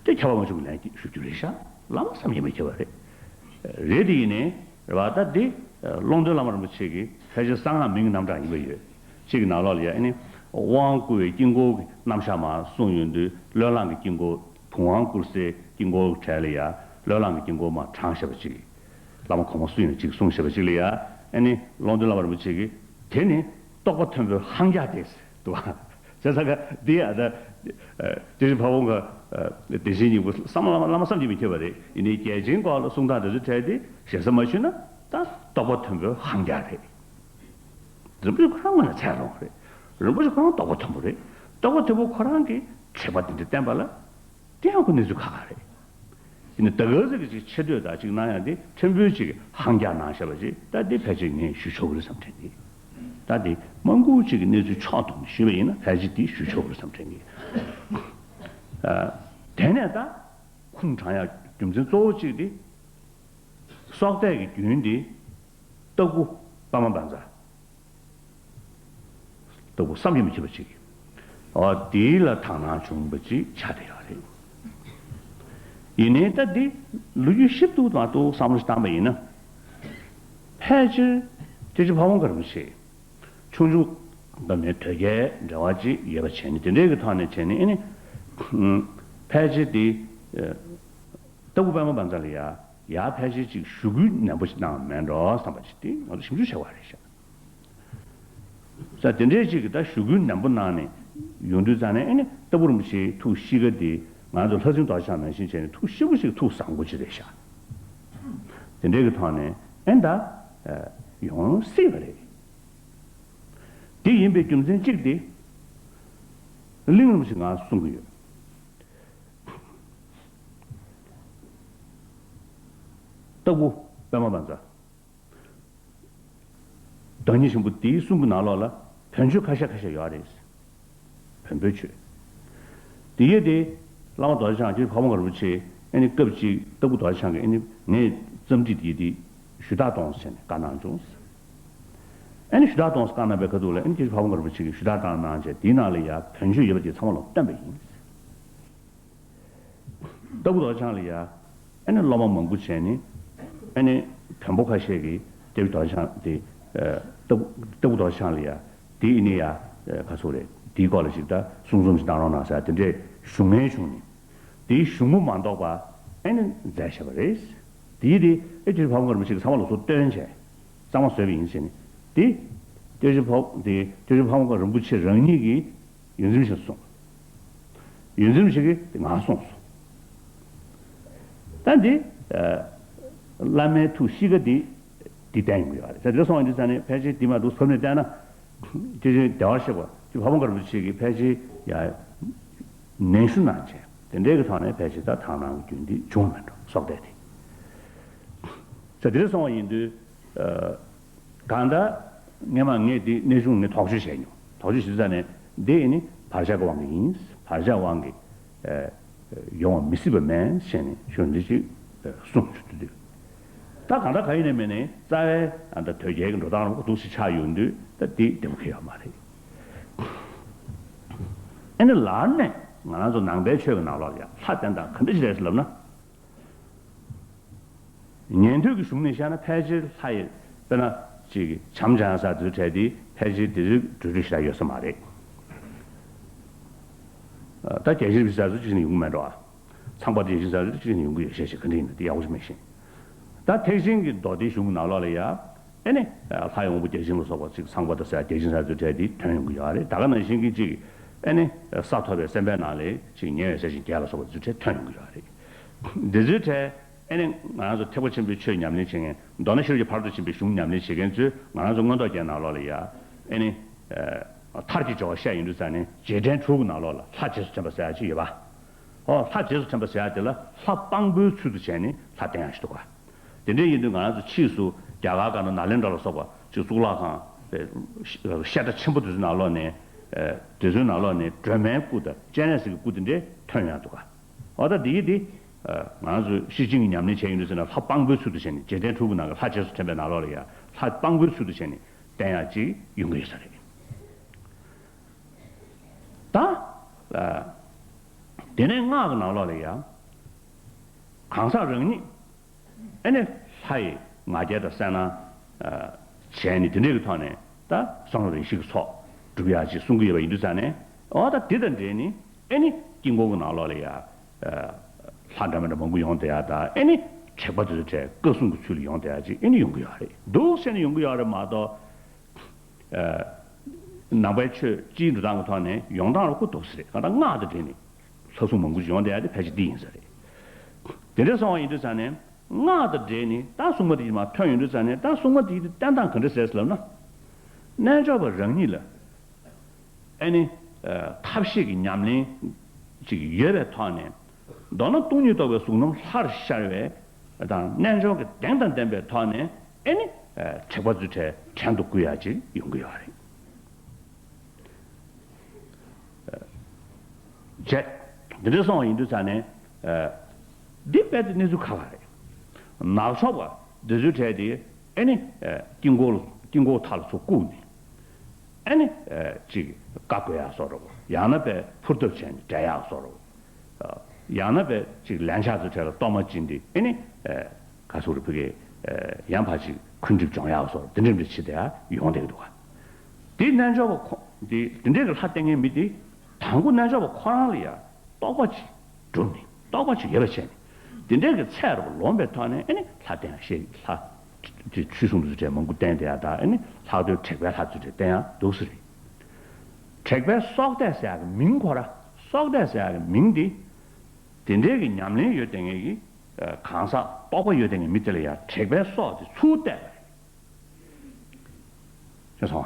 དེ་ཁྱབ་པ་མ་བྱུང་གི་ལན་ཞུ་རྒྱུ་རེད་ཤག་བླ་མ་བསམ་གྱིས་མི་ཁྱབ་པ་རེད། རེད་དེ་ཡིན་ནའི་རེད་པ། ད་འདི་ཀློང་རྡོལ་བླ་མ་རིན་པོ་ཆེ་གི་ཕལ་ཆེར་གསང་སྔགས་མིང་གི་རྣམ་གྲངས་ཡིན་པ་ཡོད། གཅིག་གི་ནང་ལོགས་ལ་ཡ་ཨ་ནི་དབང་བསྐུར་བའི་དཀྱིལ་འཁོར་གྱི་རྣམ་གཞག་མར་གསུངས་ཡོང་དུས་བློས་བསླངས་ཀྱི་དཀྱིལ་འཁོར་བུམ་དབང་བསྐུར་སའི་དཀྱིལ་འཁོར་གྲས་ལ་ཡ་བློས་བསླངས་ཀྱི་དཀྱིལ་འཁོར་མར་དྲངས་བཞག་པ་གཅིག་བླ་མ་གོང་མ་སུ་ཡིན་ན་གཅིག་གསུངས་བཞག་པ་གཅིག་ལ་ཡ། ཨ་ནི་ཀློང་རྡོལ་བླ་མ་རིན་པོ་ཆེ་གིས་དེ་ནི་རྟོགས་པ་མཐོན་པོའི་ཧང་རྒྱ་སྟེ་ཟེར་འདུག་བ། བྱས་ཙང་ཀ་འདི་ཡ་ད། དེ་བཞིན་ཕ་བོང་ཁ། དེ་བཞིན་སྙིང་པོ་བསམ་བླ་མ་བླ་མ་བསམ་གྱིས་མི་ཁྱབ་པ་རེད། ཡིན་ནའི་རྒྱལ་ཆེན་སྐོར་ལ་གསུང་སྟངས་དེ་ཚོ་འཕྲད་དེ་ཞེ་ས་མ་ཞུས་ན་ད་རྟོགས་པ་མཐོན་པོའི་ཧང་རྒྱ་རེད། རིན་པོ་ཆེ་ཁོ་རང་ངོས་ནས་ཚད་ལོངས་རེད། རིན་པོ་ཆེ་ཁོ་རང་རྟོགས་པ་མཐོན་པོ་རེད། རྟོགས་པ་མཐོན་པོ་ཁོ་རང་གིས་དྲེགས་པ་འདི་འདྲ་བསྟན་པ་ལ། དེ་ཡང་ཁོ་གནས་ཚུལ་ཁག་ཁག་རེད། ཡིན་ནའི་ད་ག་ཟེ་གི་ཅིག་ཆེ་བསྟོད་དང་ཅིག་གནང་ཡ་དེ་ཕྲན་བུ་ཅིག་ཧང་རྒྱ་གནང་བཞག་པ་ཅིག་ད་དེ་ཕལ་ཆེར་ངས་ཞུ་ཆོག་གི་རེད་བསམ་དྲན་གི། ད་དེ་མང་པོ་ཅིག་གི་གནས་ཚུལ་ཕྱོགས་བསྡོམས་ནས་ཞུས་པ་ཡིན་ན་ཕལ་ཆེར་དེ་ཞུ་ཆོག་གི་རེད་བསམ་དྲན་གི། ཨ། དེ་ནས་ད་ཁུངས་དྲངས་ཡ་རྒྱུ་མཚན་གཙོ་བོ་གཅིག་དེ། སྲོག་གཏད་ཀྱི་རྒྱུན་དེ་སྟག་ཕུ་པདྨ་བཛྲ། སྟག་ཕུ་བསམ་གྱིས་མི་ཁྱབ་པ་ཅིག་འོ་དེ་ལ་དག་སྣང་བྱུང་བ་ཅིག་ཆགས་བསྡད་ཡོད་རེད། ཡིན་ནའི་ད་འདི་ལོ་རྒྱུས་ཞིབ་ཏུ་མ་གཏོགས་བསམ་བློ་ཞིག་བཏང་པ་ཡིན་ན། ཕལ་ཆེར་སྐྱབས་རྗེ་ཕ་བོང་ཁ་རིན་པོ་ཆེ་ཆུང་ཆུང་སྐབས་ནས་དོལ་རྒྱལ་འབྲེལ་བ་ཅིག་ཡོད་པ་བྱས་ནས་དེ་འདྲའི་གི་ཐོག་ནས་བྱས་ནས་ཨེ་ནི། ཕལ་ཆེར་དེ། སྟག་ཕུ་པདྨ་བཛྲ་ལ་ཡ་ཡ་ཕལ་ཆེར་ཅིག་ཞུ་སྐུལ་ནན་པོ་ཞིག་གནང་བ་མེད་འགྲོ་བསམ་པ་ཅིག་དེ་ང་ཚོ་ཞིབ་འཇུག་བྱས་པ་རེད་ཤག་ས་དེ་འདྲའི་ཅིག་གི་ད་ཞུ་སྐུལ་ནན་པོ་གནང་ནས་ཡོང་དུས་ཙང་ནས་ཨེ་ནི་སྟག་ཕུ་རིན་པོ་ཆེའི་ཐུགས་གཤིས་ཀ་དེ་ང་ཚོ་ལྷ་སྲིན་རྡོ་རྗེ་འཆང་ནང་བཞིན་བྱས་ནས་ཐུགས་གཤིས་པོ་ཞིག་ཐུགས་བཟང་པོ་ཅིག་རེད་ཤག་དེ་འདྲའི་གི་ཐོག་ནས་ཨེ་ད་ཡོང་སྲིད་པ་རེད། དེ་ཡིན་པའི་རྒྱུ་མཚན་གཅིག་དེ་གླིང་རིན་པོ་ཆེ་ང་གསུང་གི་ཡོད། སྟག་ཕུ་པདྨ་བཛྲ། བདག་ཉིད་ཆེན་པོ་དེའི་གསུང་གི་ནང་ལོགས་ལ་བོན་ཆོས་ཁ་ཤས་ཁ་ཤས་ཡོད་རེད། བོན་པོའི་ཆོས། དེ་ཡས་དེ་བླ་མ་རྡོ་རྗེ་འཆང་སྐྱབས་རྗེ་ཕ་བོང་ཁ་རིན་པོ་ཆེ་ཨེ་ནི་སྐབས་གཅིག་སྟག་ཕུ་རྡོ་རྗེ་འཆང་གིས་ཨེ་ནི་ངས་རྩོམ་སྒྲིག་དེ་དེ་ཞུ་དག་གཏོང་ཟེར་ནས་བཀའ་གནང་བྱུང་། ཨེ་ནི་ཞུ་དག་གཏོང་ཟེར་བཀའ་གནང་པའི་ཁ་ཐུག་ལ་ཨེ་ནི་སྐྱབས་རྗེ་ཕ་བོང་ཁ་རིན་པོ་ཆེ་གིས་ཞུ་དག་བཏང་གནང་བྱས་དེའི་ནང་ལ་ཡ་བོན་ཆོས་ཡོད་པ་དེ་ཚང་མ་ལ་བཏོན་པ་ཡིན། སྟག་ཕུ་རྡོ་རྗེ་འཆང་ལ་ཡ། ཨ་ནི་སློབ་མ་མང་པོ་བྱས་ནས། ཨ་ནི་བོན་པོ་ཁ་ཤས་ཀྱིས་སྐྱབས་རྗེ་རྡོ་རྗེ་འཆང་དེ། ཨ། སྟག་ཕུ་སྟག་ཕུ་རྡོ་རྗེ་འཆང་ལ་ཡ། དེ་ཨ་ནི་ཡ། ཨ། ག་ཚོད་རེད། དེའི་སྐོར་ལ་ཅིག་ད་གསུང་རྩོམ་ཞིག་གནང་རོགས་གནང་ཟེར་དེ་འདྲའི་ཞུ་མཁན་བྱུང་ནས། དེའི་གཞུང་པོ་མ་ལྡོག་པ་ཨ་ནི་མཛད་བཞག་པ་རེད། དེ་ཡིས་དེ་ཨེ་སྐྱབས་རྗེ་ཕ་བོང་ཁ་རིན་པོ་ཆེ་གིས་ཚང་མ་ལ་སོ་བཏོན་བྱས། གཙང་མ་བཟོས་པ་ཡིན་ཟེར་ནས། དེ་སྐྱབས་རྗེ་ཕ་དེ་སྐྱབས་རྗེ་ཕ་བོང་ཁ་རིན་པོ་ཆེ་རང་ཉིད་ཀྱིས། ཡོངས་འཛིན་ཞིག་གསུངས། ཡོངས་འཛིན་ཞིག་གིས་དེ་ང་གསུངས་སོང་། ད་འདི་བླ་མའི་ཐུགས་གཤིས་ཀ་འདི་འདི་བསྟན་ཡོང་གི་ཡོད་རེད། ད་འདི་སོང་བ་འདི་ཙང་ནས་ཕལ་ཆེར་འདི་མ་འདུག་ཟབ་ནས་བལྟས་ན། སྐྱེས་ཆེན་བདེ་བར་གཤེགས་པ་སྐྱེས་ཕ་བོང་དཀར་པོ་ཆེ་གིས་ཕལ་ཆེར་ཡ་ནན་ཞུ་གནང་བྱས་དེ་འདྲའི་གི་ཐོག་ནས་ཕལ་ཆེར་ད་དག་སྣང་གི་རྒྱུན་འདི་བྱུང་མེད་འགྲོ་སྲོག་གཏད་དེ། ད་འདིར་སོང་བ་ཡིན་དུས། གང་ལྟར་སྔས་མ་ངས་འདི་གནས་ཆུང་ངས་དོགས་གཅོད་བྱས་མྱོང་། དོགས་གཅོད་བྱེད་ཙང་ནས་འདི་ནི་བག་ཆགས་ཀྱི་དབང་གིས་ཡིན། བག་ཆགས་དབང་གིས་ཡོང་བ་མི་སྲིད་པ་མེད་ཟེར་ནས་ཞུ་འདི་ཅིག་གསུངས་ཞུ་དུས། ད་གང་ལྟར་གང་ཡིན་ནས་མིན་ནས་རྩ་བའི་ཨ་ད་དོལ་རྒྱལ་གྱི་འགྲོ་སྟངས་རུ་འདུག་ཞིག་ཆགས་ཡོང་དུས་ད་འདི་བདེ་པོ་ཁེལ་ཡོད་མ་རེད། ཨ་ནི་ལར་ནས་ང་རང་ཚོ་ནང་པའི་ཆོས་ཀྱི་ནང་ལོགས་ལ་ཡང་ལྷ་བསྟེན་སྟངས་ག་འདྲ་ཞིག་རེད་ཟེར་ལབ་ན། ཉན་ཐོས་ཀྱི་གཞུང་ནས་བཤད་ན་ཕལ་ཆེར་ལྷ་ཡི་དཔེར་ན་ཅིག་བྱམས་སྦྱང་ས་དེ་ཚོ་གྲས་དེ་ཕལ་ཆེར་དེ་ཚོའི་གྲུབ་འབྲས་ཞིག་ཡོད་ས་མ་རེད། ད་རྒྱལ་ཆེན་ཟེར་ཚོ་ཅི་ཞིག་ཡོང་གི་མེད་འགྲོ། ཚངས་པ་རྒྱལ་ཆེན་ཟེར་ཚོ་ཅི་ཞིག་ཡོང་གི་ཡོད་ཤེས་ཤིག་ག་འདྲ་ཡིན་ན་དེ་ཡག་པོ་ཞིག་མེད་ཤིང་། ད་ཐེག་ཆེན་གྱི་མདོ་སྡེའི་གཞུང་གི་ནང་ལོགས་ལ་ཡ། ཨེ་ནི། ལྷ་ཡི་དབང་པོ་བརྒྱ་བྱིན་ལ་སོགས་པ་ཅིག་ཚངས་པ་དང་ཟེར་ཡ་བརྒྱ་བྱིན་ཟེར་ཚོ་གྲས་དེ་ཐོན་ཡོང་གི་ཡོད་རེད། ད་ག་ནང་བཞིན་གྱི་ཅིག་ཨེ་ནི། ས་ཐོབ་པའི་སེམས་དཔའི་ནང་ལས་ཅིག་ཉེ་བའི་ས་ཞིང་རྒྱལ་ལ་སོགས་པ་ཚོ་གྲས་ཐོན་ཡོང་གི་ཡོད་རེད། འདི་ཚོའི་གྲས་ཨེ་ནི་ང་རང་ཚོ་ཐེག་པ་ཆེན་པོའི་ཆོས་ཉམས་ལེན་བྱེད་མཁན་མདོར་ན་ཤེས་རབ་ཀྱི་ཕ་རོལ་ཏུ་ཕྱིན་པའི་གཞུང་ཉམས་ལེན་བྱེད་མཁན་ཚོས་ང་རང་ཚོ་མངོན་རྟོགས་རྒྱན་ནང་ལོགས་ལ་ཡ་ཨེ་ནི། མཐར་གྱིས་སྦྱོར་བ་བཤད་ཡོང་དུས་ཙང་ནས་རྗེས་དྲན་དྲུག་གི་ནང་ལོགས་ལ་ལྷ་རྗེས་སུ་དྲན་པ་ཟེར་ཡ་ཅིག་ཡོད་པ། ཨོ་ལྷ་རྗེས་སུ་དྲན་པ་ཟེར་ཡ་དེ་ལ་ལྷ་དཔང་པོའི་ཚུལ་དུ་བྱས་ནས་ལྷ་བསྟེན་ཡ་ཞིག་འདུག་ག་དེ་འདྲ་ཡིན་དུས་ང་རང་ཚོ་ཕྱིས་སུ་རྒྱ་གར་སྒང་ན་ནཱ་ལེནྡྲ་ལ་སོགས་པ་ཅིག་གཙུག་ལག་ཁང་། བཤད་གྲྭ་ཆེན་པོ་དེ་ཚོའི་ནང་ལོགས་ནས། དེ་ཚོའི་ནང་ལོགས་ནས་སྒྲོལ་མའི་སྐུ་དང་སྤྱན་རས་གཟིགས་ཀྱི་སྐུ་དེ་འདྲས་ཐོན་ཡོང་འདུག་ག་ཨོ་ད་འདི་ཡི་འདི། ང་རང་ཚོ་ཤེར་ཕྱིན་གྱི་ཉམས་ལེན་བྱས་ཡོང་དུས་ཟེར་ན་ལྷ་དཔང་པོའི་ཚུལ་དུ་བྱས་ནས་རྗེས་དྲན་དྲུག་གི་ནང་གི་ལྷ་རྗེས་སུ་དྲན་པའི་ནང་ལོགས་ལ་ཡང་ལྷ་དཔང་པོའི་ཚུལ་དུ་བྱས་ནས་བསྟེན་ཡག་ཅིག་ཡོང་གི་ཡོད་ས་རེད། ད། དེ་ནས་སྔགས་ཀྱི་ནང་ལོགས་ལ་ཡང་། གང་ཟག་རང་ཉིད། ཨེ་ནི་ལྷ་ཡི་ང་རྒྱལ་དང་གསལ་སྣང་། བྱས་ནས་དེ་འདྲའི་གི་ཐོག་ནས་ད་གསང་བ་རིགས་བཞི་གི་ཚོགས་སྒྲུབ་ཡག་ཅིག་གསུང་གི་ཡོད་པ་ཡིན་དུས་ཙང་ནས་ཨོ་ད་དེ་དང་འབྲེལ་ནས་ཨེ་ནི་དཀྱིལ་འཁོར་གྱི་ནང་ལོགས་ལ་ཡ། ལྷ་འདྲ་མི་འདྲ་མང་པོ་ཡོང་བསྡད་ཡག་དང་ཨེ་ནི་དྲེགས་པ་དེ་ཚོ་གྲས་བཀའ་སྲུང་གི་ཚུལ་ལ་ཡོང་བསྡད་ཡག་ཅིག་ཨེ་ནི་ཡོང་གི་ཡོད་རེད། འདུག་ཟེར་ནས་ཡོང་གི་ཡོད་རེད་མ་གཏོགས། ནང་པའི་ཆོས་སྤྱིའི་འགྲོ་སྟངས་ཀྱི་ཐོག་ནས་ཡོང་སྟངས་ལ་ཁོ་འདུག་ས་རེད། གང་ལྟར་སྔགས་དང་འབྲེལ་ནས་ལྷ་སྲུང་མང་པོ་ཞིག་ཡོང་བསྡད་ཡག་དེ་ཕལ་ཆེར་འདི་ཡིན་ས་རེད། དེ་འདྲ་སོང་བ་ཡིན་དུས་ཙང་ནས་སྔགས་དང་འབྲེལ་ནས་ད་སྲུང་མ་དེ་མར་ཐོན་ཡོང་དུས་ཙང་ནས་ད་སྲུང་མ་དེ་བསྟེན་སྟངས་ག་འདྲ་ཟེར་ལབ་ན། རྣལ་འབྱོར་པ་རང་ཉིད་ལ། ཨེ་ནི། ཐབས་ཤེས་ཀྱི་ཉམས་ལེན་ཅིག་ཡོད་པའི་ཐོག་ནས། མདོར་ན་སྟོང་ཉིད་རྟོགས་པའི་གཟུགས་རྣམ་ལྷར་ཤར་བའི་དང་རྣལ་འབྱོར་གྱི་གདེང་དང་ལྡན་པའི་ཐོག་ནས་ཨེ་ནི། དྲེགས་པ་ཚོའི་གྲས་བྲན་དུ་བཀོལ་ཡག་ཅིག་ཡོང་གི་ཡོད་རེད། བྱས། འདི་འདྲ་སོང་བ་ཡིན་དུས་ཙང་ནས། འདི་དཔེ་དེ་གནས་ཚུལ་ཁག་ཁག་རེད། ནག་ཕྱོགས་པ་འདི་ཚོའི་གྲས་དེ་ཨེ་ནི། དཀྱིལ་འཁོར་དཀྱིལ་འཁོར་མཐའ་ལ་ཚུར་བཀུག་ནས། ཨེ་ནི། ཅིག་བཀའ་བསྒོ་ཡག་བཟོ་འདྲ་བོ་ཡང་ན་དཔེ་ཕུར་ཐབ་བྱས་ནས་བསྒྲལ་ཡག་བཟོ་འདྲ་བོ། ཡང་ན་དཔེ་ཅིག་ལན་ཆགས་ཚོའི་གྲས་ལ་གཏོར་མ་བྱིན་ཏེ་ཨེ་ནི། ག་ཚོད་རེ་ཕ་གི། ཡང་ཕར་ཅིག་འཁོན་འགྲིབ་སྦྱོང་ཡག་བཟོ་འདྲ་འདི་འདྲ་འདྲ་བྱེད་བསྡད་ཡག་ཡོང་བསྡད་ཀྱི་འདུག་ག་དེ་རྣལ་འབྱོར་པ་ཁོ། དེ་དེ་འདྲའི་གི་ལྷ་བསྟེན་མཁན་མི་དེ། དང་པོ་རྣལ་འབྱོར་པ་ཁོ་རང་ལ་ཡང་རྟོགས་པ་ཅིག་གྲུབ་ནས་རྟོགས་པ་ཅིག་ཡོད་པ་བྱས་ནས་དེ་འདྲའི་གི་ཚད་རུ་ལོངས་པའི་ཐོག་ནས་ཨེ་ནི་ལྷ་བསྟེན་ཡག་ཤེས་ལྷ། དེ་ཆོས་སྲུང་དེ་ཚོ་གྲས་མང་པོ་བསྟེན་བསྡད་ཡག་དང་ཨེ་ནི་ལྷག་དོན་དྲེགས་པའི་ལྷ་ཚོ་གྲས་བསྟེན་ཡག་འདུག་ས་རེད། དྲེགས་པའི་སྲོག་གཏད་ཟེར་ཡག་གི་མིང་ཁོ་ར་སྲོག་གཏད་ཟེར་ཡག་གི་མིང་དེ། དེ་འདྲའི་གི་ཉམས་ལེན་ཡོད་བསྡད་མཁན་གྱི། གང་ཟག་རྟོགས་པ་ཡོད་བསྡད་མཁན་མི་དེ་ལ་ཡང་དྲེགས་པའི་སྲོག་དེ་ཚུར་གཏད་པ་རེད། ཤེས་སོང་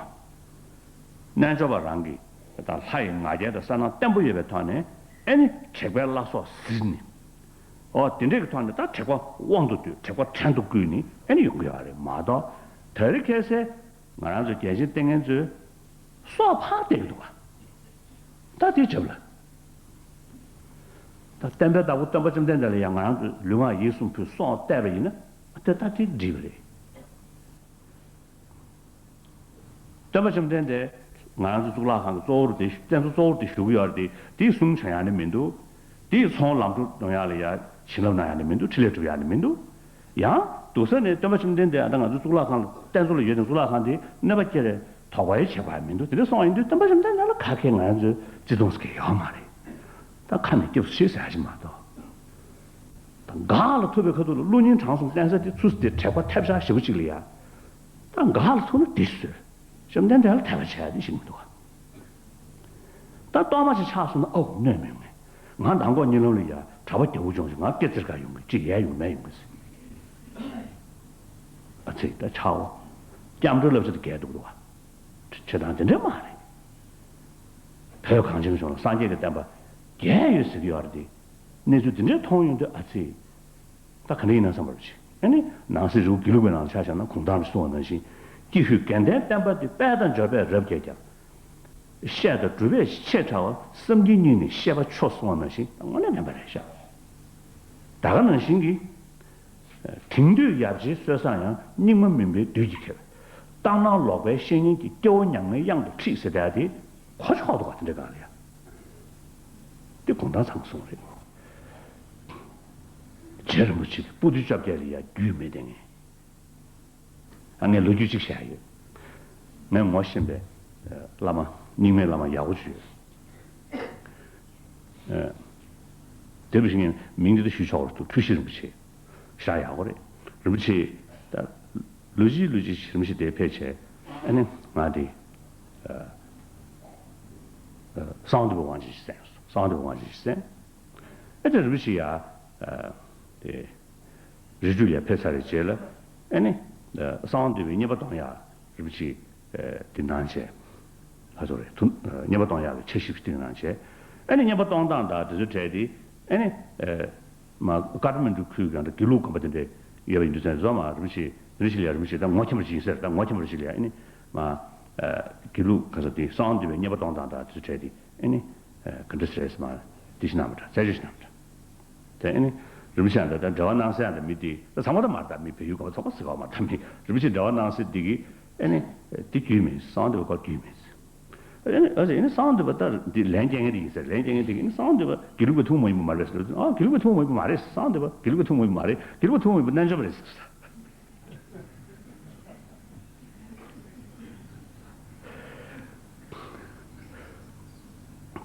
ང་། རྣལ་འབྱོར་པ་རང་གིས་ད་ལྷ་ཡི་ང་རྒྱལ་དང་གསལ་སྣང་བརྟན་པོ་ཡོད་པའི་ཐོག་ནས་ཨེ་ནི་དྲེགས་པའི་བླ་སྲོག་ཟིན་ནས། ཨོ་དེ་འདྲའི་གི་ཐོག་ནས་ད་དྲེགས་པ་དབང་དུ་བསྡུས་དྲེགས་པ་བྲན་དུ་བཀོལ་ནས་ཨེ་ནི་ཡོང་གི་ཡོད་རེད་མ་གཏོགས། དེ་རིང་ཁ་སང་ང་རང་ཚོ་རྒྱལ་ཆེན་བསྟེན་མཁན་ཚོས་སྲོག་ཕར་གཏད་ཀྱི་འདུག་ག་ད་དེ་རྒྱབ་ལ། ད་བསྟན་པའི་བདག་པོ་སྟོན་པ་བཅོམ་ལྡན་འདས་ལ་ཡང་ང་རང་ཚོས་ལུས་ངག་ཡིད་གསུམ་ཕུལ་སྲོག་གཏད་པ་ཡིན་ན་དེ་ད་དེ་འགྲིག་པ་རེད། སྟོན་པ་བཅོམ་ལྡན་འདས་ང་རང་ཚོ་གཙུག་ལག་ཁང་གི་གཙོ་བོར་དེ་བསྟན་གཙོ་གཙོ་བོར་དེ་བཞུགས་ཀྱི་ཡོད་རེད་དེ། དེའི་གསུང་བྱ་ཡག་ནི་མི་འདུག་དེའི་ཚོང་ལམ་འགྲོ་གཏོང་ཡག་ལ་ཡ་བྱིན་རླབས་གནང་ཡག་ནི་མི་འདུག་འཕྲིན་ལས་སྒྲུབ་ཡག་ནི་མི་འདུག་ཡང་འདུག་ས་ནས་སྟོན་པ་བཅོམ་ལྡན་འདས་ཨ་ད་ང་ཚོ་གཙུག་ལག་ཁང་ལ་བསྟན་གཙོ་ལ་ཡོད་དེ་གཙུག་ལག་ཁང་དེ་གནོད་པ་སྐྱེལ་རེ་དོགས་པ་ཡང་བྱེད་དགོས་ཡ་མི་འདུག་དེ་འདྲ་སོང་བ་ཡིན་དུས་སྟོན་པ་བཅོམ་ལྡན་འདས་ལ་ག་གེ་ང་ཚོས་བརྩི་མཐོང་ཟེར་གྱི་ཡོད་མ་རེད། ད་ཁ་ནས་སྐྱབས་སུ་མཆི་ཟེར་ཡ་ཞིག་མ་གཏོགས། ད་འགག་ལ་ཐུག་པའི་ཁ་ཐུག་ལ་བློ་སྙིང་བྲང་གསུམ་བསྟེན་ས་དེ་ཚུར་དེ་དྲེགས་པ་ཐེབས་ཆག་ཞེ་པོ་ཅིག་ལ་ཡ། ད་འགག་ལ་ཐུག་ན་དེ་བཟོས། བཅོམ་ལྡན་འདས་ལ་དད་པ་བྱས་ཏེ་ཞིག་མི་འདུག་ག་ད་གཏོར་མ་ཅིག་ཆགས་སོང་ན་ཨོ་གནོད་མི་ཡོང་ངས། ང་མདང་དགོང་གཉིད་ལམ་ལ་ཡ་ གྲྭ་པ་རྒྱ་བོ་ཅུང་ཞིག་ང་སྐེ་ཚེར་ཁ་ཡོང་གི་གཅིག་ཡལ་ཡོང་མེད་ཡོང་གི་ཟེར། ཨ་ཙི་ད་ཆའོ། སྐྱབས་འགྲོའི་བསླབ་བྱ་དེ་འགལ་འདུག་འདུག་བ། བྱེད་སྟངས་དེ་འདྲ་མ་རེད། བོད་གངས་ཅན་གྱི་ལྗོངས་ལ་སངས་རྒྱས་ཀྱི་བསྟན་པ་རྒྱས་ཡོད་ཟེར་གྱི་ཡོད་རེད་དེ། གནས་ཚུལ་དེ་འདྲ་མཐོང་ཡོང་དུས་ཨ་ཙི། ད་ག་འདྲ་ཡིན་ན་བསམ་པར་བྱེད། ཨ་ནི་ནང་གསེས་རི་བོ་དགེ་ལུགས་པའི་ནང་ལ་ཆ་བཞག་ན་གུང་ཐང་ལ་གསུངས་པ་ནང་བཞིན། ཀྱི་ཧུད་དགེ་ལྡན་བསྟན་པ་འདི་དཔལ་དང་འབྱོར་པས་རབ་རྒྱས་ཀྱང་། བཤད་དང་སྒྲུབ་པས་ཆེས་ཕྲ་བ། བསམ་གྱིས་སྙིང་ནས་ཤེས་པ་མཆོག་གསུངས་པ་ནང་བཞིན་དངོས་གནས་དྲན་པ་རེད་ཤག་ད་ག་ནང་བཞིན་གྱི། དེང་དུས་ཡབ་རྗེའི་སྲོལ་བཟང་ཡང་། སྙིགས་མ་མུན་པའི་བདུད་ཀྱིས་ཁྱེར། ལྟར་སྣང་ལོག་པའི་བཤེས་གཉེན་གྱིས། སྐྱེ་བོ་མྱ་ངན་གཡང་དུ་ཁྲིད་ཟེར་བསྡད་དེ་གོ་ཆོག་འདུག་ག་དེ་འདྲ་གང་ལ་ཡ། དེ་གུང་ཐང་ཚང་གསུངས་རེད། རྗེ་རིན་པོ་ཆེ་གི་པོ་ཏི་བཅོ་བརྒྱད་ལ་ཡ་རྒྱུས་མེད་དེ་ངས། ཨ་ངས་ལོ་རྒྱུས་གཅིག་བཤད་ཡོད། ངས་ངོ་ཤེས་པའི་ཨ་བླ་མ་རྙིང་མའི་བླ་མ་ཡག་པོ་ཅིག་ཡོད། ཨ་དེ་བཞིན་ངས་མིང་འདི་ད་ཞུས་ཆོག་པ་རེད་འདུག་འཁྲུལ་ཞིག་རིན་པོ་ཆེ། ཤ་ཡག་པོ་རེད། རིན་པོ་ཆེ་ད་ལོ་གཅིག་ལོ་གཅིག་རིན་པོ་ཆེ་དེ་ཕེབས་བྱས་ཨ་ནི་ང་དེ་ཨ་ཨ་གསང་བ་འདུས་པའི་དབང་ཆེན་ཞིག་གསན་སོང་། གསང་བ་འདུས་པའི་དབང་ཆེན་ཞིག་གསན། ཨ་ནི་རིན་པོ་ཆེ་ཡ་ཨ་དེ། རི་ཁྲོད་ལ་ཕེབས་ཚར་བའི་རྗེས་ལ་ཨ་ནི་གསང་བ་འདུས་པའི་བསྙེན་པ་གཏོང་ཡག་རིན་པོ་ཆེ་དེ་གནང་བྱས། ལྷ་ཚོགས་རེད་དུ་བསྙེན་པ་གཏོང་ཡག་གི་འཆར་གཞི་ཞིག་གནང་བྱས། ཨ་ནི་བསྙེན་པ་གཏོང་སྟངས་དང་དེ་ཚོའི་གྲས་དེ་ཨ་ནི་མ་ཀ་ཐ་མན་ཌུ་ཁུལ་གྱི་དགེ་ལུགས་དགོན་པ་དེ་འདྲ་ཡོད་པ་ཡིན་དུས་ཙང་བཟོ་མ་རིན་པོ་ཆེ་རིན་ཆེན་ལ་རིན་པོ་ཆེ་ད་ངོ་མཁྱེན་པ་ཞིག་ཡིན་ཟེར། ད་ངོ་མཁྱེན་པ་ཞིག་ལ་ཨ་ནི་མ་དགེ་ལུགས་ག་ས་དེ་གསང་བ་འདུས་པའི་བསྙེན་པ་གཏོང་སྟངས་དང་དེ་ཚོའི་གྲས་དེ། ཨ་ནི། ག་འདྲ་ཟེར་སི་མ། དེ་ཞིག་གནང་བ་འདྲ་རྩད་གཅོད་ཞིག་གནང་བ་འདྲ། དེ་ཨ་ནི། རིན་པོ་ཆེ་འདྲ་ད་འབྲེལ་བ་གནང་སའི་འདྲ་མི་དེ་ད་ཚང་མ་ད་མ་རེད། ད་མི་བལ་ཡུལ་ག་པ་ཚང་མ་ཟེར་ག་མ་ད་མི་རིན་པོ་ཆེ་འབྲེལ་བ་གནང་སའི་འདི་གི་ཨ་ནི། དེ་རྒྱུས་མེད་གསང་འདུས་པ་སྐོར་རྒྱུས་མེད་ཟེར། ཨ་ནི་ཨ་ཟེར་ཨ་ནི་གསང་འདུས་པ་ད་འདི་ལན་རྒྱག་མཁན་དེ་ཡིན་ཟེར། ལན་རྒྱག་མཁན་དེ་གི་ཨ་ནི་གསང་འདུས་པ་དགེ་ལུགས་པའི་ཐུན་མོང་མ་ཡིན་པ་མ་རེད་ཟེར། ཨ་དགེ་ལུགས་པའི་ཐུན་མོང་མ་ཡིན་པ་མ་རེད། གསང་འདུས་པ་དགེ་ལུགས་པའི་ཐུན་མོང་མ་ཡིན་པ་མ་རེད། དགེ་ལུགས་པའི་ཐུན་མོང་མ་ཡིན་པ་རྣལ་འབྱོར་པ་རེད་ཟེར།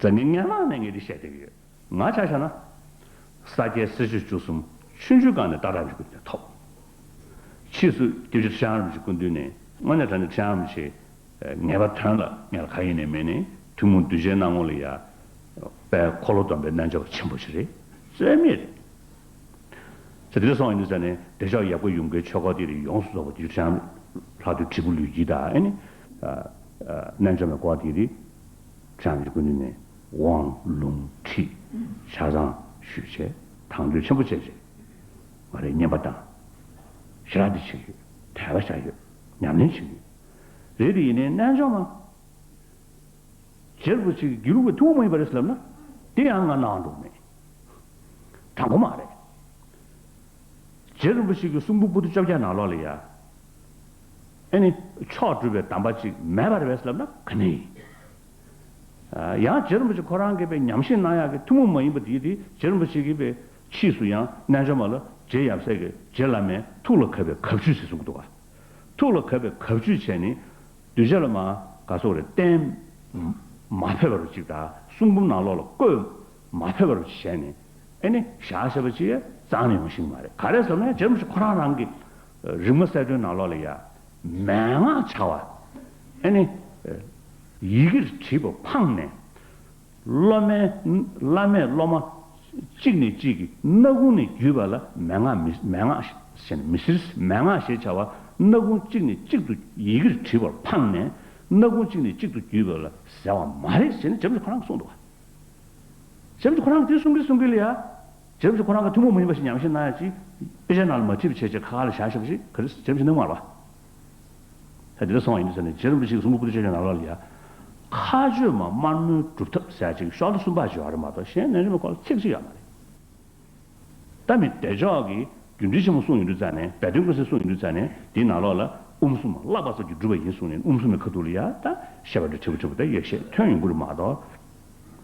ད་ངས་སྔན་མ་ནས་ངས་འདི་བཤད་བསྡད་ཀྱི་ཡོད། ང་ཆ་བཞག་ན། ས་སྐྱའི་སྲི་ཞུ་བཅུ་གསུམ་ཆུང་ཆུང་སྒང་ནས་ཏག་ཏག་ཅིག་ཐོབ། ཕྱིས་སུ་སྐྱབས་རྗེ་ཁྲི་བྱང་རིན་པོ་ཆེའི་སྐུ་མདུན་ནས་དངོས་གནས་དྲང་གནས་ཁྲི་བྱང་རིན་པོ་ཆེ་ངེས་པ་དོན་ལ་ངས་ལ་ག་ཡིན་ནས་མིན་ནས་ཐུན་མོང་གདུལ་བྱའི་སྣང་ངོ་ལ་ཡ། དཔལ་འཁོར་ལོ་སྡོམ་པའི་རྣལ་འབྱོར་པ་ཆེན་པོ་ཞིག་རེད། རྩོད་མེད་རེད། ཟེར་དེ་འདྲ་སོང་ཡིན་དུས་ཙང་ནས་བདེ་མཆོག་ཡབ་སྒོ་ཡུམ་གའི་ཆོས་སྐོར་དེ་རིགས་ཡོངས་སུ་རྫོགས་པ་དེ་ཁྲི་བྱང་ལྷག་ཏུ་དྲིལ་བུ་ལུས་དཀྱིལ་དང་ཨ་ནི། རྣལ་འབྱོར་མའི་སྐོར་དེ་རིགས་ཁྲི་བྱང་གི་སྐུ་མདུན་ནས་དབང་ལུང་ཁྲིད་ཆ་ཚང་ཞུས་བྱས་དང་དོད་ཆེན་པོ་བྱས་བྱས་ང་རའི་བསྙེན་པ་དང་ཞེ་དྲག་འདི་བྱེད་ཀྱི་ཡོད། དད་པ་བཞག་ཡོད། ཉམས་ལེན་བྱེད་ཀྱི་ཡོད། རེད་དེ་ཡིན་ནའི་རྣལ་འབྱོར་མ། རྗེ་རིན་པོ་ཆེ་གི་དགེ་ལུགས་པའི་ཐུན་མོང་མ་ཡིན་པ་རེད་ཟེར་ལབ་ན། དེ་ཡང་ང་སྣང་བ་འགྲོ་མེད། དྲང་པོ་མ་རེད། རྗེ་རིན་པོ་ཆེ་གི་གསུང་འབུམ་པོ་ཏི་བཅོ་བརྒྱད་ནང་ལོགས་ལ་ཡ། ཨེ་ནི། མཆོག་སྒྲུབ་པའི་གདམས་པ་ཅིག་མེད་པ་རེད་པས་ལབ་ན་ག་ནས་ཡིན། ཡང་རྗེ་རིན་པོ་ཆེ་ཁོ་རང་གིས་པའི་ཉམས་བཞེས་གནང་ཡག་གི་ཐུན་མོང་མ་ཡིན་པ་དེ་དེ་རྗེ་རིན་པོ་ཆེ་གིས་པའི་ཕྱིས་སུ་ཡང་རྣལ་འབྱོར་མ་ལ་རྗེ་ཡབ་སྲས་ཀྱི་རྗེ་བླ་མའི་ཐུགས་ལ་གབ་པའི་གབ་ཆུས་ཞེས་གསུངས་འདུག་ག་ཐུགས་ལ་གབ་པའི་གབ་ཆུས་བྱས་ནས། གདུལ་བྱ་ལ་མ་ག་སོགས་རེ་བསྟན་མ་ཕོད་པ་རུ་ཅིག་དང་གསུང་འབུམ་ནང་ལོགས་ལ་བཀོད་མ་ཕོད་པ་རུ་ཅིག་བྱས་ནས་ཨེ་ནི་བཞག་བཞག་པ་ཅིག་རྩ་ནས་ཡོང་ཤེས་མ་རེད། ག་རེ་ཟེར་ན་རྗེ་རིན་པོ་ཆེ་ཁོ་རང་རང་གི་རིག་མ་གསལ་སྒྲོན་ནང་ལོགས་ལ་ཡ་མན་ངག་བྱ་བ་ཨེ་ནི་ཡི་གེར་བྲིས་པ་ཕངས་ནས། སློབ་མའི་བླ་མས་སློབ་མ་གཅིག་ནས་གཅིག་གི་སྣ་ཁུང་ནས་བརྒྱུད་པ་ལ་མན་ངག་མི་མན་ངག་ཞེས་ནས་མི་ཟེར། མན་ངག་ཞེས་བྱ་བ་སྣ་ཁུང་གཅིག་ནས་གཅིག་ཏུ་ཡི་གེར་བྲིས་པར་ཕངས་ནས་སྣ་ཁུང་གཅིག་ནས་གཅིག་ཏུ་བརྒྱུད་པ་ལ་ཟེར་བ་མ་རེད་ཟེར་ནས་རྗེ་རིན་པོ་ཆེ་ཁོ་རང་གིས་གསུངས་འདུག་བ། རྗེ་རིན་པོ་ཆེ་ཁོ་རང་གིས་དེ་གསུང་གིན་གསུང་གིན་ལ་ཡ། རྗེ་རིན་པོ་ཆེ་ཁོ་རང་གིས་ཐུན་མོང་མ་ཡིན་པ་ཞིག་ཉམས་བཞེས་གནང་ཡ་ཅིག་དཔེ་ཆ་ནང་ལ་མ་བྲིས་པ་བྱས་བྱས་ཁ་ཁ་ལ་བཞག་བཞག་པ་ཞིག་ག་རེ་རྗེ་རིན་པོ་ཆེ་གནང་མ་རེད་བ། ད་དེ་འདྲ་སོང་བ་ཡིན་དུས་ཙང་ནས་རྗེ་རིན་པོ་ཆེ་གི་གསུང་འབུམ་པོ་ཏི་བཅོ་བརྒྱད་ནང་ལོགས་ལ་ཡ། མཁའ་སྤྱོད་མ་དམར་མོའི་སྒྲུབ་ཐབས་ཟེར་ཡ་ཅིག་ཤོག་ལྷེ་གསུམ་པ་ཅིག་ཡོད་རེད་མ་གཏོགས་གཞན་རྣལ་འབྱོར་མའི་སྐོར་ལ་ཚིག་གཅིག་ཡོད་མ་རེད། ད་མི་བདེ་མཆོག་གིས་སྒྱུ་འཕྲུལ་ཆེན་མོ་གསུངས་ཡོང་དུས་ཙང་ནས་སྦས་དོན་ཀུན་གསལ་གསུངས་ཡོང་དུས་ཙང་ནས་དེའི་ནང་ལོགས་ལ་དབུ་གསུམ་བརླག་པ་ཙམ་གྱིས་འགྲུབ་པ་ཡིན་གསུངས་ནས་དབུ་གསུམ་གྱི་ཁ་ཐུག་ལ་ཡ་ད་བཤད་པ་འདྲ་ཁྲི་བོ་ཁྲི་བོ་ད་ཡེ་ཤེས་ཐོན་ཡོང་གི་རེད་མ་གཏོགས།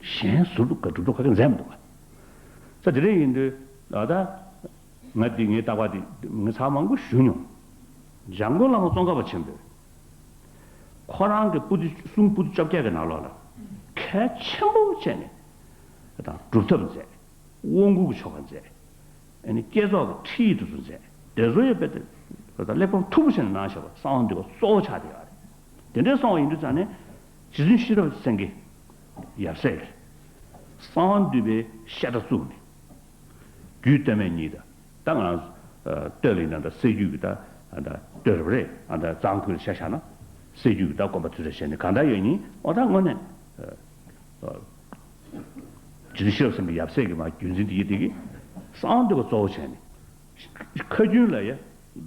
གཞན་ཟུར་དུ་ག་སྒྲུབ་ཐབས་ག་གེ་མཛད་མི་འདུག་ག་ས་དེ་འདྲ་ཡིན་དུས་ད་ལྟ། ང་འདི་ངའི་རྟག་པར་འདི་ངས་ཚར་མང་པོ་ཞུ་མྱོང་། འཇམ་མགོན་བླ་མ་ཙོང་ཁ་པ་ཆེན་པོས་ཁོ་རང་གི་པོ་ཏི་གསུང་པོ་ཏི་བཅོ་བརྒྱད་ཀྱི་ནང་ལོགས་ལ་གལ་ཆེན་པོ་བྱས་ནས་དང་སྒྲུབ་ཐབས་མཛད། དབང་བསྐུར་གྱི་ཆོ་ག་མཛད། ཨ་ནི་བསྐྱེད་རྫོགས་ཀྱི་ཁྲིད་ཡིག་དེ་ཚོ་མཛད། དེ་ཚོ་ཡོད་པའི་དེ་གླེགས་བམ་མཐུག་པོ་བྱས་ནས་གནང་བཞག་པ་གསང་བ་འདུས་པ་གཙོ་བོ་ཆགས་བསྡད་ཡོད་རེད། དེ་འདྲའི་གསང་བ་ཡིན་དུས་ཙང་ནས་རྗེ་བཙུན་ཤེས་རབ་སེང་གེ་ཡབ་སྲས་ཀྱིས་གསང་བ་འདུས་པའི་བཤད་གྲྭ་བཙུགས་ནས། རྒྱུད་སྟོད་སྨད་གཉིས་དང་། ད་ང་རང་སྟོད་ལ་ཡིན་ན་ད་སྲད་རྒྱུད་ཀྱི་ད་ད་སྟོད་རེད་པ་རེད། ཨ་ད་གཙང་ཁུལ་ཆ་བཞག་ན་སྲད་རྒྱུད་ཀྱི་ད་དགོན་པ་ཚུད་ས་བྱས་ནས་གང་ལྟར་ཡོད་ཉིན་ཨོ་ད་དངོས་གནས་ཇི་ལྟར་ཤེས་རབ་སེམས་ཀྱི་ཡབ་སྲས་ཀྱི་མ་རྒྱུད་འཛིན་དེ་ཡི་དེ་གི་གསང་བ་འདུས་པ་གཙོ་བོ་བྱས་ནས། ཁ་རྒྱུན་ལ་ཡ།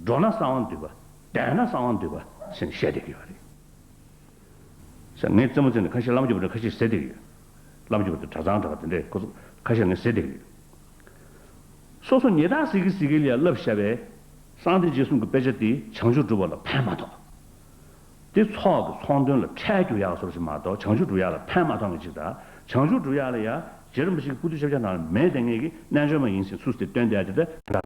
འགྲོ་ན་གསང་བ་འདུས་པ། བསྡད་ན་གསང་བ་འདུས་པ་ཟེར་ནས་བཤད་བསྡད་ཀྱི་ཡོད་རེད། ཟེར་ངས་རྩེད་མོ་རྩེ་ནས་ཁ་ཤས་བླ་མ་རྒྱུད་པ་འདྲ་ཁ་ཤས་ཟེར་བསྡད་ཀྱི་ཡོད། བླ་མ་རྒྱུད་པ་འདྲ་གྲྭ་ཚང་འདྲ་བ་དེ་འདྲས་ཁོ་ཚོ་ཁ་ཤས་ངས་ཟེར་བསྡད་ཀྱི་ཡོད། སོ་སོ་ཉེ་དག་ཟེར་གི་ཟེར་གི་ལ་ཡ་བསླབ་བཞག་པའི་གསང་བདེ་རྗེས་གསུམ་གྱི་དཔེ་ཆ་དེ་བྱང་ཆུབ་སྒྲུབ་པ་ལ་ཕན་མ་ཐོགས། དེ་ཚོགས་ཀྱི་ཚོགས་འདོན་ལ་ཁྲལ་རྒྱུག་ཡག་བཟོ་ཞིག་མ་གཏོགས་བྱང་ཆུབ་སྒྲུབ་ཡག་ལ་ཕན་མ་ཐོགས་ངེས་ཅིག་དང་། བྱང་ཆུབ་སྒྲུབ་ཡག་ལ་ཡ་རྗེ་རིན་པོ་ཆེ་གི་སྐུ་དུས་ཆབ་ཆ་ནང་ལ་མེད་དེ་ངེས་ཀྱི་རྣལ་འབྱོར་མ་ཡིན་ཟེར་ཚུལ་དེ་སྟོན་བསྡད་དེ་ད་ད་ད་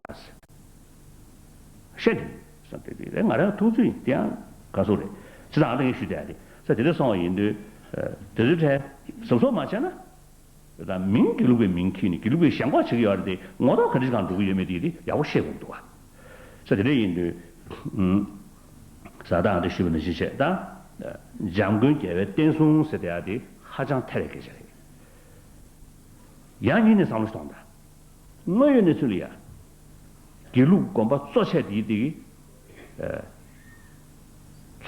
བཤད་དེ་བསམ་སྟེ་དེ་རེད། ང་རང་ཐུགས་ཚུལ་དེ་ཡང་ག་སོ་རེད། ཅི་ད་ཨ་ད་ངས་ཞུས་བསྡད་དེ་ས་དེ་འདྲ་སོང་བ་ཡིན་དུས་དེ་ཚོའི་གྲས་ཟབ་ཟོབ་མ་བྱས་ན། ད་མིང་དགེ་ལུགས་པའི་མིང་འཁྱེར་ནས་དགེ་ལུགས་པའི་ཞེན་ཁོག་བྱེད་ཀྱི་ཡོད་རེད་དེ་ངོ་ཐོག་ག་འདྲ་ཞིག་གང་འགྲོ་གི་ཡོད་མེད་དེ་དེ་ཡག་པོ་ཤེས་དགོས་འདུག་བ། ས་དེ་འདྲ་ཡིན་དུས། ས་དང་དེ་ཞུས་པ་ནང་བཞིན་བྱས་ད། འཇམ་མགོན་རྒྱལ་བའི་བསྟན་སྲུང་ཟེར་དེ་ཡག་དེ་ཧ་ཅང་ཐད་རེ་སྐད་ཆ་རེད། ཡང་སྙིང་ནས་བསམ་བློ་ཞིག་གཏོང་དང་། དངོས་ཡོད་གནས་ཚུལ་ལ་ཡ། དགེ་ལུགས་དགོན་པ་གཙོ་ཆེ་དེ་དེ་གི།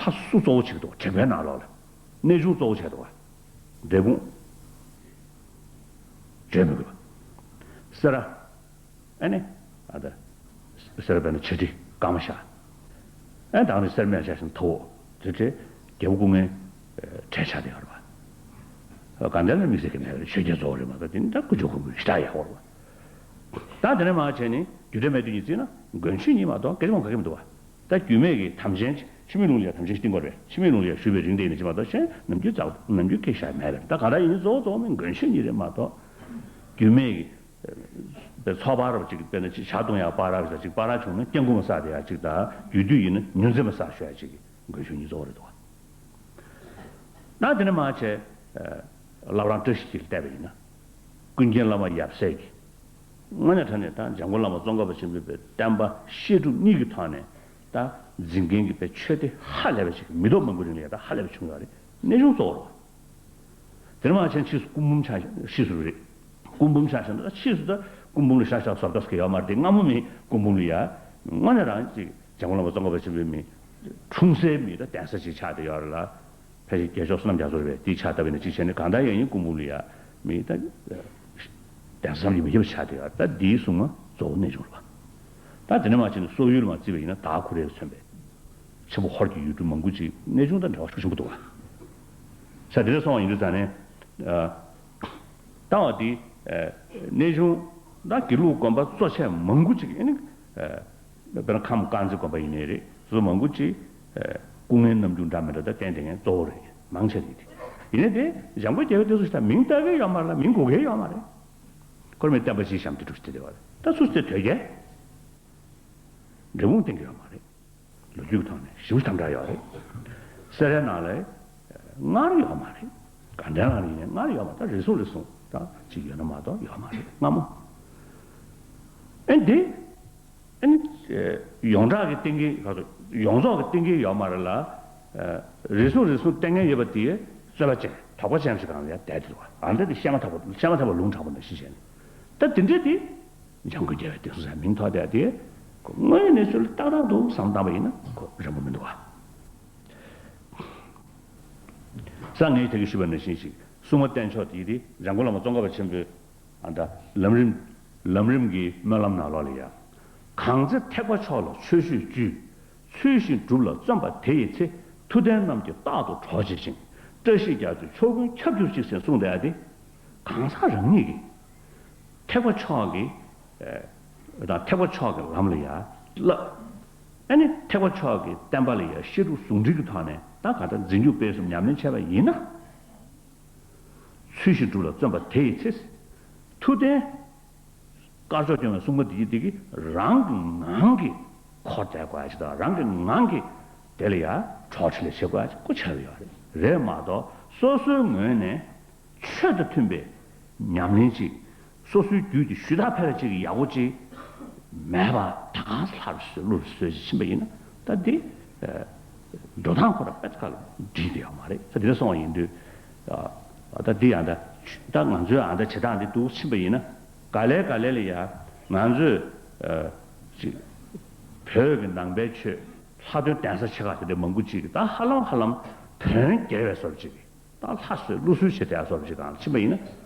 ལྷ་སུ་གཙོ་བོ་བྱེད་ཀྱི་འདུག་དྲེགས་པའི་ནང་ལོགས་ལ། གནས་ཆུང་གཙོ་བོ་བྱས་འདུག་བ། འབྲས་སྤུངས། བརྗོད་མི་དགོས་པ། སེ་ར། ཨ་ནི། ཨ་ད། སེ་ར་བས་ན་ཆེ་ཁྲི་ཀརྨ་ཤ། ཨ་དང་ནི་སེར་སྨད་ཆ་ཞིང་ཐོ། དེ་ཁྲི་རྒྱལ་པོ་སྐུ་ངལ་གྲལ་ཆགས་དེ་ཡོད་རེད་པ། གང་ལྟར་ན་དམིགས་བསལ་གྱི་མེད་པ་རེད། ཆོས་རྒྱལ་གཙོ་བོ་རེད་མ་གཏོགས་དེ་ནི་ད་ཀུ་ཅོ་ཁུ་མུ་ཞེ་དྲག་ཡག་པོ་རེད་པ། ད་དེ་ནས་མར་བྱས་ནས་རྒྱུད་འགྲེལ་མའི་དུས་ཉིད་བརྩིས་ན་མགོན་ཆོས་གཉིས་མ་གཏོགས་སྐད་ཆ་མང་ག་གེ་མི་འདུག་བ། ད་རྒྱུད་སྨད་ཀྱི་དམ་ཅན་འཆི་མེད་ལུང་ལ་ཡ་དམ་ཅན་ཞིག་བསྟེན་དགོས་རེད། འཆི་མེད་ལུང་ལ་ཡ་ཞུས་པའི་རིང་དེ་ཡིན་ན་ཅི་མ་གཏོགས་གཞན་ནམ་རྒྱུན་ཙག་ནམ་རྒྱུན་སྐད་བཤད་མེད་པ་རེད། ད་ག་རེ་ཡིན་གཙོ་བོ་གཙོ་བོ་མིན་མགོན་ཆོས་གཉིས་རེད་མ་གཏོགས། རྒྱུད་སྨད་ཀྱི་པའི་ཚོགས་པ་རབ་ཅིག་དཔེར་ན་ཅིག་ཇ་བཏུང་ཡག་པ་རབ་ཅིག་པ་ར་བྱུང་ན་སྐྱབས་མགོན་པ་བསགས་དེ་ཡག་ཅིག་དང་རྒྱུད་སྡུད་ཡིན་ན་ཉུང་ཙམ་པ་བསགས་ཤོག་ཡག་ཅིག་གི་མགོན་ཆོས་གཉིས་གཙོ་བོ་རེད་འདུག་བ། ད་དེ་ནས་མར་བྱས། བླ་བྲང་བཀྲ་ཤིས་འཁྱིལ་ལ་བལྟས་པ་ཡིན་ན། ཀུན་མཁྱེན་བླ་མ་ཡབ་སྲས་ཀྱིས། དངོས་གནས་དྲང་གནས་ད་འཇམ་མགོན་བླ་མ་ཙོང་ཁ་པ་ཆེན་པོའི་པའི་བསྟན་པ་བཤད་སྒྲུབ་གཉིས་ཀྱི་ཐོག་ནས་ད་འཛིན་མཁན་གྱི་པའི་ཆོས་སྡེ་ཧ་ལས་པ་ཞིག་མི་ཐོག་མང་པོའི་རིང་ལ་ཡ་ད་ཧ་ལས་པ་བྱུང་ཡོད་རེད། གནས་ཆུང་གཙོ་བོ་རེད། དེ་ནས་མར་ཕྱིན་ཕྱིས་སུ་སྐུ་འབུམ་ཆགས་ཕྱིས་སུ་རེད། སྐུ་འབུམ་ཆགས་ཤིང་ད་ཕྱིས་སུ་ད་སྐུ་འབུམ་ལ་ཤ་ཤ་བཟོ་ལྟ་ཟེར་གྱི་ཡོད་མ་རེད་དེ། སྔ་མོ་མི་སྐུ་འབུམ་ལ་ཡ། དངོས་གནས་རང་ཅིག་འཇམ་མགོན་བླ་མ་ཙོང་ཁ་པ་ཆེན་པོའི་མི། འཁྲུངས་སའི་མི་ད་གདན་ས་ཅིག་ཆགས་བསྡད་ཡོད་རེད་ལ། ཕལ་ཆེར་རྒྱལ་མཆོག་བསོད་ནམས་རྒྱ་མཚོ་རེད་པས་དེ་ཆགས་བསྡད་པ་ཡིན་ན་ཅིག་བྱས་ནས་གང་ལྟར་ཡང་ཡིན་སྐུ་འབུམ་ལ་ཡ། མི་ད། གདན་ས་བསམ་གྱིས་མི་ཁྱབ་པ་ཆགས་བསྡད་ཡོད་རེད། ད་འདིའི་སྲུང་མ་གཙོ་བོ་གནས་ཆུང་རེད་པ། ད་དེ་ནས་མར་ཕྱིན་ནས་སོག་ཡུལ་ལ་མར་བརྩིས་པ་ཡིན་ན་དྭགས་ཁོ་རའི་མཚོན་པའི། ཆེན་པོ་ཧོར་གྱི་ཡུལ་གྲུ་མང་པོ་ཅིག་གནས་ཆུང་དང་འབྲེལ་བ་ཤུགས་ཆེན་པོ་འདུག་བ། ས་དེ་འདྲ་སོང་བ་ཡིན་དུས་ཙང་ནས། ལྟ་བ་འདི། གནས་ཆུང་དང་དགེ་ལུགས་དགོན་པ་གཙོ་ཆེ་མང་པོ་ཅིག་ཨ་ནི། དཔེར་ན་ཁམས་དཀར་མཛེས་དགོན་པ་ཡིན་ནའི་རེད། སོ་སོ་མང་པོ་ཅིག་སྐུ་ངལ་རྣམ་འགྱུར་འདྲ་མི་འདྲ་དང་བསྟན་བསྡད་མཁན་གཙོ་བོ་རེད། མང་ཆེ་རེད་དེ། ཡིན་ནའི་དེ་འཇམ་མགོན་རྒྱལ་བའི་བསྟན་སྲུང་ཞིག་དང་མིང་བཏགས་ཀྱི་ཡོད་མ་རེད་ལ་མིང་གོ་གི་ཡོད་མ་རེད། ཁོ་རང་མི་བསྟན་པ་ཅིག་བཤམས་ཏེ་སྒྲུབ་བྱེད་དེ་བ་རེད། ད་སུ་ཞིག་དེ་དོལ་རྒྱལ། འབྲས་སྤུངས་བསྟེན་གྱི་ཡོད་མ་རེད། ལོ་རྒྱུས་ཀྱི་ཐོག་ནས་ཞེ་པོ་དམ་དྲག་ཡོད་རེད། སེ་རའི་ནང་ལ་སྔར་ཡོད་མ་རེད། དགའ་ལྡན་ལ་ཡིན་ནའི་སྔར་ཡོད་མ་རེད། ད་རེ་ཟུང་རེ་ཟུང་ད་ཅིག་ཡོད་ན་མ་གཏོགས་ཡོད་མ་རེད་སྔ་མོ། ཨེ་འདི། ཨེ་ནི། ཡོངས་གྲགས་ཀྱི་བསྟེན་གྱིན་ག་ཚོད་ཡོངས་རྫོགས་ཀྱི་བསྟེན་གྱིན་ཡོད་མ་རེད་ལ། རེ་ཟུང་རེ་ཟུང་བསྟེན་མཁན་ཡོད་པ་དེ་རྩོད་པ་ཅན་དོགས་པ་ཅན་ཞིག་གང་ལ་ཡང་བསྡད་དེ་འདུག་ཨ་འདྲ་དེ་བཤད་མ་ཐག་པ་བཤད་མ་ཐག་པ་ལུང་དྲག་པོ་འདྲ་ཞིག་བྱས་ནས། ད་དེ་འདྲ་དེ། འཇམ་མགོན་རྒྱལ་བའི་བསྟན་སྲུང་ཟེར་མིང་ཐོགས་བསྡད་དེ། དངོས་ཡོད་གནས་ཚུལ་ཏག་ཏག་འདུག་བསམ་བཏང་པ་ཡིན་ན་ཁོ་རན་པོ་མི་འདུག་ཨ། ས་ངས་དེ་གི་ཞུས་པ་ནང་བཞིན་ཞིག་སྲུང་མ་བསྟེན་ཕྱོགས་དེ་དེ་འཇམ་མགོན་བླ་མ་ཙོང་ཁ་པ་ཆེན་པོའི་ཨ་ད་ལམ་རིམ་ལམ་རིམ་གྱི་སྨོན་ལམ་ནང་ལོགས་ལ་ཡ། གང་ཚེ་ཐེག་པ་མཆོག་ལ་ཆོས་སྤྱོད་བཅུ། ཚུལ་བཞིན་སྒྲུབ་ལ་བརྩོན་པ་དེ་ཡི་ཚེ། མཐུ་ལྡན་རྣམས་ཀྱི་རྟག་ཏུ་གྲོགས་བྱེད་ཅིང་། བཀྲ་ཤིས་རྒྱ་མཚོའི་ཕྱོགས་ཀུན་ཁྱབ་གྱུར་ཅིག་ཟེར་གསུངས་བསྡད་ཡ་དེ། གང་ཟག་རང་ཉིད་ཀྱི། ཐེག་པ་མཆོག་གི། ཨ་ཐེག་པ་མཆོག་གི་ལམ་ལ་ཡ། བསླབ། ཨ་ནི་ཐེག་པ་མཆོག་གི་བསྟན་པ་ལ་ཡ་བཤད་སྒྲུབ་ཟུང་འབྲེལ་གྱི་ཐོག་ནས་ད་ག་ད་འཛིན་སྐྱོང་སྤེལ་གསུམ་ཉམས་ལེན་བྱས་པ་ཡིན་ན། ཚུལ་བཞིན་སྒྲུབ་ལ་བརྩོན་པ་དེ་ཡི་ཚེ། མཐུ་ལྡན། དཀར་ཕྱོགས་སྐྱོང་བའི་སྲུང་མ་འདི་ཡི་འདི་གི་རང་གི་ངང་གིས་འཁོར་བསྡད་དགོས་ཡ་ཅིག་དང་རང་གི་ངང་གིས་དེ་ལ་ཡ་གྲོགས་འཕྲིན་ལས་བྱེད་དགོས་ཡ་ཅིག་སྐུ་ཆགས་ཡོད་རེད། རེད་མ་གཏོགས་སོ་སོའི་ངོས་ནས། ཆོས་དང་མཐུན་པའི་ཉམས་ལེན་ཅིག་སོ་སོའི་རྒྱུད་ཀྱི་ཞུ་དག་ཕལ་ཆེར་གྱི་ཡག་པོ་ཅིག་མེད་པ་ད་གང་ལྷར་བཟོས་ཀླུར་བཟོས་ཅིག་ཕྱིན་པ་ཡིན་ན་ད་འདི་འགྲོ་སྟངས་ཁོ་རང་དཔེ་ཚ་ལ་འགྲིག་བསྡད་ཡོད་མ་རེད། ད་འདི་འདྲ་སོང་བ་ཡིན་དུས་ད་འདི་ཡང་ད་ད་ང་ཚོའི་ཨ་ད་བྱེད་སྟངས་འདི་འདུག་ཕྱིན་པ་ཡིན་ན་ག་ལེ་ག་ལེ་ལ་ཡ་ ང་ཚོས་ཨ་ཅིག་བོད་ཀྱི་ནང་པའི་ཆོས་ལྷ་སྡོང་གདན་ས་ཆེ་ཁག་དེ་འདྲ་མང་པོ་ཅིག་གིས་ད་ཧ་ལམ་ཧ་ལམ་བོན་རྒྱལ་བའི་བཟོ་འདྲ་ཅིག་གིས་ད་ལྷ་གསོལ་ཀླུ་གསོལ་བྱེད་བསྡད་བཟོ་འདྲ་ཅིག་སྒང་ལ་ཕྱིན་པ་ཡིན་ན།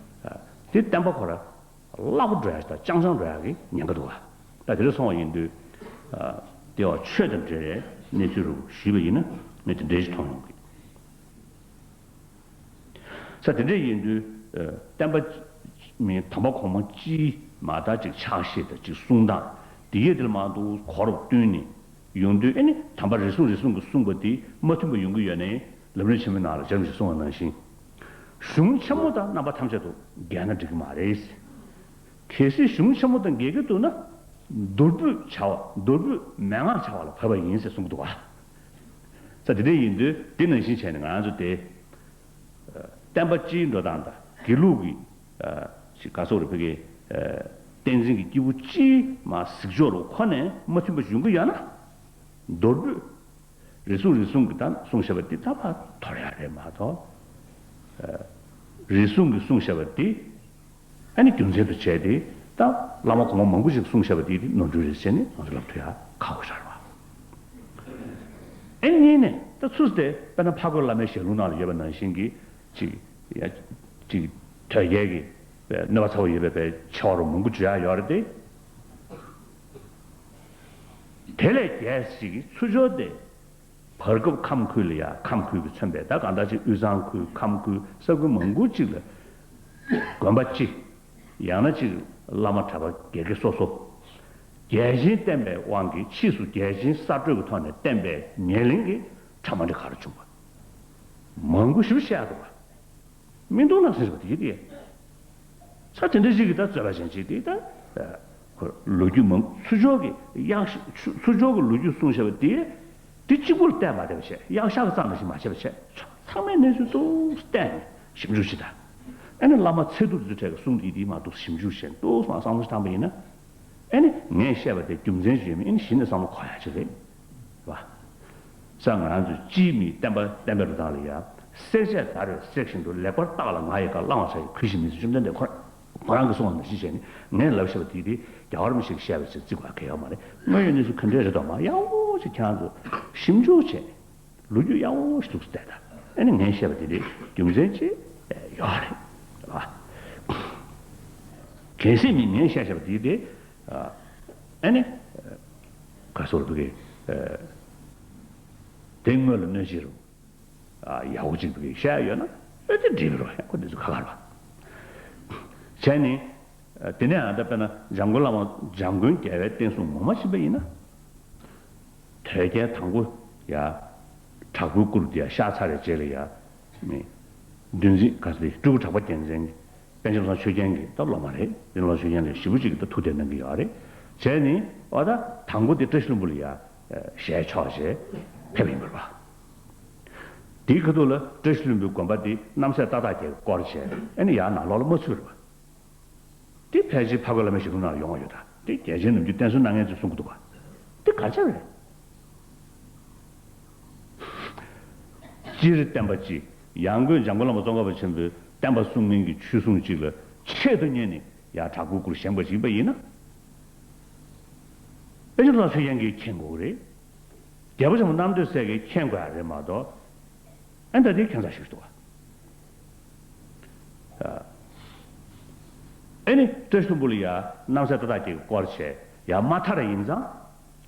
ཨ་དེ་བསྟན་པ་ཁོ་ར་བརླག་པོ་འགྲོ་ཡ་དང་ཅང་ཅང་འགྲོ་ཡ་གི་ཉེན་ཁ་འདུག་ག་ད་དེ་འདྲ་སོང་བ་ཡིན་དུས། ཨ་དེ་བ་ཆོས་དང་འབྲེལ་བའི་གནས་ཚུལ་རུ་ཞུས་པ་ཡིན་ན་ངས་དེ་འདྲ་ཞིག་མཐོང་ཡོང་གི། ས་དེ་འདྲ་ཡིན་དུས། ཨ་བསྟན་པ་མི་དམ་པ་གོང་མ་སྤྱིའི་མ་དག་ཅིག་ཕྱག་བཞེས་དང་ཅིག་གསུང་སྟངས་དེ་ཡིས་དེ་ལ་མ་གཏོགས་གོ་རབ་བསྟུན་ནས་ཡོང་དུས། ཨེ་ནི་དམ་པ་རེ་ཟུང་རེ་ཟུང་གིས་གསུངས་པ་དེ་མ་མཐུན་པ་ཡོང་གི་ཡོད་ནའི་ལམ་རིམ་ཆེན་མོའི་ནང་ལ་སྦྱར་ཞིག་གསུངས་པ་ནང་བཞིན། གཞུང་ཆེན་མོ་དང་རྣམ་པ་ཐམས་ཅད་དུ་འགལ་ན་འགྲིག་གི་མ་རེད། གལ་སྲིད་གཞུང་ཆེན་མོ་དང་འགལ་གྱི་འདུག་ན། མདོར་བསྡུས་བྱ་བ་མདོར་བསྡུས་མན་ངག་བྱ་བ་ལ་བབས་པ་ཡིན་ཟེར་གསུང་གི་འདུག་ག་ས་དེ་འདྲ་ཡིན་དུས་དེ་ནང་བཞིན་བྱས་ནས་ང་ཚོ་དེ། བསྟན་པ་སྤྱིའི་འགྲོ་སྟངས་དང་དགེ་ལུགས་ཀྱི་ཨ་ཅིག་ག་སོགས་རེ་བོད་ཀྱི་ཨ་བསྟན་འཛིན་གྱི་སྐྱེས་བུ་སྤྱིའི་མ་གཟིགས་ཕྱོགས་རུ་ཁོ་ནས་མ་མཐུན་པ་ཡོང་གི་ཡོད་ན། མདོར་བསྡུས་རེ་ཟུང་རེ་ཟུང་གི་ད་གསུངས་བཞག་པ་འདི་ད་ཕར་དོར་ཡ་རེད་མ་གཏོགས། ཨ་རེ་ཟུང་གིས་གསུངས་བཞག་པ་འདི་ཨ་ནི་རྒྱུ་མཚན་དུ་བྱས་ཏེ། ད་བླ་མ་གོང་མ་མང་པོ་ཞིག་གསུངས་བཞག་པ་འདི་ནོར་འཁྲུལ་རེད་ཟེར་ནས་ང་ཚོ་ལབ་ཐུབ་ཡ་ཁག་པོ་ཞིག་རེད་བ། ཨེ་གཉིས་ནས་ད་ཚུར་དེ་དཔེར་ན་འཕགས་སྐོར་བླ་མའི་ཞལ་ལུང་ནང་ལ་ཡོད་པ་ནང་བཞིན་གྱི་ཅིག་ཡ་ཅིག་དོལ་རྒྱལ་གྱི་གནོད་པ་ཚ་བོ་ཡོད་པའི་ཆེ་བ་རུ་མང་པོ་བརྗོད་ཡ་ཡོད་རེད་དེ། དེ་ལས་རྒྱལ་ཞིག་གི་ཚུར་ཕྱོགས་དེ། བར་སྐབས་ཁམས་ཁུལ་ལ་ཡ་ཁམས་ཁུལ་གྱིས་མཚོན་པའི་ད་གང་ལྟར་ཅིག་དབུས་གཙང་ཁུལ་ཁམས་ཁུལ་ས་ཁུལ་མང་པོ་ཅིག་ལ་དགོན་པ་གཅིག་ཡང་ན་ཅིག་བླ་མ་གྲྭ་པ་སྒེར་གྱི་སོ་སོ། རྒྱལ་ཆེན་བསྟེན་པའི་དབང་གིས་ཕྱིས་སུ་རྒྱལ་ཆེན་གསར་གཏོད་ཀྱི་ཐོག་ནས་བསྟེན་པའི་ཉེར་ལེན་གྱི་གྲྭ་མ་འདྲ་ག་རུ་བྱུང་བ། མང་པོ་ཞིག་བཤད་འདུག་བ། མི་འདུག་ན་ཟེར་བ་དེ་དེ། ས་དེ་འདྲ་ཞིག་གི་ད་རྩོད་པ་ཅན་ཅིག་དེ་ད། ཁོ་ལོ་རྒྱུས་མང་ཚུར་ཕྱོགས་ཀྱི་གཡག་ཤ་ཚུར་ཕྱོགས་ཀྱི་ལོ་རྒྱུས་གསུངས་བཞག་པ་དེ། དེ་གཅིག་པུ་ལ་བལྟས་མ་བསྡད་པ་བྱས་གཡག་ཤ་གི་རྩ་ནང་བཞིན་མ་བྱས་པ་བྱས་ཚང་མའི་གནས་ཚུལ་ཏོག་ཙམ་བལྟས་ནས་ཞིབ་འཇུག་བྱེད་ད། ཨ་ནི་བླ་མ་ཚེ་ཐུབ་ཚེ་ཁྲིད་ཀྱི་གསུང་དེ་དེ་མ་གཏོགས་ཞིབ་འཇུག་བྱས་ཏོག་ཙམ་བསམ་བློ་བཏང་པ་ཡིན་ན། ཨ་ནི་ངས་བཤད་པ་དེ་རྒྱུ་མཚན་ཞིག་ཡོད་མེད་ཨ་ནི་གཞི་ནས་བསམ་བློ་འཁོར་ཡག་ཅིག་རེད། བ། ས་ང་རང་ཚོའི་སྤྱིའི་མིའི་བསྟན་པ་བསྟན་པའི་རིན་ཐང་ལ་ཡ། བསྲེག་བཅད་བརྡར་བའི་བསྲེགས་བཞིན་དུ་ལེགས་པར་བརྟགས་ལ་ང་ཡི་བཀའ་བླང་བར་བྱ་ཡི་གུས་ཤིང་མི་བཟོད་བཅོམ་ལྡན་འདས་ཁོ་ཁོ་རང་གིས་གསུངས་པ་ནང་བཞིན་བྱས་ནས་ངས་ལབ་བཞག་པ་དེ་དེ་རྒྱལ་བ་རིན་པོ་ཆེས་བཤད་པ་ཞིག་བརྩི་དགོས་གལ་ཡོད་མ་རེད། དངོས་ཡོད་གནས་ཚུལ་ག་འདྲས་རེད་དོ་མ་ཡག་པོ་ཞིག་ཁྱེད་རང་ཚོ་ཞིབ་འཇུག་བྱས་ནས། ལོ་རྒྱུས་ཡག་པོ་ཞིག་འདུག་སེ་བལྟས་ད། ཨ་ནི་ངས་བཤད་པ་དེ་རེད་རྒྱུ་མཚན་ཅི་ཡོད་རེད་བ། གལ་སྲིད་ནི་ངས་བཤད་བཤད་པ་དེ་དེ་ཨ་ནི་ག་སོགས་འདུག་གི་དེ་དངོས་ལ་གནོད་བྱེད་རུང་ཡག་པོ་ཅིག་འདུག་གི་བཤད་ཡོད་ན་ཨེ་དེ་འགྲིག་གི་རེད་བ། ཡང་ཁོ་འདི་ཚོ་ཁ་ཁར་བ་བྱས་ནི། དེ་ནས་ཨ་ད་དཔེར་ན་འཇམ་མགོན་བླ་མ་འཇམ་མགོན་རྒྱལ་བའི་བསྟན་སྲུང་ངོ་མ་ཕྱིན་པ་ཡིན་ན། དོལ་རྒྱལ་དང་པོ་ཡ། དྲག་པོའི་སྐུ་རུ་དེ་ཡ་གཤེགས་ཚར་བའི་རྗེས་ལ་ཡ། མི། འདུལ་འཛིན་ག་ཚོད་དེ་སྤྲུལ་སྐུ་གྲགས་པ་རྒྱལ་མཚན་གྱི་པཎ་ཆེན་བློ་བཟང་ཆོས་རྒྱན་གྱི་ད་སློབ་མ་རེད། དེ་བློ་བཟང་ཆོས་རྒྱན་ལ་ཞེ་པོ་ཅིག་གི་ད་ཐུགས་དད་གནང་གི་ཡོད་རེད། བྱས་ནི་ཨོ་ད་དང་པོ་དེ་བཀྲ་ཤིས་ལྷུན་པོ་ལ་ཡ། ཞལ་ཕྱོགས་བྱས་ཕེབས་པ་ཡིན་པ་རེད་བ། དེའི་ཁ་ཐུག་ལ་བཀྲ་ཤིས་ལྷུན་པོའི་དགོན་པ་དེ་རྣམ་སྲས་ཏག་ཏག་རྒྱལ་གྱིས་བསྐོར་བྱས་ཨ་ནི་ཡར་ནང་ལོགས་ལ་མ་ཚུད་པ་རེད་བ། དེ་ཕལ་ཆེར་འཕགས་པའི་བླ་མའི་ཞལ་ལུང་ནང་ལ་ཡོང་བ་ཡོད་ད། དེ་རྒྱལ་ཆེན་ནམ་རྒྱུན་བསྟན་སྲུང་གནང་མཁན་ཚོས་གསུང་གི་འདུག་བ། དེ་ག་རེ་ཆགས་རེད། སྤྱིར་བསྟན་པ་སྤྱི། ཡང་སྒོས་འཇམ་མགོན་བླ་མ་ཙོང་ཁ་པ་ཆེན་པོས་བསྟན་པ་སྲུང་མཁན་གྱི་ཆོས་སྲུང་གཅིག་ལ་ཆེད་དུ་གཉེར་ནས་ཡར་དྲག་པོའི་སྐུར་བཞེངས་པ་ཞིག་ཡིན་པ་ཡིན་ན། པཎ་ཆེན་བློ་བཟང་ཆོས་རྒྱན་གྱིས་མཁྱེན་དགོས་ཀྱི་རེད། རྒྱལ་པོ་ཆེན་པོ་རྣམ་ཐོས་སྲས་ཀྱིས་མཁྱེན་དགོས་ཡ་རེད་མ་གཏོགས། ཨེ་ད་དེ་ཁྱད་མཚར་ཞིག་འདུག་བ། ཨེ་ནི་བཀྲ་ཤིས་ལྷུན་པོ་ལ་ཡ་རྣམ་སྲས་ཏག་ཏག་ཅིག་བསྐོར་བྱས་ཡ་མ་ཐར་ཡིན་ཙང་།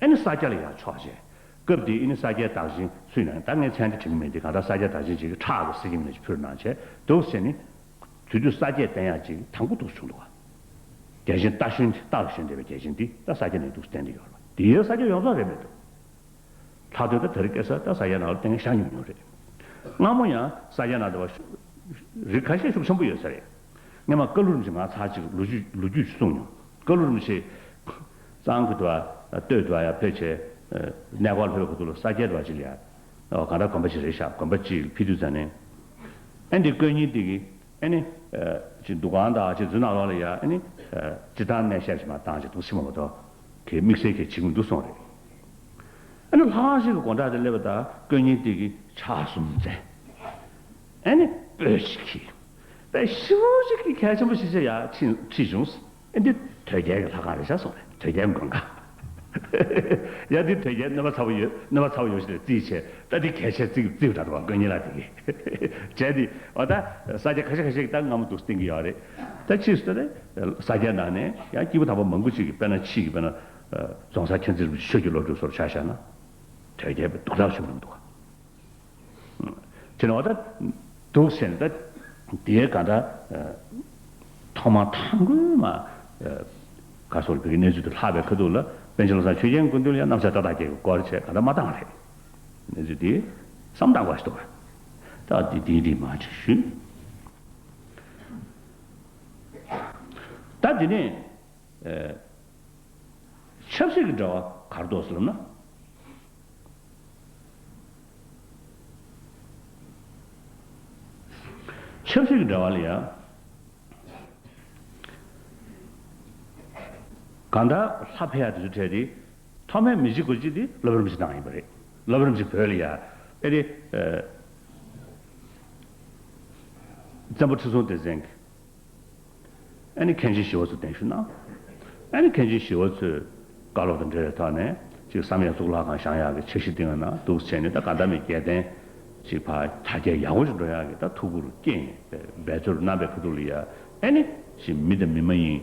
ཨེ་ནི་ས་སྐྱ་ལ་ཡ་ཕྱོགས་བྱས། སྐབས་དེ་ཨེ་ནི་ས་སྐྱའི་བདག་ཆེན་སུ་ཡིན་ན་ད་ངས་མཚན་དེ་དྲན་གྱི་མེད་དེ་གང་ལྟར་ས་སྐྱའི་བདག་ཆེན་ཅིག་གིས་ཁྲག་གི་སེར་སྐྱེམས་ནས་ཕུལ་གནང་བྱས་འདུག་ཟེར་ནི། དེ་དུས་ས་སྐྱས་བསྟན་ཡག་ཅིག་དང་པོ་འདུག་བྱུང་འདུག་བ། རྒྱལ་ཆེན་རྟ་བཞོན་རྟ་ལ་བཞོན་བསྡད་པའི་རྒྱལ་ཆེན་འདི་ད་ས་སྐྱ་ནས་འདུག་བསྟན་ཏེ་ཡོད་རེད་བ། དེ་ཡང་ས་སྐྱ་ཡོངས་རྫོགས་རེད་མི་འདུག་ལྷག་དོན་ད་དེ་རིང་ཁ་སང་ད་ས་སྐྱ་ནང་ལ་བསྟན་མཁན་ཤ་ཉུང་ཉུང་རེད། སྔ་མོ་ཡང་ས་སྐྱ་ནང་དུ་བ་རིགས་ཁ་ཤས་ཤུགས་ཆེན་པོ་ཡོད་ས་རེད། སྔོན་མ་ཀ་ལུ་རིན་པོ་ཆེ་ང་ཚར་གཅིག་ལོ་རྒྱུས་ལོ་རྒྱུས་ཤིག་གསུངས་མྱོང་། ཀ་ལུ་རིན་པོ་ཆེ་གཙང་གི་དུ་བ་སྟོད་དུ་བ་ཡར་ཕེབས་བྱས་གནས་སྐོར་ལ་ཕེབས་པའི་ཁ་ཐུག་ལ་ས་སྐྱའི་དུ་བ་ཅིག་ལ་ཡ་གང་ལྟར་དགོན་པ་ཅིག་རེད་ཤག་དགོན་པ་ཅིག་ཕེབས་དུས་ཙམ་ནས་ཨ་འདི་དཀོན་གཉེར་དེ་གི་ཨ་ནི། ཅིག་འདུ་ཁང་དང་ཅིག་འཛུལ་ནང་ལོགས་ལ་ཡ་ཨ་ནི། སྤྱིར་བཏང་གནས་བཤད་ཅིག་མ་བཏང་ཅིག་འདུག་སེ་མ་གཏོགས། གི་དམིགས་བསལ་གྱི་བྱེད་ཀྱི་མི་འདུག་གསུངས་རེད། ཨ་ནི་ལྷ་ཁང་ཞིག་གི་སྒོ་འགྲམ་དུ་སླེབས་པ་དང་དཀོན་གཉེར་དེ་གིས་ཕྱག་གསུམ་བཙལ། ཨ་ནི་སྤོས་ཤིག་གིས། དཔེ་ཞེ་པོ་ཅིག་གི་གལ་ཆེན་པོ་ཞིག་བྱས་ཡ་ཁྲིད་ཁྲིད་བྱུང་། ཨ་འདི་ དོལ་རྒྱལ་གྱི་ལྷ་ཁང་རེད་ཤག་གསུངས་རེད། དོལ་རྒྱལ་མགོན་ཁང་། ཡ་འདི་དོལ་རྒྱལ་གནོད་པ་ཚ་པོ་ཡོད། གནོད་པ་ཚ་པོ་ཡོད་ཞིག་ལ་རྩིས་བྱས། ད་འདི་གལ་ཆེ་རྩིས་རྩིས་འདྲ་འདུག་བ། མགོན་གཉིས་ལགས་དེ་གིས་བྱས་ཏེ། འོ་ད་ས་སྐྱ་ཁ་ཤས་ཁ་ཤས་ཀྱིས་ད་སྔ་མོ་འདུག་བསྟན་གྱི་ཡོད་རེད། ད་ཕྱིས་སུ་ད་ནི་ས་སྐྱ་ནང་ནས་ཡང་སྐྱེས་བུ་དམ་པ་མང་པོ་ཅིག་གིས། དཔེར་ན་ཕྱིས་ཀྱི་དཔེར་ན་རྫོང་སར་མཁྱེན་བརྩེ་རིན་པོ་ཆེ་ཆོས་ཀྱི་སློབ་ཕྲུག་སོགས་ཆ་བཞག་ན། དོལ་རྒྱལ་པའི་སྡུག་དྲག་ཤོར་གྱི་འདུག་ག། དེ་ནས་འོ་ད་འདུག་ཟེར་ནས། ད་དེའི་ག་ད་ཐོག་མ་ཐང་གོས་མ། ག་སོགས་ལ་བོད་ཀྱི་གནས་ཚུལ་དེ་ལྷག་པའི་ཁ་ཐུག་ལ། པཎ་ཆེན་བློ་བཟང་ཆོས་རྒྱན་སྐུ་མདུན་ལ་ཡང་རྣམ་གཞག་ཏག་ཏག་རྒྱག་གི་སྐོར་བྱས་ག་ད་མ་བཏང་བ་རེད། གནས་ཚུལ་དེ་བསམ་བཏང་དགོས་ཤིག་འདུག་ག། ད་དེ་དེ་དེ་མ་ཅིག་ཞུས། ད་དེ་ནས། ཨེ། ཆབ་སྲིད་ཀྱི་འབྲེལ་བ་ག་རེ་འདུག་ཟེར་ལབ་ན། ཆབ་སྲིད་ཀྱི་འབྲེལ་བ་ལ་ཡ། གང་ལྟར་ལྷ་ཕེབས་ཡག་དེ་ཚོའི་གྲས་དེ། ཐོག་མའི་མི་གཅིག་དགུ་གཅིག་དེ་སློབ་དཔོན་རིན་པོ་ཆེ་གནང་ཡིན་པ་རེད། སློབ་དཔོན་རིན་པོ་ཆེ་བོད་ལ་ཡ། ཨེ་དེ། ཨེ། བཙན་པོ་ཁྲི་སྲོང་ལྡེ་བཙན་གྱིས། ཨ་ནི་མཁན་ཆེན་ཞི་བ་འཚོ་གདན་ཞུ་གནང་། ཨ་ནི་མཁན་ཆེན་ཞི་བ་འཚོས་བཀའ་སློབ་དང་འབྲེལ་བའི་ཐོག་ནས་ཅིག་བསམ་ཡས་གཙུག་ལག་ཁང་བཞེངས་ཡག་གི་འཆར་གཞི་བཏིང་ཡོད་ན་འདུག་བྱས་ནས། ད་ག་ད་མི་རྒྱལ་བསྟན་ཅིག་ཕར་དར་རྒྱས་ཡག་པོ་ཞིག་འགྲོ་ཡག་གི་ད་ཐུགས་ཁུར་བསྐྱེད་ནས་འབད་རྩོལ་གནང་པའི་ཁ་ཐུག་ལ་ཡ། ཨ་ནི་ཅིག་མི་དང་མི་མ་ཡིན་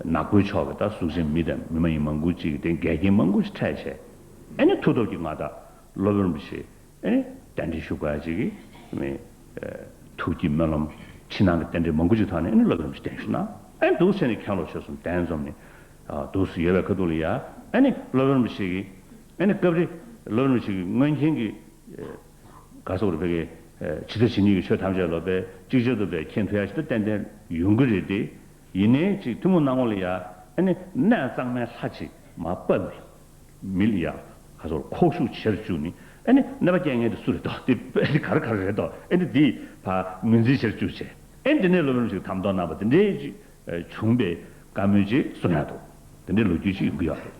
ནག་པོའི་ཕྱོགས་ཀྱི་ད་གཟུགས་ཅན་མི་དང་མི་མ་ཡིན་མང་པོ་ཅིག་གི་དེ་འགལ་རྐྱེན་མང་པོ་ཞིག་འཕྲད་བྱས། ཨ་ནི་མཐུ་སྟོབས་ཀྱི་མངའ་བདག་སློབ་དཔོན་རིན་པོ་ཆེ། ཨེ། གདན་འདྲེན་ཞུ་དགོས་ཡ་ཅིག་གི་མི། ཨེ། ཐུགས་ཀྱི་སྨོན་ལམ། ཕྱི་ནང་གི་རྟེན་འབྲེལ་མང་པོ་ཅིག་ཐོག་ནས། ཨེ་ནི་སློབ་དཔོན་རིན་པོ་ཆེ་གདན་ཞུ་གནང་། ཨེ་ནི་འདུག་བྱས་ནས་མཁན་སློབ་ཆོས་གསུམ་གདན་འཛོམས་ནས། ཨ། འདུག་སེ་ཡོད་པའི་ཁ་ཐུག་ལ་ཡ། ཨེ་ནི་སློབ་དཔོན་རིན་པོ་ཆེ་གིས། ཨེ་ནི་སྐབས་རེ་སློབ་དཔོན་རིན་པོ་ཆེ་གིས་སྔོན་མཁྱེན་གྱི། ཨེ། ག་སོགས་རེ་བོད་ཀྱི། ཨེ། ཇི་ལྟ་ཇི་སྙེད་ཀྱི་ཆོས་ཐམས་ཅད་ལ་བས་ཅིག་ཅར་དུ་བས་མཁྱེན་ཐུབ་ཡ་ཞིག་ཏུ་ཏན་ཏན་ཡོང་གི་རེད་དེ། ཡིན་ནའི་ཅིག་ཐུན་མོང་སྣང་ངོ་ལ་ཡ། ཨེ་ནི་གནས་གཙང་མའི་ལྷ་ཅིག་མར་ཕབ་ནས། མི་ལ་ཡ་ག་ཚོར་ཁོག་ཤུགས་ཆེར་བཅུག་ནས། ཨ་ནི་གནོད་པ་སྐྱེལ་མཁན་དེ་སུ་རེད་དོ། དེ་དཔེ་དེ་ག་རེ་ག་རེ་རེད་དོ། ཨ་ནི་དེ་ཕར་ངོས་འཛིན་ཆེར་བཅུག་བྱས། ཨ་ནི་དེ་ནས་སློབ་དཔོན་ཞིག་དམ་དོང་གནང་བ་དེ་འདྲའི་ཅིག་བྱུང་བའི་བཀའ་མོལ་ཅིག་གསུང་ཡག་འདུག། དེ་འདྲའི་ལོ་རྒྱུས་ཅིག་ཡོང་གི་ཡོད་རེད།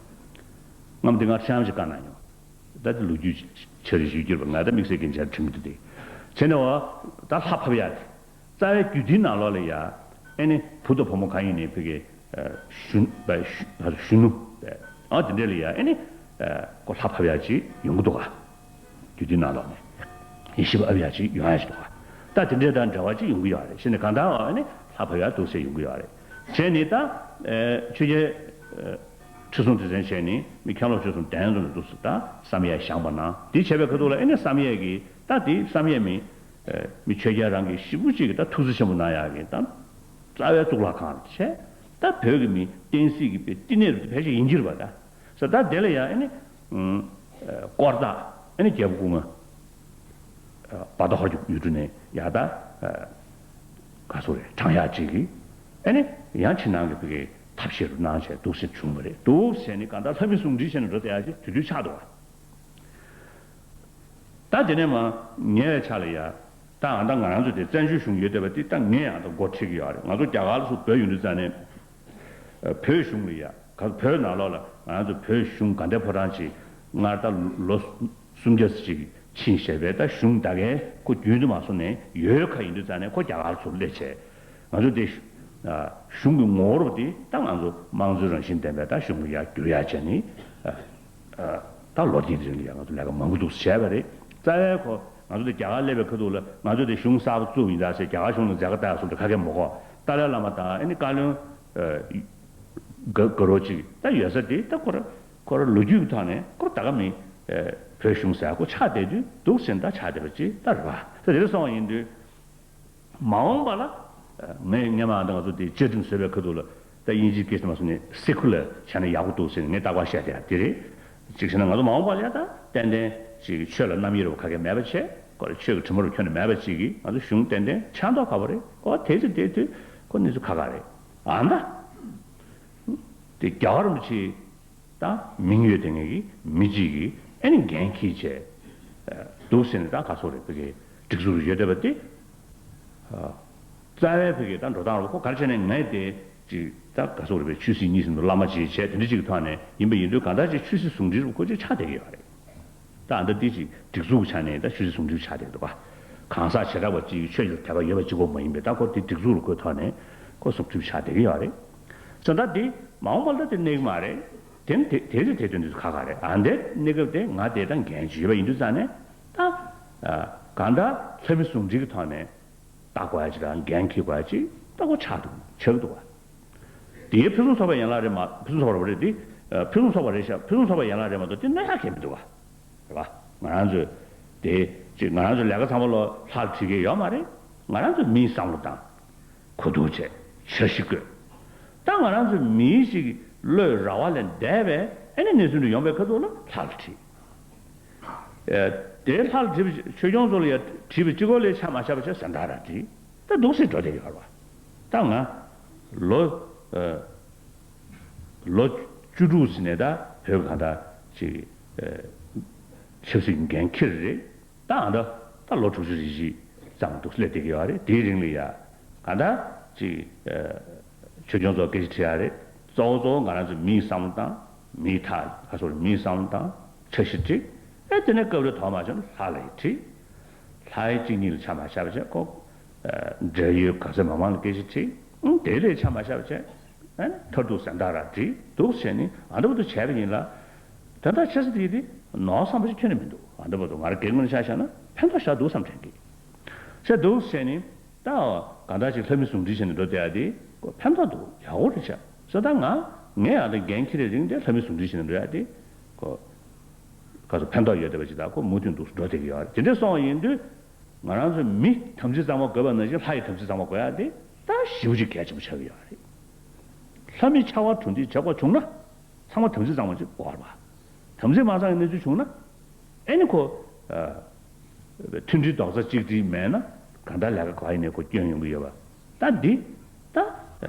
སྔ་མོ་དེ་སྔར་འཆར་ཅིག་བཀའ་གནང་མྱོང་། ད་དེ་ལོ་རྒྱུས་ཆ་རེ་ཞུ་རྒྱུར་བ། ང་ད་དམིགས་བསལ་གྱི་མཇལ་ཁྲིམས་དེ་དེ་བྱས་ནས། འོ་ད་ལྷ་ཕབ་ཡག་དེ། རྩ་བའི་རྒྱུད་སྡེའི་ནང་ལོགས་ལ་ཡ། ཨེ་ནི་བུ་དང་བུ་མོ་གང་ཡིན་ནའི་ཕ་གི། ཨ། གཞོན། ཨ། གཞོན་ནུ། ཨ། དེ་འདྲ་ལ་ཡ། ཨེ་ནི། ཨ། ཁོ་ལྷ་ཕབ་ཡག་ཅིག་ཡོང་གི་འདུག་ག། རྒྱུད་སྡེའི་ནང་ལོགས་ནས་ཡེ་ཤེས་པ་ཕབ་ཡག་ཅིག་ཡོང་ཡག་ཅིག་འདུག་ག། ད་དེ་འདྲའི་དང་འབྲེལ་བ་ཅིག་ཡོང་གི་ཡོད་རེད། བྱས་ནས་གང་ལྟར། ཨེ་ནི་ལྷ་ཕབ་ཡག་འདུག་སེ་ཡོང་གི་ཡོད་རེད། བྱས་ནས་ད། ཨ། ཆོས་རྒྱལ། ཨ། ཁྲི་སྲོང་ལྡེ་བཙན་བྱས་ནས་མི་མཁན་སློབ་ཆོས་གསུམ་གདན་འཛོམས་ནས་འདུག་སེ་ད་བསམ་ཡས་བཞེངས་པ་གནང་། དེ་བྱས་པའི་ཁ་ཐུག་ལ། ཨེ་ནི་བསམ་ཡས་ཀྱི། ད་དེ་བསམ་ཡས་མི། ཨ། མི་ཆོས་རྒྱལ་རང་གི་ཞེ་པོ་ཅིག་གི་ད་ཐུགས་བརྩེ་ཆེན་པོ་གནང་ཡག་གི་ད་རྩ་བའི་གཙུག་ལག་ཁང་བྱས། ད་བོད་ཀྱི་མི་བསྟན་སྲིད་ཀྱི་བསྟི་གནས་རུ་ཕལ་ཆེར་ཡིན་གྱི་རེད་པ། ད་ས་ད་དེ་ལ་ཡ། ཨེ་ནི། ཨ། དཀོར་བདག། ཨེ་ནི་རྒྱལ་པོ་སྐུ་ངོ་། ཨ། བར་དོ་ཧོར་གྱི་ཡུལ་གྲུ་ནས་ཡ། ད། ཨ། ག་སོགས་རེད། དྲངས་ཡག་ཅིག་གི། ཨེ་ནི་ཡང་ཕྱི་ནང་གི་བོད་ཀྱི་ཐབས་ཤེས་རུ་གནང་བྱས་འདུག་སེ་བྱུང་བ་རེད། འདུག་བྱས་ནས་གང་ལྟར་ལྷ་མི་ཟུང་འབྲེལ་བྱས་ནས་འགྲོ་བསྡད་ཡག་ཅིག་དུས་དུས་ཆགས་འདུག་བ། ད་དེ་ནས་མར་ཉེ་བའི་ཆར་ལ་ཡ། ད་ཨ། ད་ང་རང་ཚོ་དེ་བཙན་བྱོལ་གཞུང་ཡོད་བསྡད་པ་དེ་ད་ངས་ཡང་ད་འགོ་ཁྲིད་ཀྱི་ཡོད་རེད། ང་ཚོ་རྒྱ་གར་ལ་སོགས་བོད་ཡོང་དུས་ཙ་ནས། ཨ། བོད་གཞུང་ལ་ཡ། ག། བོད་ནང་ལོགས་ལ་ང་རང་ཚོ་བོད་གཞུང་དགའ་ལྡན་ཕོ་བྲང་ཅིག་སྔར་ད་ལོ་སུམ་བརྒྱ་ཙམ་ཅིག་ཕྱིན་བཞག་པའི་ད་གཞུང་ད་གའི་ཁོ་རྒྱུན་དུ་མ་སོང་ནས་ཡོད་ཁ་ཡིན་དུས་ཙ་ནས་ཁོ་རྒྱ་གར་ལ་ཚུར་སླེབས་བྱས། ང་ཚོ་དེ། ཨ། གཞུང་གི་ངོ་བོ་དེ་ད་ང་ཚོ་དམངས་གཙོའི་རང་བཞིན་ལྡན་པའི་ད་གཞུང་ལ་ཡར་བསྒྱུར་ཡག་བྱས་ནས། ཨ། ཨ། ད་ལོ་འདིའི་རིང་ལ་ཡང་ང་ཚོ་ལས་ཀ་མང་པོ་འདུག་བྱས་པ་རེད། རྩ་བའི་ཁོ་ང་ཚོ་དེ་རྒྱ་གར་སླེབས་པའི་ཁ་ཐུག་ལ། ང་ཚོ་དེ་གཞུང་གསར་པ་བཙུགས་ཡིན་ད་ཟེར། རྒྱ་གར་གཞུང་ལ་མཛད་དཀའ་ལས་ཁག་སོང་དུས་ཁ་སྐད་མ་གོ། ཏཱ་ལའི་བླ་མ་དང་། ཨ་ནི་བཀའ་བློན། ཨ། དགའ་དགའ་རོགས་ཅིག་ད་ཡོད་ས་དེ། ད་ཁོ་ར་ཁོ་ར་ལོ་རྒྱུས་ཀྱི་ཐོག་ནས་ཁོ་ར་ད་ག་མི། ཨ། བོད་གཞུང་ཟེར་ཁོ་ཆགས་བསྡད་དུས་འདུག་ཟེར་ན་ད་ཆགས་བསྡད་པ་ཅིག་ད་རེད་པ། ད་དེ་འདྲ་སོང་བ་ཡིན་དུས། མ་འོངས་པ་ལ། ཨ། ངས་སྔོན་མ་ད་ང་ཚོ་དེ་བཅའ་ཁྲིམས་བཟོས་པའི་ཁ་ཐུག་ལ། ད་དབྱིན་ཇིའི་སྐད་ཆ་མ་སོང་ནས་སེ་ཁུ་ལར་བྱས་ན་ཡག་པོ་འདུག་ཟེར་ནས་ངས་རྟག་པར་བཤད་བསྡད་ཡ་དེ་རེད། གཅིག་བྱས་ན་ང་ཚོ་མ་འོངས་པ་ལ་ཡ་ད་ཏན་ཏན་ཅིག་ཆོས་ལ་རྣམ་དབྱེ་རུ་ཁ་སྐད་མེད་པ་བྱས། ཁོ་ལ་ཆོས་ཀྱི་དྲི་མ་རུ་ཁྱོན་ནས་མེད་པ་ཅིག་གིས་ང་ཚོ་གཞུང་ཏན་ཏན་ཆགས་མདོག་ཁ་པོ་རེད། ཨོ་དེ་ཚོ་དེ་དུས་ཁོ་གནས་ཚུལ་ཁག་ཁག་རེད། ཨ་ད། དེ་རྒྱལ་བ་རིན་པོ་ཆེ་ད་མིང་ཡོད་དེ་ངེད་ཀྱི་མི་གཅིག་གིས་ཨེ་ནི་འགན་འཁྱེར་བྱས། ཨ། འདུག་ཟེར་ནས་ད་ག་སོགས་རེད། བོད་ཀྱི་སྒྲིག་འཛུགས་རུ་ཡོད་བསྡད་པ་དེ། ཨ། རྩ་བའི་བོད་ཀྱི་ད་འགྲོ་སྟངས་རུ་ཁོ་ག་རེ་བྱས་ནས་ངས་དེ་ཅིག་ད་ག་སོགས་རེད་པས། ཆོས་སྲིད་གཉིས་ཟིན་དུ་བླ་མ་ཅིག་བྱས་དེ་འདྲ་ཅིག་གི་ཐོག་ནས་ཡིན་པ་ཡིན་དུས། གང་ལྟར་ཅིག་ཆོས་སྲིད་ཟུང་འབྲེལ་རུ་ཁོ་ཅིག་ཆགས་བསྡད་ཀྱི་ཡོད་རེད། ད་ཨ་ད་དེ་ཅིག་སྒྲིག་འཛུགས་ཀྱི་ཆ་ནས་ད་ཆོས་སྲིད་ཟུང་འབྲེལ་ཆགས་བསྡད་འདུག་ག། གང་ཟག་བྱེ་བྲག་པ་གཅིག་གིས་ཆོས་ཀྱི་དད་པ་ཡོད་པ་གཅིག་པོ་མ་ཡིན་པའི། ད་ཁོ་དེ་སྒྲིག་འཛུགས་རུ་ཁོའི་ཐོག་ནས་ཁོ་ཟུང་འབྲེལ་ཆགས་བསྡད་ཀྱི་ཡོད་རེད། བྱས་ཙང་ད་དེ་ མ་འོངས་པ་ལ་ད་དེ་གནས་ཀྱི་མ་རེད། དེ་ནི་དེ་དེ་དེ་དེ་དོན་དུ་ཁག་ཁག་རེད། ཨ་འདས་གནས་སྐབས་དེ་ང་དེ་དང་འགན་བྱེད་པ་ཡིན་དུས་ཙང་ནས་ད། གང་ལྟར་ལྷ་མི་ཟུང་འབྲེལ་གྱི་ཐོག་ནས་ལྟ་དགོས་ཡ་ཅིག་དང་འགན་འཁྱེར་དགོས་ཡ་ཅིག་ལྟ་དགོས་ཆགས་འདུག་ཆགས་འདུག་བ། དེའི་ཕུན་སུམ་ཚོགས་པའི་ཡན་ལག་རེད་མ་ཕུན་སུམ་ཚོགས་པ་རེད་དེ། ཕུན་སུམ་ཚོགས་པ་རེད་ཤག་ཕུན་སུམ་ཚོགས་པའི་ཡན་ལག་རེད་མ་གཏོགས་དེ་གནོད་ཡག་གང་མི་འདུག་བ། རེད་བ། ང་རང་ཚོས་དེ་ཅིག་ང་རང་ཚོའི་ལས་ཀ་ཚང་མ་ལོ་ལྷག་བྲིས་མཁན་ཡོད་མ་རེད། ང་རང་ཚོས་མིའི་བསམ་བློ་དང་། གོ་བསྡུར་བྱས། འཆར་གཞི་བཀོད། ད་ང་རང་ཚོས་མིའི་ཞིག་བློའི་ར་བ་ལས་འདས་པའི་ཨེ་ནི་གནས་ཚུལ་འདི་ཡོང་པའི་ཁ་ཐུག་ལ་ལྷག་ལ་བྲིས། ཨེ། དེའི་ལྷག་ལ་བྲིས་པ་ཆོས་སྐྱོང་ཚོ་ལ་ཡང་བྲིས་པ་གཅིག་པོ་ལས་ཆ་མ་བཞག་པ་བྱས་ཟན་བརྟག་ར་བྲིས། ད་འདུག་སེ་འགྲོ་བསྡད་ཡོད་རེད་བ། ད་ང་ལོ་ཨེ། ལོ་བཅུ་དྲུག་ཙམ་ནས་ད་བོད་གང་ལྟར་ཅིག་ཨེ། ཆབ་སྲིད་འགན་འཁྱེར་རེད། ད་ཨ་ད་ད་ལོ་དྲུག་ཅུ་རེ་བཞི་ཙམ་འདུག་སླེབས་བསྡད་ཀྱི་ཡོད་རེད། དེའི་རིང་ལ་ཡ་གང་ལྟར་ཅིག་ཆོས་སྐྱོང་ཚོ་སྐད་ཆ་དྲིས་ཡ་རེད། གཙོ་བོ་གཙོ་བོ་ང་རང་ཚོ་མིའི་བསམ་བློ་དང་མིའི་ཐག་ཁ་སོར་མིའི་བསམ་བློ་དང་འཆར་གཞི་བྲིས། ཨེ་དེ་ནས་སྐབས་རེ་དོགས་མ་བྱུང་ན་ལྷ་ལ་ཡི་བྲིས། ལྷ་ཡི་གཅིག་གཉིས་ལ་ཆ་མ་བཞག་པ་བྱས་ཁོ། འབྲེལ་ཡོད་ག་ཚོད་མང་མང་ལ་སྐད་ཆ་དྲིས། དེ་ལས་ཆ་མ་བཞག་པ་བྱས། ཨ་ནི་མཐར་ཐུག་ཟན་བརྟག་ར་བྲིས་འདུག་བྱས་ནས་ཨ་འདྲ་བོ་འདུག་བྱས་པ་ཡིན་ལ། ད་ལྟ་ཆབ་སྲིད་དེ་དེ་ནོར་བསམ་པ་ཞིག་ཁྱོན་ནས་མི་འདུག་ཨ་འདྲ་བོ་འདུག་ང་རང་སྒེར་ངོས་ནས་ཆ་བཞག་ན་ཕན་ཐོགས་ཤག་འདུག་བསམ་དྲན་གི། བྱས་འདུག་བྱས་ནས་ད་གང་ལྟར་ཅིག་ལྷ་མི་ཟུང་འབྲེལ་བྱས་ནས་འགྲོ་བསྡད་ཡ་དེ་ཕན་ཐོགས་འདུག་ཡག་པོ་རེད་ཤག་ཟེར། ད་ང་ངས་ཨ་ད་འགན་འཁྱེར་རེ་རིང་དེ་ལྷ་མི་ཟུང་འབྲེལ་བྱས་ནས་འགྲོ་ཡ་དེ་ཁོ་ག་ཚོད་ཕན་ཐོགས་ཡོད་བསྡད་པ་ཅིག་ད་ཁོ་མུ་མཐུད་འདུག་འགྲོ་བསྡད་ཀྱི་ཡོད་རེད། དེ་འདྲ་སོང་བ་ཡིན་དུས། ང་རང་ཚོའི་མི་དམ་ཚིག་གཙང་མ་དགོས་པ་ནང་བཞིན་ལྷ་ཡི་དམ་ཚིག་གཙང་མ་དགོས་ཡ་དེ་ད་ཞེ་པོ་ཅིག་གལ་ཆེན་པོ་ཆགས་ཀྱི་ཡོད་རེད། ལྷ་མི་ཕྱར་བ་གྲུ་འདེགས་བྱེད་དགོས་བྱུང་ན་ཚང་མ་དམ་ཚིག་གཙང་མ་ཅིག་དགོས་རེད་པ། དམ་ཚིག་མ་གཙང་བའི་གནས་ཚུལ་བྱུང་ན་ཨེ་ནི་ཁོ་མཐུན་སྒྲིལ་རྡོག་རྩ་གཅིག་སྒྲིལ་མེད་ན་གང་ལྟར་ལས་ཀ་ག་ཡིན་ནའི་ཁོ་སྐྱོན་ཡོང་གི་ཡོད་པ། ད་འདི་ད་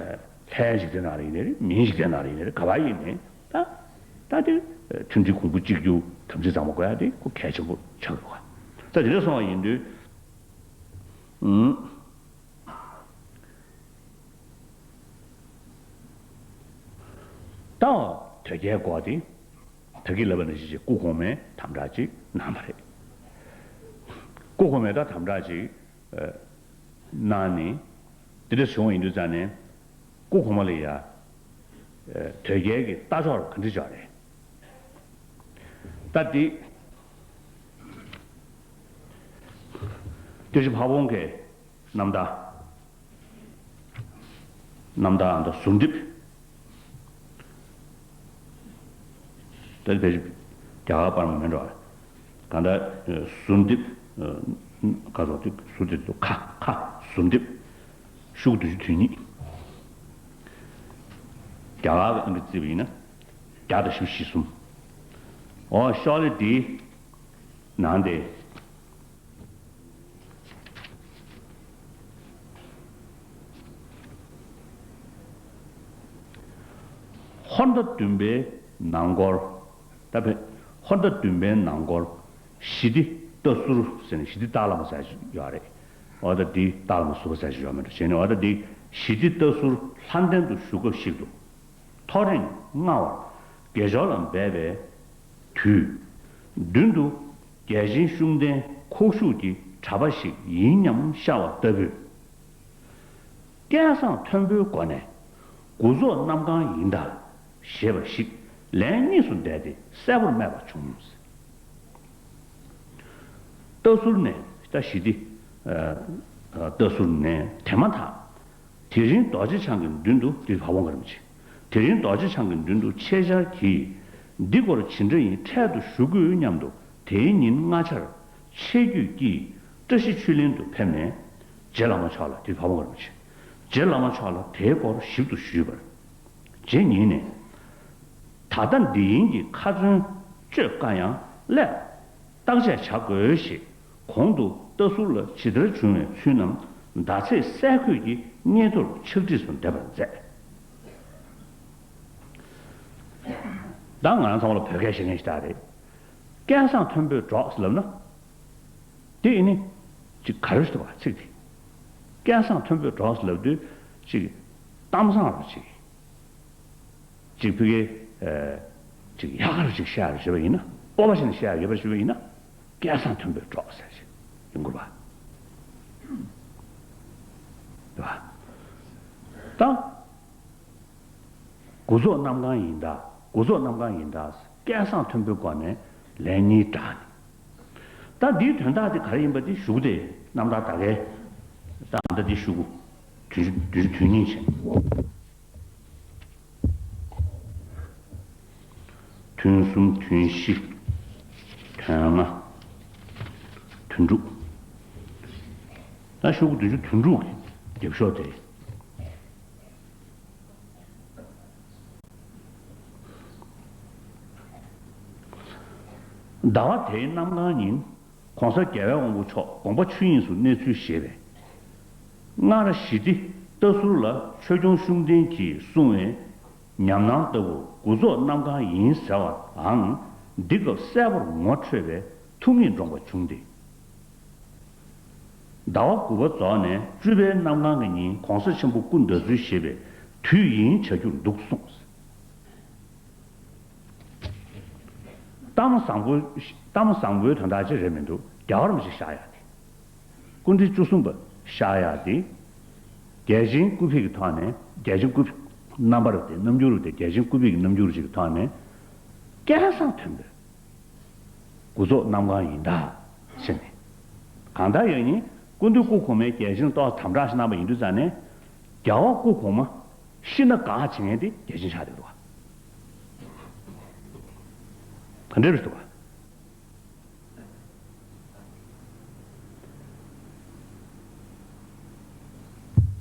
ལྷའི་འཇིག་རྟེན་ནང་ལ་ཡིན་ནའི་རེད། མིའི་འཇིག་རྟེན་ནང་ལ་ཡིན་ནའི་རེད། ག་པར་ཡིན་ནའི་ད། ད་དེ་མཐུན་སྒྲིལ་གོང་བུ་གཅིག་གྱུར་དམ་ཚིག་གཙང་མ་དགོས་ཡ་དེ་ཁོ་གལ་ཆེན་པོ་ཆགས་འདུག་ག་ད་དེ་འདྲ་སོང་བ་ཡིན་དུས། ཨུམ། ད་དོལ་རྒྱལ་སྐོར་དེ་ད་གིན་ལབ་པ་ནང་བཞིན་ཅིག་སྐུ་གོང་མའི་དམ་བསྒྲགས་ཅིག་གནང་བ་རེད། སྐུ་གོང་མས་ད་དམ་བསྒྲགས་ཅིག་གནང་ནས་དེ་འདྲ་བྱུང་བ་ཡིན་དུས་ཙང་ནས་སྐུ་གོང་མ་ལ་ཡ་དོལ་རྒྱལ་གྱི་ལྟ་ཕྱོགས་ག་འདྲ་ཅིག་རེད། ད་འདི་སྐྱབས་རྗེ་ཕ་བོང་ཁའི་རྣམ་ཐར། རྣམ་ཐར་ཨ་མདོ་ཟུར་འདེབས། ད་ཕལ་ཆེར་རྒྱ་གར་པར་མ་མིན་འགྲོ། གང་ལྟར་ཟུར་འདེབས། ཁ་སོགས་ཏེ་ཟུར་འདེབས་ཁ་ཁ་ཟུར་འདེབས། ཤོག་བདུན་ཅུ་དོན་གཉིས། རྒྱ་གར་གྱི་ཨང་ཀི་བརྩིས་པ་ཡིན་ན་བརྒྱ་དང་བཞི་བཅུ་ཞེ་གསུམ། འོ་ཤོག་ལྷེ་འདིའི་ནང་དེ། ཧོར་ཟླ་བདུན་པའི་ནང་སྐོར། ད་ཕན་ཧོར་ཟླ་བདུན་པའི་ནང་སྐོར་ཞི་བདེ་ལྟ་ཟུར་ཟེར་ནས་ཞི་བདེ་ལྟ་བླ་མ་ཟེར་ཡོད་རེད། འོ་ད་འདི་ལྟ་བླ་མ་ཟུར་པ་ཟེར་ཡོད་མེད་འགྲོ་བྱས་ནས་འོ་ད་འདི་ཞི་བདེ་ལྟ་ཟུར་ལྷ་ལྡན་དུ་བཞུགས་སྐབས་ཤིག་ཏུ། ཐོ་རེངས་སྔ་བར་དགེ་སྦྱོར་ལ་འབད་པའི་དུས། མདུན་དུ་རྒྱལ་ཆེན་ཤུགས་ལྡན་ཁོག་ཞུགས་ཀྱི་གྲྭ་པ་ཞིག་ཡིན་སྙམ་ཤར་བ་ལྟ་བུས། སྐད་གསང་མཐོན་པོའི་སྒོ་ནས་དགུ་རྫོགས་གནམ་གང་ཡིན་ད་ཞེས་པ་ཞིག་ལན་གཉིས་སུ་བཟླས་ཏེ་གསལ་པོར་སྨྲས་པ་བྱུང་། ལྟ་ཟུར་ནས་ད་ཞི་བདེ་ལྟ་ཟུར་ནས་དེ་མ་ཐག་དེ་རིང་རྡོ་རྗེ་འཆང་གི་མདུན་དུ་དེ་ཕ་བོང་ཁ་རིན་པོ་ཆེ། དེ་རིང་རྡོ་རྗེ་འཆང་གི་མདུན་དུ་ཆེད་བཅར་གྱིས་འདི་སྐོར་ཇི་འདྲ་ཡིན་འཕྲལ་དུ་ཞུ་དགོས་སྙམ་དུ་དེའི་ཉིན་སྔ་ཆར་ཆེད་བསྐྱོད་ཀྱིས་བཀྲ་ཤིས་ཆོས་གླིང་དུ་ཕེབས་ནས་རྗེ་བླ་མ་མཆོག་ལ་དེ་ཕ་བོང་ཁ་རིན་པོ་ཆེ། རྗེ་བླ་མ་མཆོག་ལ་དེའི་སྐོར་ཞིབ་ཏུ་ཞུས་པར། རྗེ་ཉིད་ནས། ད་ལྟ་འདི་ཡིན་གྱི་ཁ་ཚོན་གཅོད་དཀའ་ཡང་སླད། བརྟག་དཔྱད་བྱ་དགོས་ཞེས་གོང་དུ་ལྟ་ཟུར་ལ་ཇི་ལྟར་བྱུང་བའི་ཚུལ་རྣམས་ཟླ་ཚེས་གསལ་འཁོད་ཀྱི་སྙན་ཐོར་ཕྱག་བྲིས་སུ་འདེབས་པར་མཛད། ད་ང་རང་ཚང་མ་ལ་བོད་སྐད་ཤེས་མཁན་ཞིག་ད་རེད། སྐད་གསང་མཐོན་པོས་སྒྲོགས་ལབ་ན། དེ་ཨེ་ནི། ཅིག་ག་རེ་ཞིག་འདུག་བ་ཚིག་དེ། སྐད་གསང་མཐོན་པོས་སྒྲོགས་ལབ་དུས་ཅིག་གཏམ་བཟང་རུ་ཅིག་ཅིག་ཕ་གིའི་ཨ། ཅིག་ཡག་ག་རུ་ཅིག་བཤད་ཡ་ཡོད་པ་ཡིན་ན་སྤོབས་པ་ཞིག་ནས་བཤད་ཡ་ཡོད་པ་ཞིག་ཡིན་ན་སྐད་གསང་མཐོན་པོས་སྒྲོགས་ཟེར་ཞིག་ཡིན་དགོས་པ། རེད་བ། ད། དགུ་རྫོགས་གནམ་གང་ཡིན་ད། དགུ་རྫོགས་གནམ་གང་ཡིན་ད། སྐད་གསང་མཐོན་པོའི་སྒོ་ནས་ལན་གཉིས་བསྒྲགས་ནས། ད་འདིའི་དོན་དག་དེ་ག་རེ་ཡིན་པ་དེ་གཞུག་དེ་རྣམ་ཐར་ད་གའི་ད་ཨ་མདའ་དེ་གཞུག་གུ་དུས་དུས་དུས་གཉིས་བྱས། ཐུན་གསུམ་ཐུན་བཞི། ཐུན་ལྔ། ཐུན་དྲུག་ད་གཞུག་གུ་དུས་དུས་ཐུན་དྲུག་གི་རྒྱབ་ཤོག་དེ། ཟླ་བ་དེའི་གནམ་གང་ཉིན་༸གོང་ས་༸རྒྱལ་བའི་དབང་པོ་མཆོག་དགོངས་པ་ཆོས་དབྱིངས་སུ་གནས་ཚུལ་ཞེས་པའི། སྔར་ཞི་བདེ་ལྟ་ཟུར་ལ་ཆོས་སྐྱོང་ཤུགས་ལྡན་གྱིས་གསུངས་པའི་ཉམས་སྣང་ལྟ་བུར་དགུ་རྫོགས་གནམ་གང་ཡིན་ཟེར་བའང་འདི་སྐབས་གསལ་པོར་ངོ་འཕྲོད་པའི་ཐུགས་ངེས་འདྲོངས་པ་བྱུང་སྟེ། ཟླ་བ་དགུ་པ་རྫོགས་ནས་བཅུ་པའི་གནམ་གང་གི་ཉིན་༸གོང་ས་ཆེན་པོ་སྐུ་ཟླ་ཚུལ་བཞེས་པའི་དུས་ཡིན་བྱ་རྒྱུར་འདུག་གསུངས། གཏམ་བཟང་པོ། གཏམ་བཟང་པོའི་དོན་དག་ཅིག་རེད་མི་འདུག་རྒྱལ་བ་རིན་པོ་ཆེ་གཤེགས་ཡག་དེ། སྐུ་ཕྲེང་བཅུ་གསུམ་པ་གཤེགས་ཡག་དེ། རྒྱལ་ཆེན་སྐུ་ཕེབས་ཀྱི་ཐོག་ནས་རྒྱལ་ཆེན་སྐུ་ཕེབས་རྣམ་པར་དེ་རྣམ་འགྱུར་དེ་རྒྱལ་ཆེན་སྐུ་ཕེབས་ཀྱི་རྣམ་འགྱུར་ཅིག་གི་ཐོག་ནས་སྐད་གསང་མཐོན་པོས། དགུ་རྫོགས་གནམ་གང་ཡིན་ད་ཟེར་ནས། གང་ལྟར་ཡང་ཉིན་སྐུ་མདུན་སྐུ་གོང་མས་རྒྱལ་ཆེན་ཏོག་དམ་དྲག་ཞིག་གནང་པ་ཡིན་དུས་ཙང་ནས། རྒྱལ་བ་སྐུ་གོང་མ་ཤི་ན་དགའ་བྱེད་མཁན་དེ་རྒྱལ་ཆེན་ཆགས་བསྡད་འདུག་ག་ག་འདྲ་རེད་འདུག་ག་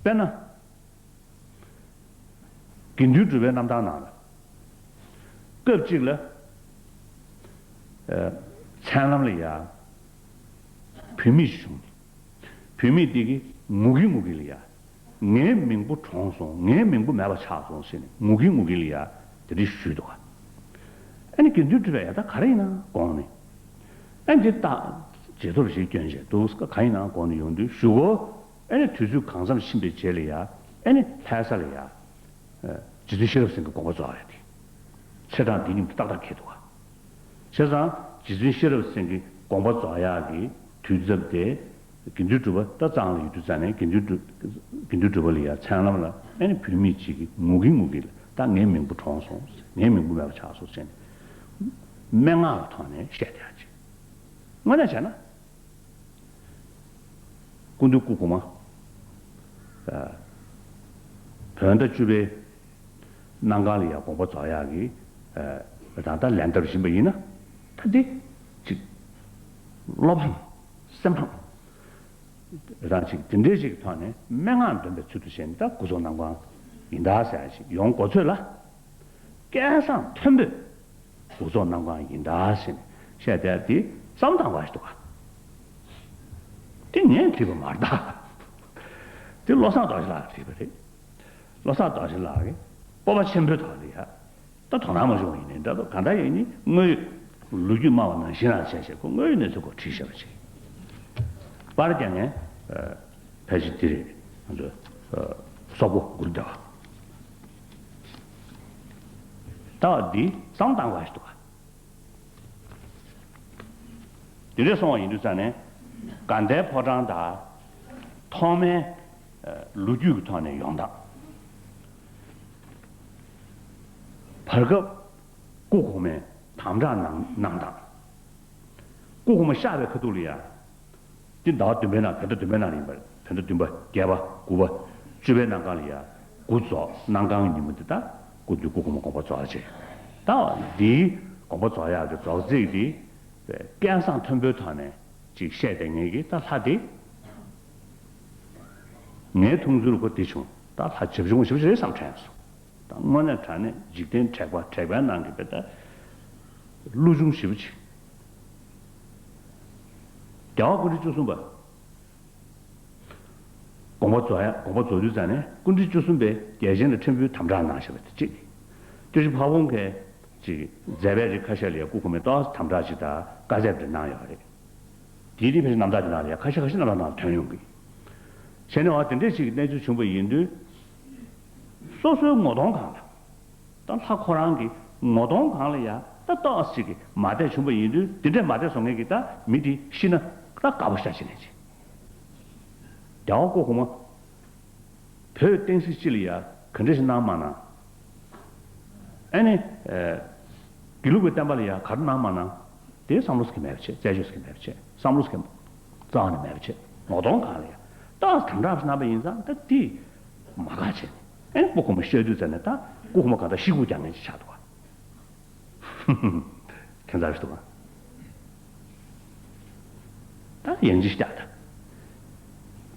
དཔེར་ན། དགེ་འདུན་གྲུབ་པའི་རྣམ་ཐར་ནང་ལ། སྐབས་གཅིག་ལ། ཨ། མཚན་ལམ་ལ་ཡ། བུད་མེད་ཞིག་བྱུང་ནས། བུད་མེད་དེ་གིས་ངུ་གིན་ངུ་གིན་ལ་ཡ། ངའི་མིང་པོ་གྲོངས་སོང་། ངའི་མིང་པོ་མེད་པ་ཆགས་སོང་ཟེར་ནས་ངུ་གིན་ངུ་གིན་ལ་ཡ། དེ་འདྲ་ཞུས་འདུག་ག་ཨ་ནི་དགེ་འདུན་གྲུབ་པས་ཡ་ད་ག་རེ་ཡིན་ན་དགོངས་ནས། ཨ་ནི་དེ་ལྟ། རྗེས་ཐོབ་ཞིག་སྐྱོན་བྱས་འདུག་ག་ག་ཡིན་ན་དགོངས་ནས་ཡོང་དུས་གཞུག་གུ། ཨ་ནི་དུས་ཚོད་གང་འཚམ་ཕྱིན་པའི་རྗེས་ལ་ཡ། ཨ་ནི་ལྷ་ས་ལ་ཡ། རྗེ་བཙུན་ཤེས་རབ་སེང་གེ་དགོངས་པ་རྫོགས་ཡ་དེ། ཚེས་གྲངས་འདི་མཉམ་དུ་ཏག་ཏག་འཁེལ་འདུག་ག་བྱས་ཙང་རྗེ་བཙུན་ཤེས་རབ་སེང་གེ་དགོངས་པ་རྫོགས་ཡག་གི་དུས་ཚོད་དེ། དགེ་འདུན་གྲུབ་པ་ད་གཙང་ལ་ཡོད་དུས་ཙང་ནས་དགེ་འདུན་གྲུབ། དགེ་འདུན་གྲུབ་པ་ལ་ཡ་མཚན་ལམ་ལ་ཨ་ནི་བུད་མེད་ཅིག་གིས་ངུ་གིན་ངུ་གིན་ལ་ད་ངའི་མིང་པོ་གྲོངས་སོང་། ངའི་མིང་པོ་མེད་པ་ཆགས་སོང་ཟེར་ནས། སྨྲེ་སྔགས་ཀྱི་ཐོག་ནས་བཤད་བསྡད་ཡག་ཅིག་དངོས་གནས་བྱས་ན། སྐུ་མདུན་སྐུ་གོང་མ། ཨ། བོད་ཟླ་བཅུ་པའི་གནམ་གང་ལ་ཡ་དགོངས་པ་རྫོགས་ཡག་གི། ཨ། རང་ད་ལན་བཏབ་བཞིན་པ་ཡིན་ན། ད་འདི་ཅིག་བློ་ཕམ། སེམས་ཕམ། རང་ཅིག་དེ་འདྲའི་ཅིག་ཐོག་ནས་སྨྲེ་སྔགས་འདོན་པའི་ཚུལ་དུ་བྱས་ནས་ད་དགུ་རྫོགས་གནམ་གང་ཡིན་ད་ཟེར་ཡག་ཅིག་ཡོང་གོ་ཚོད་ལ། སྐད་གསང་མཐོན་པོས། དགུ་རྫོགས་གནམ་གང་ཡིན་ད་ཟེར་ནས་བཤད་བསྡད་དེ་བསམ་བློ་བཏང་དགོས་ཞིག་འདུག་ག་དེ་ངས་བྲིས་པ་མ་རེད་ད། དེ་བློ་བཟང་རྡོ་རྗེ་ལགས་བྲིས་པ་རེད། བློ་བཟང་རྡོ་རྗེ་ལགས་ཀྱིས་སྤོབས་པ་ཆེན་པོའི་ཐོག་ལ་ཡ། ད་དོ་སྣང་མ་བྱུང་བ་ཡིན་ནའི་འདྲ་འདུག་གང་ལྟར་ཡིན་ནའི་དངོས་ཡོད་ལོ་རྒྱུས་སྨྲ་བ་ནང་བཞིན་རང་བྱས་བྱས་ཁོ་དངོས་ཡོད་གནས་ཚུལ་སྐོར་བྲིས་བཞག་པ་ཅིག་པར་རྒྱག་མཁན། ཨ། ཕལ་ཆེར་འདི་རེད། ང་ཚོ། ཨ། སོག་པོ་གུར་སྡེ་བ། ད་འདི་བསམ་བློ་བཏང་དགོས་ཞིག་འདུག་ག་དེ་འདྲ་སོང་བ་ཡིན་དུས་ཙང་ནས་དགའ་ལྡན་ཕོ་བྲང་དང་ཐོག་མའི་ལོ་རྒྱུས་ཀྱི་ཐོག་ནས་ཡོང་སྟངས། བར་སྐབས་སྐུ་གོང་མས་དམ་བསྒྲགས་གནང་གནང་སྟངས། སྐུ་གོང་མ་གཤེགས་པའི་ཁ་ཐུག་ལ་ཡ། འདི་ཟླ་བ་བདུན་པའི་ནང་བོད་ཟླ་བདུན་པའི་ནང་ཡིན་པ་རེད། བོད་ཟླ་བདུན་པ་བརྒྱད་པ་དགུ་པ་བཅུ་པའི་གནམ་གང་ལ་ཡ། དགུ་རྫོགས་གནམ་གང་ཉིན་མོ་འདི་ད་སྐུ་མདུན་སྐུ་གོང་མ་དགོངས་པ་རྫོགས་ཡག་ཅིག་ད་འདིའི་དགོངས་པ་རྫོགས་ཡག་གི་རྫོགས་ཚིག་འདི་སྐད་གསང་མཐོན་པོའི་ཐོག་ནས་ཅིག་བཤད་བསྡད་མཁན་གྱི་ད་ལྷ་དེ། ངའི་མཐོང་ཚུལ་ཁོ་དེ་བྱུང་། ད་ལྷ་བྱབ་ཆུང་ཞེ་པོ་ཅིག་རེད་བསམ་དྲན་སོང་། ད་དངོས་གནས་དྲང་གནས་འཇིག་རྟེན་དྲེགས་པ་དྲེགས་པའི་ནང་གི་དཔེ་ད་ཀླུ་ཆུང་ཞེ་པོ་ཅིག་རྒྱལ་བ་སྐུ་ཕྲེང་བཅུ་གསུམ་པ། དགོངས་པ་རྫོགས་ཡ། དགོངས་པ་རྫོགས་དུས་ཙང་ནས་སྐུ་ཕྲེང་བཅུ་གསུམ་པས་རྒྱལ་ཆེན་ལ་ཕྲན་བུའི་དམ་བསྒྲགས་གནང་བཞག་པ་དེ་གཅིག་སྐྱབས་རྗེ་ཕ་བོང་ཁས་ཅིག་མཛད་པའི་རིགས་ཁ་ཤས་ལ་ཡ་སྐུ་གོང་མས་ཏོག་ཙམ་དམ་བསྒྲགས་ཅིག་དང་བཀའ་སྩལ་རེ་གནང་ཡོད་རེད། དེའི་རིགས་ཕལ་ཆེར་རྣམ་ཐར་དེ་ནང་ལ་ཡ་ཁ་ཤས་ཁ་ཤས་རྣམ་ཐར་ནང་ཐོན་ཡོང་གི། བྱས་ནས་བ་དེ་འདྲས་ཅིག་གི་གནས་ཚུལ་བྱུང་བ་ཡིན་དུས། སོ་སོའི་ངོ་གདོང་སྒང་ལ། ད་ལྷ་ཁོ་རང་གི་ངོ་གདོང་སྒང་ལ་ཡ་ད་ཏོག་ཙམ་ཅིག་གི་མ་བདེ་བྱུང་བ་ཡིན་དུས་དེ་འདྲས་མ་བདེ་བཟོ་མཁན་གྱི་ད་མི་དེ་ཤི་ན་ད་དགའ་པོ་ཤ་ཅིག་ནས་ཅི། རྒྱལ་བ་སྐུ་གོང་མ། བོད་བསྟན་སྲིད་སྤྱི་ལ་ཡ་ག་འདྲ་ཞིག་གནང་མ་གནང་། ཨ་ནི། དགེ་ལུགས་པའི་བསྟན་པ་ལ་ཡང་ག་རེ་གནང་མ་གནང་། དེ་བསམ་བློ་ཟེར་གྱི་མེད་པ་བྱས། རྩད་གཅོད་ཟེར་གྱི་མེད་པ་བྱས། བསམ་བློ་ཟེར་གྱི་རྩ་བ་ནས་མེད་པ་བྱས། ངོ་གདོང་སྒང་ལ་ཡང་ད་དམ་དྲག་ཞིག་གནང་པ་ཡིན་ཙང་ད་དེ་མ་དགའ་བྱས་ནས། ཨ་ནི་སྐུ་གོང་མ་བཤད་དུས་ཙམ་ནས་ད་སྐུ་གོང་མ་གང་ལྟར་ཤི་སྒུག་རྒྱག་མཁན་ཅིག་ཆགས་འདུག་ག་ཁྱད་མཚར་ཞིག་འདུག་ག་ད་ཡན་ཅིག་བཤད་ད།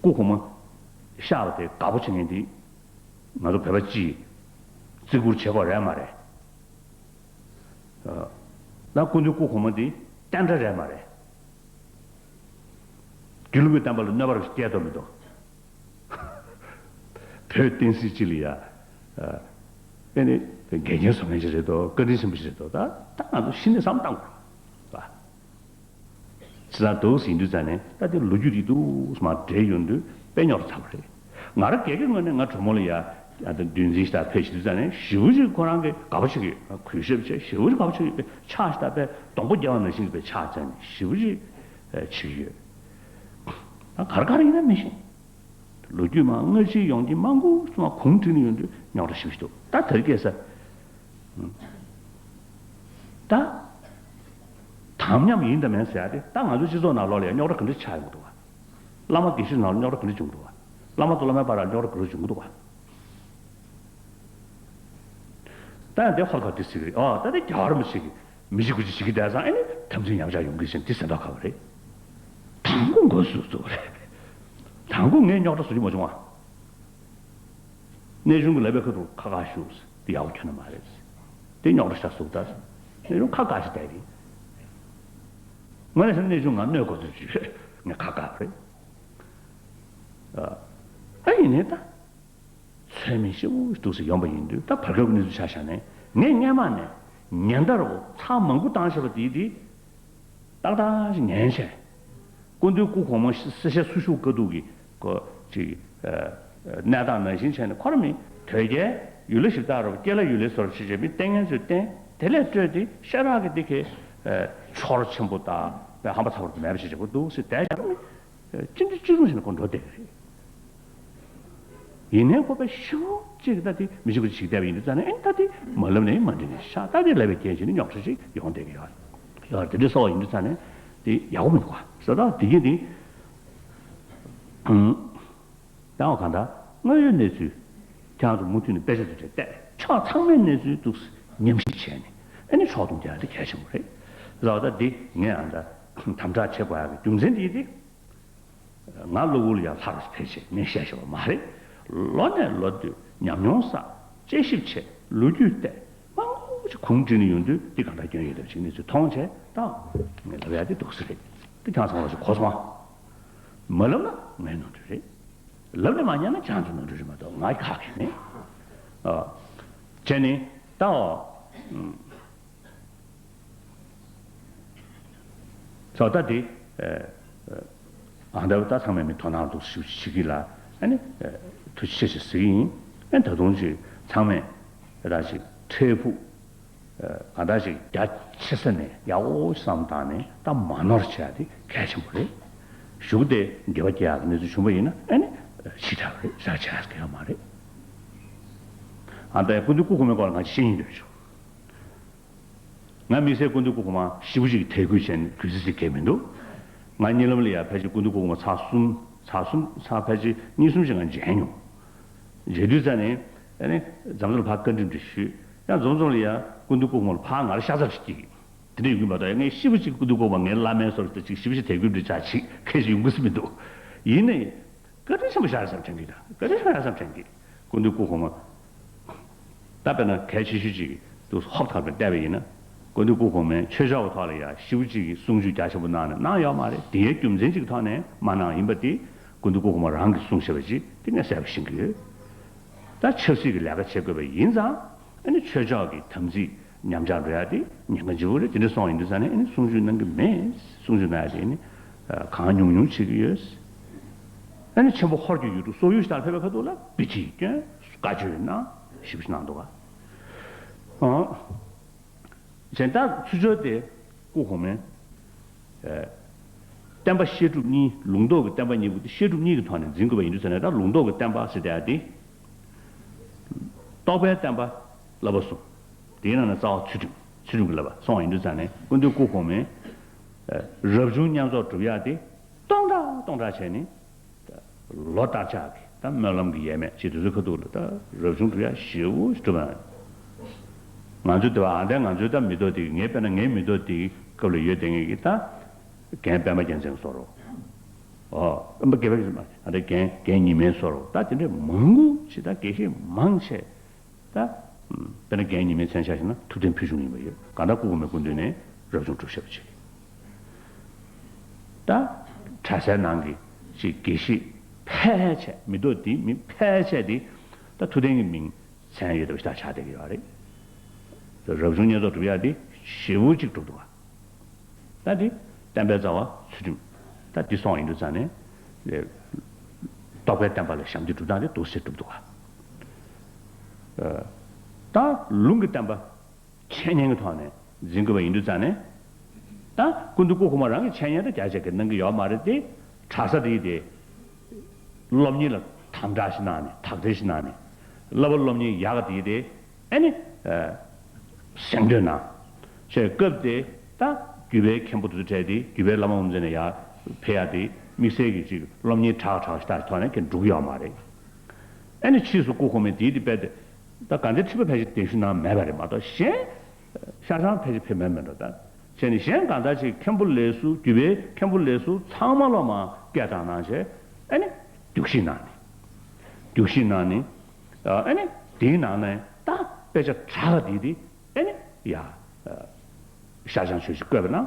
སྐུ་གོང་མ་གཤེགས་པ་དེ་དགའ་པོ་བྱེད་མཁན་དེ་ང་ཚོ་བོད་པ་སྤྱིས་བརྩི་བཀུར་བྱེད་དགོས་རེད་མ་རེད། ཨ། ད་སྐུ་མདུན་སྐུ་གོང་མ་འདི་བསྟན་དགྲ་རེད་མ་རེད། དགེ་ལུགས་པའི་བསྟན་པ་ལ་གནོད་པ་རེ་ཞིག་བསྐྱལ་འདུག་མི་འདུག་བོད་བསྟན་སྲིད་སྤྱི་ལ་ཡ། ཨ་ནི་འགལ་རྐྱེན་བཟོ་མཁན་ཞིག་རེད་དོ། བཀའ་དྲིན་ཆེན་པོ་ཞིག་རེད་དོ། ད་ད་ང་ཚོ་གཞི་ནས་བསམ་བློ་བཏང་དགོས་རེད། ཇི་ལྟར་འདུག་ཟེར་དུས་ཙམ་ནས་ད་དེ་ལོ་རྒྱུས་དེ་འདུག་སེ་མར་འབྲེལ་ཡོང་དུས་དཔེ་རྙོག་དྲ་ཚ་པོ་རེད། ང་རང་སྒེར་གྱི་ངོས་ནས་ང་གྲོ་མོ་ལ་ཡ་ཡ་ད་འདུལ་འཛིན་ཞིག་དང་ཕེབས་ཤིག་དུས་ཙམ་ནས་ཞེ་པོ་ཅིག་ཁོ་རང་གི་དགའ་པོ་བྱེད་ཀྱི་ཡོད། གུས་ཞབས་བྱས་ཞེ་པོ་ཅིག་དགའ་པོ་བྱེད་ཀྱི་ཡོད། ཕྱག་ཞིག་དང་དཔེ་སྡོང་པོ་རྒྱག་པ་ནང་བཞིན་གྱི་དཔེ་ཕྱག་བཙལ་ནས་ཞེ་པོ་ཅིག་བྱེད་ཀྱི་ཡོད། ད་ག་རེ་ག་རེ་ཡིན་ན་མི་ཤེས། ལོ་རྒྱུས་མ་སྔ་ཕྱི་ཡོང་རྐྱེན་མང་པོ་ཚང་མ་གུང་བསྒྲིགས་ནས་ཡོང་དུས་རྙོག་དྲ་ཞེ་པོ་ཞིག་འདུག་ད་དེ་རིང་ཁ་སང་། ད། དམ་ཉམས་ཡིན་དང་མིན་ཟེར་ཡ་དེ་ད་ང་ཚོའི་སྤྱི་ཚོགས་ནང་ལོགས་ལ་ཡང་རྙོག་དྲ་ག་འདྲ་ཆགས་ཡོང་གི་འདུག་བ། བླ་མ་དགེ་བཤེས་ནང་ལ་རྙོག་དྲ་ག་འདྲ་བྱུང་གི་འདུག་བ། བླ་མ་དང་སློབ་མའི་བར་ལ་རྙོག་དྲ་ག་འདྲ་བྱུང་གི་འདུག་བ། ད་ཡང་དེ་ཧོར་ཁ་དེ་ཟེར་གི་རེད། ཨོ་ད་དེ་རྒྱལ་བ་རིན་པོ་ཆེ་གིས་མི་ཤི་དགུ་ཤི་བྱེད་ཀྱི་བསྡད་ཙང་ཨ་ནི་དམ་ཚིག་ཉམས་ཆག་ཡོང་གི་ཟེར་འདི་ཟེར་མདོག་ཁ་པོ་རེད། དང་པོ་མགོ་ཟུག་ཟུག་རེད། དང་པོ་ངས་རྙོག་དྲ་བཟོ་རྒྱུ་མ་བྱུང་བ། གནས་ཆུང་གི་ལབ་པའི་ཁ་ཐུག་ཁ་ཁ་ཞུ། དེ་ཡག་པོ་ཁྱོན་ནས་མ་རེད། དེ་རྙོག་དྲ་ཤ་ཟུག་ད། གནས་ཆུང་ཁ་ཁ་ཞིག་བསྡད་རེད། ངོས་ནས་བྱས་ན་གནས་ཆུང་ང་གནོད་དགོས་ཚུལ་ཞིག་ཡོད། ངས་ཁ་ཁ་རེད། ཨ་ཡིན་ནའི་ད། ཚོད་མེད་ཞེ་པོ་འདུག་སེ་ཡོང་པ་ཡིན་དུས་ད་བར་སྐབས་ཀྱི་གནས་ཚུལ་ཆ་བཞག་ནས་ངས་སྔན་མ་ནས་ཉེན་བརྡ་རུ་ཚར་མང་པོ་བཏང་བཞག་པ་དེ་དེ། ཏག་ཏག་ཅིག་ཉན་བྱས། སྐུ་མདུན་སྐུ་གོང་མ་གསེར་ཞྭ་སུ་བཞུགས་དཀའ་སྡུག་གི་སྐོར་ཅིག་གནས་སྟངས་ནང་བཞིན་བྱས་ནས་ཁོ་རང་མི་དོལ་རྒྱལ་ཡུལ་ལྷ་གཞི་བདག་རུ་སྐྱེས་ལྷ་ཡུལ་ལྷའི་སོར་ཆེ་ཆེ་མི་བསྟེན་མཁན་ཚོས་བསྟེན། དེ་ལས་སྤྲོས་ཏེ་ཤ་རག་གི་འདི་གའི་ཆོར་ཆེན་པོ་དང་ཧམ་པ་ཚ་བོ་མེད་པ་ཞིག་བྱེད་དགོས་འདུག་ཟེར་བསྡད་བཞག་མི་ཅི་འདྲ་ཅི་བཟུང་བྱས་ནས་ཁོ་འགྲོ་བསྡད་ཀྱི་རེད། ཡིན་ནའི་ཁོ་པའི་ཤི་བོ་གཅིག་ད་དེ་མི་གཅིག་པུ་ཞིག་བསྡད་པ་ཡིན་དུས་ཙང་ནས་ཨེ་ད་དེ་མ་ལབ་ནས་མ་འགྲིག་ནས་ཤ་ད་དེ་ལབ་པའི་རྐྱེན་བྱས་ནས་རྙོག་དྲ་ཞིག་ཡོང་བསྡད་ཀྱི་ཡོད། ཡོད་དེ་འདྲ་སོགས་ཡིན་དུས་ཙང་ནས་དེ་ཡག་པོ་མི་འདུག་ག་ཟེར། ད་དེ་གིན་དེ་ཨང་། ད་འོ་གང་ལྟར་དངོས་ཡོད་གནས་ཚུལ་ཁྱེད་རང་ཚོ་མུ་མཐུད་ནས་དཔེ་ཆ་ཚོ་བྲིས་བལྟས། ཕྱོགས་ཚང་མའི་གནས་ཚུལ་འདུག་ཉམས་ཞིབ་བྱས་ནས་ཨེ་ནི་ཕྱོགས་བསྡོམས་རྒྱག་ཡ་དེ་གལ་ཆེན་པོ་རེད། ཟེར་བ་ད་དེ་ངས་ཨང་ད་དམ་དྲག་བྱེད་དགོས་ཡ་གི་རྒྱུ་མཚན་དེ་དེ། ང་གློ་བུར་ལ་ཡང་ལྷ་རུ་ཕེབས་བྱས་ངས་བཤད་བཞག་པ་མ་རེད། ལོ་ནས་ལོ་བསྟུད་ཉམས་མྱོང་བསགས། དཔྱད་ཞིབ་བྱས། ལོ་རྒྱུས་བལྟས། མང་པོ་ཞིག་གུང་བསྒྲིགས་ནས་ཡོང་དུས་འདི་གང་འདྲ་སྐྱོན་ཡོད་དམ་ཞིག་གནས་ཚུལ་མཐོང་བྱས་ད། ངས་ལབ་ཡ་འདི་འདུག་སེ་རེད། འདི་ཁྱེད་ཚང་མ་ཞིག་གོ་སོང་ཨ། མ་ལབ་ན་ངའི་ནོར་འཁྲུལ་རེད། ལབ་ནས་མ་ཉན་ན་ཁྱེད་ཚོའི་ནོར་འཁྲུལ་རེད་མ་གཏོགས་ང་ཁག་གི་མེད། ཨ། བྱས་ནས་ད། ཨ། ཚོགས་ད་དེ། ཨ་ད་ད་ཚང་མས་མི་དོ་སྣང་འདུག་ཞུ་ཞུ་གི་ལ་ཨ་ནི་ཐུགས་རྗེ་ཆེ་ཞེས་ཟེར་གི་ཡིན། ཨ་ད་དུང་ཅིག་ཚང་མས་ད་ཅིག་འཕྲལ་ཕུགས་གང་ལྟར་ཅིག་རྒྱ་ཆེ་ས་ནས་ཡག་པོ་བསམ་བཏང་ནས་ད་མ་ནོར་བྱས་ཏེ་གལ་ཆེན་པོ་རེད། གཞུག་དེ་འགྱུར་བ་སྐྱེ་ཡག་གི་གནས་ཚུལ་བྱུང་བ་ཡིན་ན་ཨ་ནི་ཞེ་དྲག་རེད། ཞེ་དྲག་བྱེད་ཡག་ཡོད་མ་རེད། ཨ་ད་སྐུ་མདུན་སྐུ་གོང་མའི་སྐོར་ལ་ང་ཅིག་བཤད་སྙིང་འདོད་བྱུང་། ང་དམིགས་བསལ་སྐུ་མདུན་སྐུ་གོང་མ་ཞེ་པོ་ཅིག་གི་དད་གུས་བྱས་ནས་གུས་བརྩི་བྱེད་མཁན་མི་འདུག་ང་གཉིད་ལམ་ལ་ཡང་ཕལ་ཆེར་སྐུ་མདུན་སྐུ་གོང་མ་ཚར་གསུམ་ཚར་གསུམ་ཚར་ཕལ་ཆེར་གཉིས་གསུམ་ཞིག་ང་མཇལ་མྱོང་། མཇལ་དུས་ཙ་ནས་ཨ་ནི་འཛོམས་འཛོམས་ལ་ཕར་བཀའ་འདྲི་འདྲི་ཞུས། ཡང་འཛོམས་འཛོམས་ལ་ཡང་སྐུ་མདུན་སྐུ་གོང་མ་ལ་ཕར་ང་ལ་ཤ་ཚ་ཞིག་སྐྱེ་གི། དེ་འདྲ་ཡོང་གི་མ་གཏོགས་ཡང་ངས་ཞེ་པོ་ཅིག་སྐུ་མདུན་སྐུ་གོང་མ་ངའི་བླ་མའི་ཚོར་ཅིག་ཞེ་པོ་ཅིག་དད་གུས་འདྲི་བྱ་ཅིག་ཁེ་ཞིག་ཡོང་གི་སྲིད་མི་འདུག་ཡིན་ནའི། བཀའ་དྲིན་ཆེན་པོ་ཞེ་དྲག་བསམ་དྲན་གྱི་འདུག་བཀའ་དྲིན་ཆེན་པོ་ཞེ་དྲག་བསམ་དྲན་གྱི། སྐུ་མདུན་སྐུ་གོང་མ། ད་དཔེར་ན་གལ་ཆེ་ཤོས་ཅིག་ཏུ་ཧོབ་ཐག་པའི་བལྟས་པ་ཡིན་ན། སྐུ་མདུན་སྐུ་གོང་མས་ཆོས་ཕྱོགས་ཀྱི་ཐོག་ལ་ཡང་ཞེ་པོ་ཅིག་གི་གསུང་ཆོས་རྒྱ་ཆེན་པོ་གནང་ནས་གནང་ཡོད་མ་རེད། དེའི་རྒྱུ་མཚན་ཅིག་གི་ཐོག་ནས་མ་གནང་ཡིན་པ་དེ་སྐུ་མདུན་སྐུ་གོང་མ་རང་གིས་གསུངས་བཞག་པ་ཅིག་དེ་ངས་གསལ་པོ་ཤེས་ཀྱི་ཡོད། ད་ཆབ་སྲིད་ཀྱི་ལས་ཀ་བྱེད་དགོས་པ་ཡིན་ཙང་ཨ་ནི་ཆོས་ཕྱོགས་ཀྱི་དམ་ཚིག་ཉམས་ཆག་འགྲོ་ཡ་དེ་ཉེན་ཁ་ལྗིད་པོ་རེད། དེ་འདྲ་སོང་ཡིན་དུས་ཙང་ནས་ཨ་ནི་གསུང་ཆོས་གནང་གི་མེད། གསུང་ཆོས་གནང་ཡ་དེ་ཨ་ནི་གང་ཉུང་ཉུང་བྱེད་ཀྱི་ཡོད། ཨ་ནི་ཆེན་པོ་ཧོར་གྱི་ཡུལ་གྲུ་སོག་ཡུལ་ཞིག་ལ་ཕེབས་པའི་ཁ་ཐུག་ལ་བི་ཏི་སྐྱོན་བཀའ་ཆོས་གནང་ཞིབ་ཞིབ་གནང་འདུག་ག་ཨང་། གཞན་དག་ཚུར་ཕྱོགས་དེ་སྐུ་གོང་མས། ཨེ། བསྟན་པ་བཤད་སྒྲུབ་གཉིས། ལུང་རྟོགས་ཀྱི་བསྟན་པ་གཉིས་པོ་དེ་བཤད་སྒྲུབ་གཉིས་ཀྱི་ཐོག་ནས་འཛིན་དགོས་པ་ཡིན་དུས་ཙང་ནས་ད་ལུང་རྟོགས་ཀྱི་བསྟན་པ་ཟེར་བསྡད་ཡ་དེ། རྟོགས་པའི་བསྟན་པ་བསླབ་པ་གསུམ། དེའི་ནང་ནས་རྩ་བ་ཚུལ་ཁྲིམས་ཚུལ་ཁྲིམས་ཀྱི་བསླབ་པ་སོང་བ་ཡིན་དུས་ཙང་ནས་སྐུ་མདུན་སྐུ་གོང་མས་རབ་བྱུང་བསྙེན་རྫོགས་སྒྲུབ་ཡག་དེ་སྟོང་ཕྲག་སྟོང་ཕྲག་བྱས་ནས། ལོ་ལྟར་ཆགས་ཀྱི་ད་སྨོན་ལམ་གྱི་ཡས་མས་ཅིག་དེ་ཚོའི་ཁ་ཐུག་ལ་ད་རབ་བྱུང་སྒྲུབ་ཡག་ཞེ་པོ་ཞིག་སྒྲུབ་པ། ང་ཚོའི་དེ་བ་ཨ་ད་ང་ཚོའི་ད་མི་ཐོག་དེ་ངའི་དཔེར་ན་ངའི་མི་ཐོག་དེ་སྐབས་ལ་ཡོད་བསྡད་མཁན་གྱི་ད་རྒན་པད་མ་རྒྱལ་མཚན་བཟོ་རོགས། ཨོ། པད་མ་རྒྱལ་པད་མ་ཨ་ད་རྒན་རྒན་ཉི་མའི་བཟོ་རོགས་ད་དེ་འདྲའི་མང་པོ་ཞིག་ད་དགེ་བཤེས་མང་ཆེ། ད། དཔེར་ན་རྒན་ཉི་མའི་མཚན་ཆ་བཞག་ན་ཐུབ་བསྟན་ཕུལ་བྱུང་ཡིན་པ་ཡོད། གང་ལྟར་སྐུ་གོང་མའི་སྐུ་མདུན་ནས་རབ་བྱུང་སྒྲུབ་ཤེས་པ་ཅིག་ད། གྲྭ་སའི་ནང་གི་ཅིག་དགེ་བཤེས་ཕལ་ཆེར་མི་ཐོག་འདིའི་མི་ཕལ་ཆེར་དེ་ད་ཐུབ་བསྟན་གྱི་མིང་མཚན་ཡོད་པ་ཞིག་ད་ཆགས་བསྡད་ཀྱི་ཡོད་རེད། རབ་བྱུང་བསྙེན་རྫོགས་སྒྲུབ་ཡག་དེ་ཞེ་པོ་ཅིག་སྒྲུབ་འདུག་ག་ད་འདི་བསྟན་པའི་རྩ་བ་ཚུལ་ཁྲིམས། ད་འདི་སོང་ཡིན་དུས་ཙང་ནས། རྟོགས་པའི་བསྟན་པ་ལ་ཞབས་འདེགས་སྒྲུབ་སྟངས་དེ་འདུག་སེ་སྒྲུབ་འདུག་ག་ད་ལུང་གི་བསྟན་པ་འཆད་ཉན་གྱི་ཐོག་ནས་འཛིན་དགོས་པ་ཡིན་དུས་ཙང་ནས། ད་སྐུ་མདུན་སྐུ་གོང་མ་རང་གི་འཆད་ཉན་ད་རྒྱ་ཆེ་གི་གནང་གི་ཡོད་མ་རེད་དེ། གྲྭ་ས་དེ་དེ། སློབ་གཉེར་ལ་དམ་དྲག་ཞིག་གནང་ནས་དག་ཐེར་ཞིག་གནང་ནས། བསླབ་པ་སློབ་གཉེར་ཡག་ག་དེ་དེ། ཨ་ནི། གཟེངས་བསྟོད་གནང་། ཞེས་སྐབས་དེ་ད་རྒྱུད་པའི་མཁན་པོ་དེ་ཚོ་གྲས་དེ་རྒྱུད་པའི་བླ་མ་དབུ་མཛད་ནས་ཡར་ཕེབས་ཡག་དེ་དམིགས་བསལ་གྱི་ཅིག་སློབ་གཉེར་དྲག་དྲག་ཞིག་ཐོག་ནས་ཀྱང་འགྲོ་གི་ཡོད་མ་རེད། ཨ་ནི་ཕྱིས་སུ་སྐུ་གོང་མས་དེའི་དེ་དཔེ་དེ་ད་དགའ་ལྡན་ཁྲི་པ་ཕལ་ཆེར་གདན་ཞུ་གནང་མེད་པ་རེད་མ་གཏོགས་གཞན་ཤར་བྱང་ཕལ་ཆེར་ཕེབས་མེད་མེད་འགྲོ་ད། བྱས་ནས་གཞན་གང་ལྟར་ཅིག་མཁན་པོ་ལས་ཟུར་རྒྱུད་པའི་མཁན་པོ་ལས་ཟུར་ཚང་མ་ལོ་མ་སྐད་བཏང་གནང་བྱས་ཨ་ནི་བསྡུ་བཞེས་གནང་ནས་བསྡུ་བཞེས་གནང་ནས་ཨ་ནི་དེའི་ནང་ནས་ད་དཔེ་ཆ་དྲག་ག་དེ་དེ། ཨེ་ནི། ཡ། ཤར་བྱང་ཆོས་ཀྱི་བཀོད་པ་ན།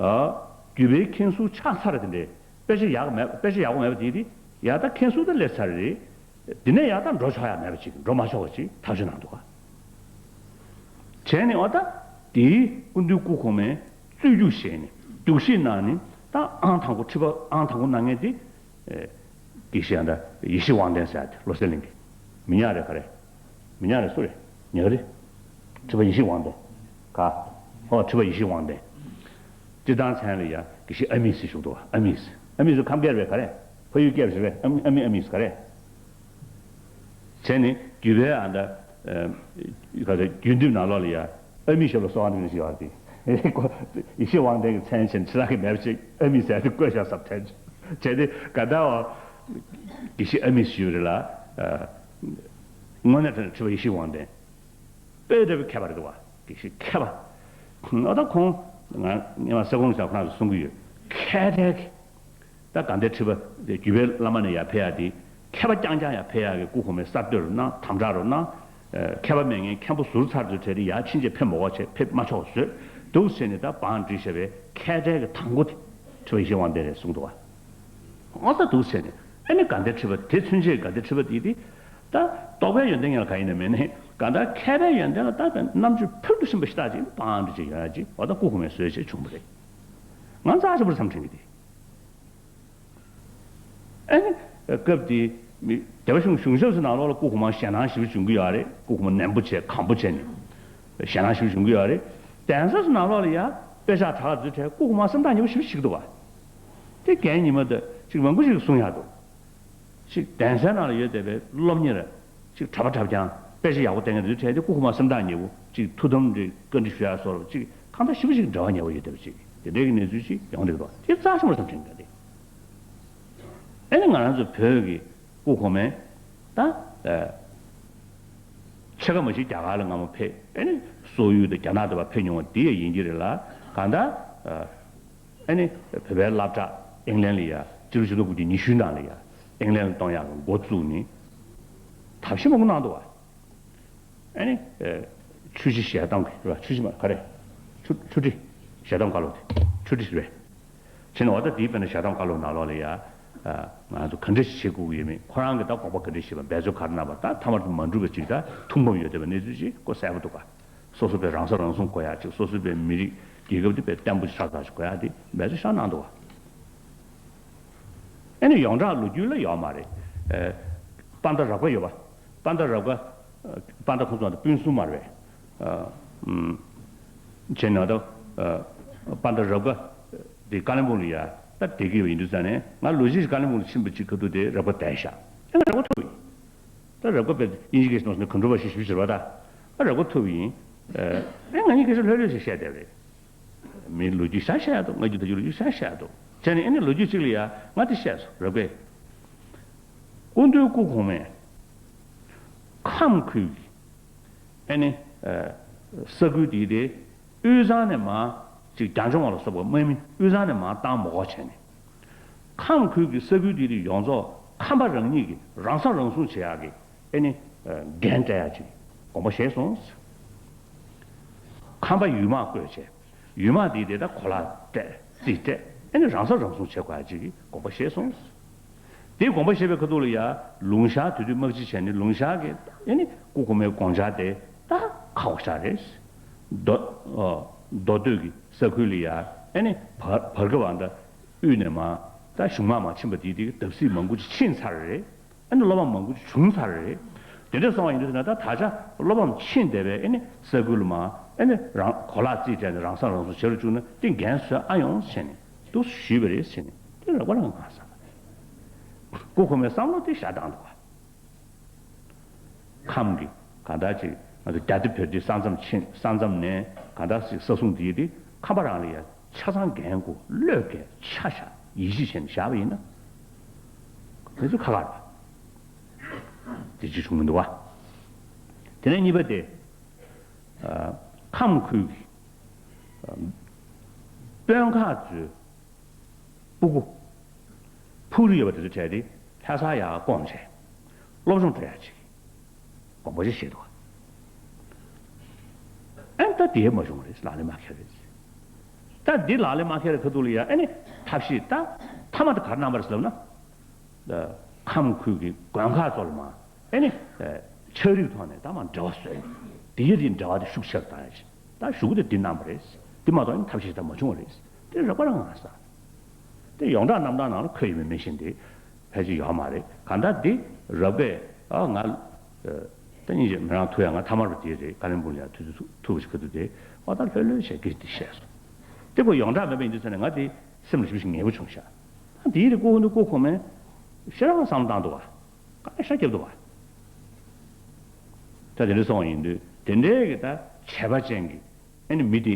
རྒྱུད་པའི་མཁན་ཟུར་ཆགས་ཚར་དེ་འདྲའི་དཔེ་ཆ་ཡག་མེད་དཔེ་ཆ་ཡག་པོ་མེད་པ་དེ་དེ་ཡ་ད་མཁན་ཟུར་ད་སླེབས་ཚར་རེད། དེ་ནས་ཡ་ད་འགྲོ་ཆོག་ཡ་མེད་པ་ཅིག་འགྲོ་མ་ཆོག་པ་ཅིག་ཐག་གཅོད་གནང་འདུག་ག་བྱས་ནས་འོ་ད་དེའི་སྐུ་མདུན་སྐུ་གོང་མས་རྩོད་རྒྱུགས་བྱས་ནས་བསྡུ་བཞེས་གནང་ནས་ད་ཨང་དང་པོ་ཁྲི་པ་ཨང་དང་པོ་གནང་མཁན་དེ། དགེ་བཤེས་ཨ་ད་ཡེ་ཤེས་དབང་ལྡན་ཟེར་ཡ་དེ་བློ་གསལ་གླིང་གི། མི་ཉག་རེད་ག་རེ། མི་ཉག་རེད་སུ་རེད། ཉག་རེད། ཁྲི་པ་ཡེ་ཤེས་དབང་ལྡན། ག་ཨོ་ཁྲི་པ་ཡེ་ཤེས་དབང་ལྡན། སྤྱིར་བཏང་མཚན་ལ་ཡ་དགེ་བཤེས་ཨ་མིས་ཟེར་ཞུགས་འདུག་ཨ་མིས། ཨ་མིས་སུ་ཁམས་སྐད་རེད་ག་རེ། ཕ་ཡུལ་སྐད་རེད་ག་རེ། ཨ་མི་ཨ་མི་ཨ་མིས་ག་རེ། བྱས་ནས་རྒྱུད་པའི་ཨ་ད། ག་ཚོད་རྒྱུད་འདུས་ནང་ལོགས་ལ་ཡ་ཨ་མི་ཞབས་ལ་གསོལ་བ་འདེབས་ནས་ཞུ་བ་དེ། ཡེ་ཤེས་དབང་ལྡན་གྱི་མཚན་ཆེན་ཕྱི་ལག་གི་མེད་པ་ཅིག་ཨ་མི་ཟེར་དེ་བཀོད་བཞག་ཟབ་ཐལ། བྱས་ཏེ་ག་ད་བ། དགེ་བཤེས་ཨ་མི་ཞུ་རེད་ལ། དངོས་གནས་དྲང་ཁྲི་པ་ཡེ་ཤེས་དབང་ལྡན། དཔེ་འདྲ་བའི་མཁས་པ་རེད་འདུག་བ། དགེ་བཤེས་མཁས་པ། ཨ་ད་ཁོང་། ང་སྔོན་མ་སེ་གོང་ཞབས་ཁོང་ཚོས་གསུང་གི་ཡོད། མཁས་གྲལ་གྱི། ད་དགའ་ལྡན་ཁྲི་པ་རྒྱུད་པའི་བླ་མ་ནས་ཡར་ཕེབས་ཡག་དེ་མཁས་པ་རྐྱང་རྐྱང་ཡར་ཕེབས་ཡག་གི་སྐུ་གོང་མའི་གསར་གཏོད་རུ་གནང་དམ་དྲག་རུ་གནང་། མཁས་པ་མེད་མཁན་མཁན་པོ་ཟུར་ཚར་ཚུར་བྲལ་ཏེ་ཡར་ཕྱིན་ཆད་ཕེབས་མ་དགོས་བྱས་ཕེབས་མ་ཆོག་བཟོས་འདུག་ཟེར་ནས་ད་བང་བསྒྲིགས་བྱས་པའི་མཁས་གྲལ་གྱི་དང་པོ་དེ་ཁྲི་པ་ཡེ་ཤེས་དབང་ལྡན་རེད་གསུངས་འདུག་བ། ཨོ་ད་འདུག་ཟེར་ནས་ཨ་ནི་དགའ་ལྡན་ཁྲི་པ་དེ་ཚུན་ཆད་དགའ་ལྡན་ཁྲི་པ་དེ་དེ་ད་རྟོགས་པའི་ཡོན་ཏན་ཡང་ག་ཡིན་ན་མེད་ནས་གང་ལྟར་མཁས་པའི་ཡོན་ཏན་ལ་ད་རྣམ་དཔྱོད་ཕུལ་དུ་ཕྱིན་པ་ཞིག་ད་ཅིག་བང་བསྒྲིགས་བྱས་ཡོང་ཡག་ཅིག་ཨོ་ད་སྐུ་གོང་མའི་བཟོས་བྱས་བྱུང་བ་རེད། ང་རྩ་ཆེན་པོར་འཚམས་དྲན་གྱི་དེ། ཨ་ནི། སྐབས་དེའི་མི་སྡེ་པ་གཞུང་གཞུང་ཞབས་སུ་ནང་ལོགས་ལ་སྐུ་གོང་མ་ཞེད་སྣང་ཞེ་པོ་བྱུང་གི་ཡོད་རེད། སྐུ་གོང་མ་ནན་པོ་བྱས་གང་པོ་བྱས་ནས་ཞེད་སྣང་ཞེ་པོ་བྱུང་གི་ཡོད་རེད། གདན་ས་སུ་ནང་ལོགས་ལ་ཡ་དཔེ་ཆ་དྲག་འཛུལ་འཕྲལ་སྐུ་གོང་མ་སེམས་ཐག་ཉེ་པོ་ཞེ་པོ་ཞིག་འདུག་བ། དེ་རྒན་ཉི་མ་དང་ཅིག་མང་པོ་ཞིག་གསུང་ཡག་འདུག་ཅིག་གདན་སའི་ནང་ལ་ཡོད་བསྡད་པའི་སློབ་གཉེར། ཅིག་གྲྭ་པ་གྲྭ་རྐྱང་དཔེ་ཆ་ཡག་པོ་བསྟན་མཁན་དེ་ཚོའི་གྲས་དེ་སྐུ་གོང་མ་སེམས་ཐག་ཉེ་པོ་ཅིག་ཐུགས་དམ་རེ་བཀའ་འདྲི་ཞུ་ཡག་སོགས་ཅིག་གང་ལྟར་ཞེ་པོ་ཅིག་འབྲེལ་བ་ཉེ་པོ་ཡོད་བསྡད་པ་ཅིག་དེ་འདྲའི་གི་གནས་ཚུལ་ཅིག་ཡོང་བསྡད་འདུག་དེ་རྩ་ཆེན་པོ་བསམ་དྲན་གྱི་འདུག་ཨ་ནི་ང་རང་ཚོ་བོད་ཀྱི་སྐུ་གོང་མས་ད་ཕྱེད་ཀ་མ་ཞིག་རྒྱ་གར་ལ་སྔ་མོ་ཕེབས་ཨ་ནི་སོག་ཡུལ་དང་རྒྱ་ནག་དུ་བ་ཕེབས་མྱོང་བ་དེ་ཡང་ཡིན་གྱི་རེད་ལ་གང་ལྟར། ཨ་ནི་བོད་པའི་སློབ་གྲྭ་ཨིང་ལན་ལ་ཡ་སྤྱི་ལོ་ཆིག་སྟོང་དགུ་བརྒྱ་ཉི་ཤུའི་ནང་ལ་ཡ་ཨིང་ལན་ལ་གཏོང་ཡག་གི་འགོ་བཙུགས་ནས་ཐབས་ཤེས་མང་པོ་གནང་འདུག་བ། ཨ་ནི་ཆུ་བཞི་ཞལ་གདམས་ཀྱི་རེད་བ། ཆུ་བཞི་མ་ག་རེ། ཆུ་ཆུ་ཁྲི་ཞལ་གདམས་བཀའ་སློབ་དེ་ཆུ་ཁྲི་རེད། བྱས་ནས་འོ་ད་དེའི་དཔེར་ན་ཞལ་གདམས་བཀའ་སློབ་ནང་ལོགས་ལ་ཡ། ང་ཚོ་ག་འདྲ་ཞིག་བྱེད་དགོས་ཀྱི་ཡོད་མེད་ཁོ་རང་གིས་ད་དགོངས་པ་ག་འདྲ་བཞེས་པ་འབད་རྩོལ་ག་རེ་གནང་བ་ད་ཐ་མར་དུ་མ་འགྲུབ་པ་ཅིག་ད་ཐུགས་འབབ་ཡོད་བསྡད་པ་གནས་ཚུལ་ཅིག་ཁོ་གསལ་པོ་འདུག་ག་སོ་སོ་པའི་རང་ས་རང་སྲུང་དགོས་ཡག་ཅིག་སོ་སོ་པའི་མི་རིགས་རྒྱལ་ཁབ་དེ་དཔེ་བརྟན་པོ་ཞིག་ཧྲག་ཧྲག་ཞིག་དགོས་ཡག་དེ་འབད་རྩོལ་ཞེ་དྲག་གནང་འདུག་བ། ཨ་ནི་ཡོངས་གྲགས་ལོ་རྒྱུས་ལ་ཡོད་མ་རེད། ཨ་དཔའ་མཐའ་རབ་དགའ་ཡོད་པ། དཔའ་མཐའ་རབ་དགའ། དཔའ་མཐའ་ཁོ་ཚོ་ད་སྤུན་གསུམ་མ་རེད་པས། ཨ་ཨུམ། བྱས་ན་ད་དཔའ་མཐའ་རབ་དགའ་དེ་ཀ་ལོན་སྦུག་ལ་ཡ་ད་བསྡད་ཀྱི་ཡོད་ཡིན་དུས་ཙང་ནས་ང་ལོ་གཅིག་ཀ་ལོན་སྦུག་ལ་ཕྱིན་པ་གཅིག་ཁ་ཐུག་དེ་རབ་དགའ་བསྡད་ཤག་ཨ་ང་རབ་དགའ་ཐུག་ཡིན། ད་རབ་དགའ་པས་དབྱིན་ཇི་སྐད་ནང་སོང་ན་གང་འགྲོ་བ་ཞིག་ཞུ་ཞུ་རེད་པ་ད། ཨ་རག་པ་ཐུབ་ཡིན། ཨེ་ང་གཉིས་སྐད་ཆ་ལྷོད་ལྷོད་ཞིག་བཤད་བསྡད་རེད། མིའི་ལོ་རྒྱུས་ཤ་བཤད་འདུག་ང་རྒྱུད་ད་རྒྱུད་ལོ་རྒྱུས་ཤ་བཤད་འདུག་བྱས་ནས་ཨེ་ནི་ལོ་རྒྱུས་གཅིག་ལ་ཡ་ང་དེ་བཤད་སོང་རག་པས། སྐུ་མདུན་སྐུ་གོང་མས་ཁམས་ཁུལ་གྱི་ཨེ་ནི་ས་ཁུལ་དེའི་དེ་དབུས་གཙང་ནས་མར་ཅིག་རྒྱ་འབྱོར་བ་ལ་སོགས་པ་དམག་མི་དབུས་གཙང་ནས་མར་བཏང་མ་དགོས་བྱས་ནས། ཁམས་ཁུལ་གྱི་ས་ཁུལ་དེ་དེ་ཡོངས་རྫོགས་ཁམས་པ་རང་ཉིད་ཀྱིས་རང་ས་རང་སྲུང་བྱེད་ཡག་གི་ཨེ་ནི་འགན་སྤྲད་ཡག་ཅིག་དགོངས་པ་བཞེས་སོང་། ཁམས་པ་ཡུལ་དམག་བསྐོས་བྱས། ཡུལ་དམག་དེ་དེ་ད་གོ་ལ་སྤྲད་རྩིས་སྤྲད་ཨེ་ནི་རང་ས་རང་སྲུང་བྱེད་དགོས་ཡག་ཅིག་གི་དགོངས་པ་བཞེས་སོང་། དེ་དགོངས་པ་བཞེས་པའི་ཁ་ཐུག་ལ་ཡ་ལུང་ཤར་དེ་དུས་དམག་སྤྱི་བྱས་ནས་ལུང་ཤར་གྱི་ཨེ་ནི་སྐུ་གོང་མའི་དགོངས་འཆར་དེ་ད་ཁག་པོ་ཞིག་རེད། མདོ་མདོ་སྟོད་ཀྱི་ས་ཁུལ་ལ་ཡ་ཨེ་ནི་བར་བར་སྐབས་ཨ་ད་དབུས་ནས་མར་ད་གཞུང་དམག་མར་ཕྱིན་པ་དེ་དེ་བརྡབ་གསིག་མང་པོ་ཅིག་ཕྱིན་ཚར་རེད། ཨེ་ནི་བློ་ཕམ་མང་པོ་ཅིག་བྱུང་ཚར་རེད། དེ་འདྲ་སོང་བ་ཡིན་དུས་ན་ད་ད་ཆ་བློ་ཕམ་ཕྱིན་བསྡད་པའི་ཨེ་ནི་ས་ཁུལ་མར་ཨེ་ནི་རང་གོ་ལག་རྩིས་སྤྲད་ནས་རང་ས་རང་སྲུང་བྱེད་རུ་བཅུག་ན་དེ་འགན་བཟོད་ཨ་ཡོང་ཟེར་ནས་འདུག་ཞུས་པ་རེད་ཟེར་ནས་དེ་རག་པ་རང་ང་ས། སྐུ་གོང་མའི་བསམ་བློ་དེ་བཞག་བཏང་འདུག་བ། ཁམས་ཀྱི་གང་ལྟར་ཅིག་ང་ཚོ་རྒྱ་སྡེ་བོད་སྡེ་ས་མཚམས་ཕྱིན་ས་མཚམས་ནས་གང་ལྟར་ཅིག་ས་སྲུང་དེ་དེ་ཁམས་པ་རང་ལ་ཡ་ཆ་ཚང་འགན་དགོས་བློས་འགེལ་ཆ་བཞག་ཡིད་ཆེས་བྱས་ནས་བཞག་པ་ཡིན་ན་དེ་ཚོ་ཁག་ཁག་རེད་པ། དེ་ཅིག་བྱུང་མི་འདུག་བ། དེ་ནས་གཉིས་པ་དེ་ཁམས་ཁུལ་གྱི་དཔོན་ཁག་ཚོའི་སྤུ་གུ། ཕུགས་རེ་ཡོད་པ་དེ་ཚོ་གྲས་དེ་ལྷ་སར་ཡར་བསྐོངས་བྱས། སློབ་སྦྱོང་སྤྲད་ཡག་ཅིག་དགོངས་པ་ཅིག་བཞེས་འདུག་ག་ཨེ་ད་དེ་མ་བྱུང་རེད། ལག་ལེན་མ་འཁེལ་རེད། ད་འདི་ལག་ལེན་མ་འཁེལ་བའི་ཁ་ཐུག་ལ་ཡ་ཨེ་ནི་ཐབས་ཤེས་ད་མཐའ་མ་དེ་ག་རེ་གནང་བ་རེད་ཟེར་ལབ་ན། ཁམས་ཁུལ་གྱི་དགོན་ཁག་ཚོ་ལ་མར་ཨེ་ནི་ཕྱག་རིགས་ཐོག་ནས་ད་མར་འབྲེལ་བ་བཟོས། དེ་ཡི་རིགས་འབྲེལ་བ་དེ་ཤུགས་ཆེ་རུ་བཏང་ཡག་ཅིག་ད་ཞུ་གུ་དེ་འདི་གནང་བ་རེད། འདི་མ་གཏོགས་ཨེ་ནི་ཐབས་ཤེས་ད་མ་བྱུང་བ་རེད། དེ་རག་པ་རང་ང་ས། དེ་ཡོངས་གྲགས་རྣམ་གྲངས་ནང་ལ་འཁོད་ཡོད་མེད་མི་ཤེས་འདི་ཕལ་ཆེར་ཡོད་མ་རེད། གང་ལྟར་འདི་རག་པས་ཨ་ང་ད་སྙིང་རྗེ་མི་རང་ཐུག་ཡ་ང་ཐ་མར་བ་དེ་རེད། ཀ་ལོན་སྦུག་ལ་ཡ་ཐུག་ཐུག་ཐུག་པ་ཞིག་ག་དུས་དེ་ཨ་ད་ལྷོད་ལྷོད་བྱས་སྐད་ཆ་འདི་བཤད་སོང་། དེ་ཁོ་ཡོངས་གྲགས་མེད་པ་ཡིན་དུས་ཙང་ནས་ང་དེ་སེམས་ལ་ཞེ་པོ་ཞིག་ངལ་པོ་བྱུང་ཤག་ཨ་དེའི་རིགས་སྐུ་གོང་མས་ཤེད་རང་བསམ་བློ་བཏང་འདུག་ག་ག་ནས་ཤ་རྒྱབ་འདུག་ག་ད་དེ་འདྲ་སོང་བ་ཡིན་དུས་དེ་འདྲའི་གི་ད་བྱས་པ་ཅན་གྱི་ཨ་ནི་མི་དེ་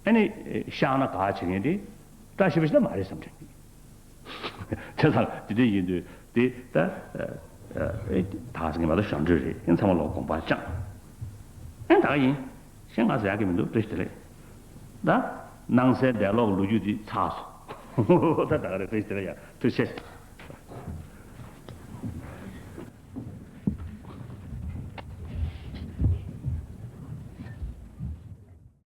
ཨ་ནི་བཤགས་ན་དགའ་བྱེད་མཁན་དེ་བཀྲ་ཤིས་པ་ཞིག་ད་མ་རེད་བསམ་དྲན་གི། དེ་ལྟར་དེ་འདྲ་ཡིན་དུས་དེ་ད་ད་ཟེར་མཁན་མ་གཏོགས་ཞོར་འཕྲོས་རེད། ཨེ་ཚང་མ་ལོག་དགོངས་པ་བཅངས། ཨེ་ད་ག་ཡིན། གཞན་ང་ཟེར་ཡག་གི་མི་འདུག་བཀྲ་ཤིས་བདེ་ལེགས། ད་སྣང་གསལ་འདས་ལོག་ལོ་རྒྱུས་འདི་ཚར་སོང་། ད་ད་ག་རེད། བཀྲ་ཤིས་བདེ་ལེགས་ཡ། ཐུགས་རྗེ་ཆེ།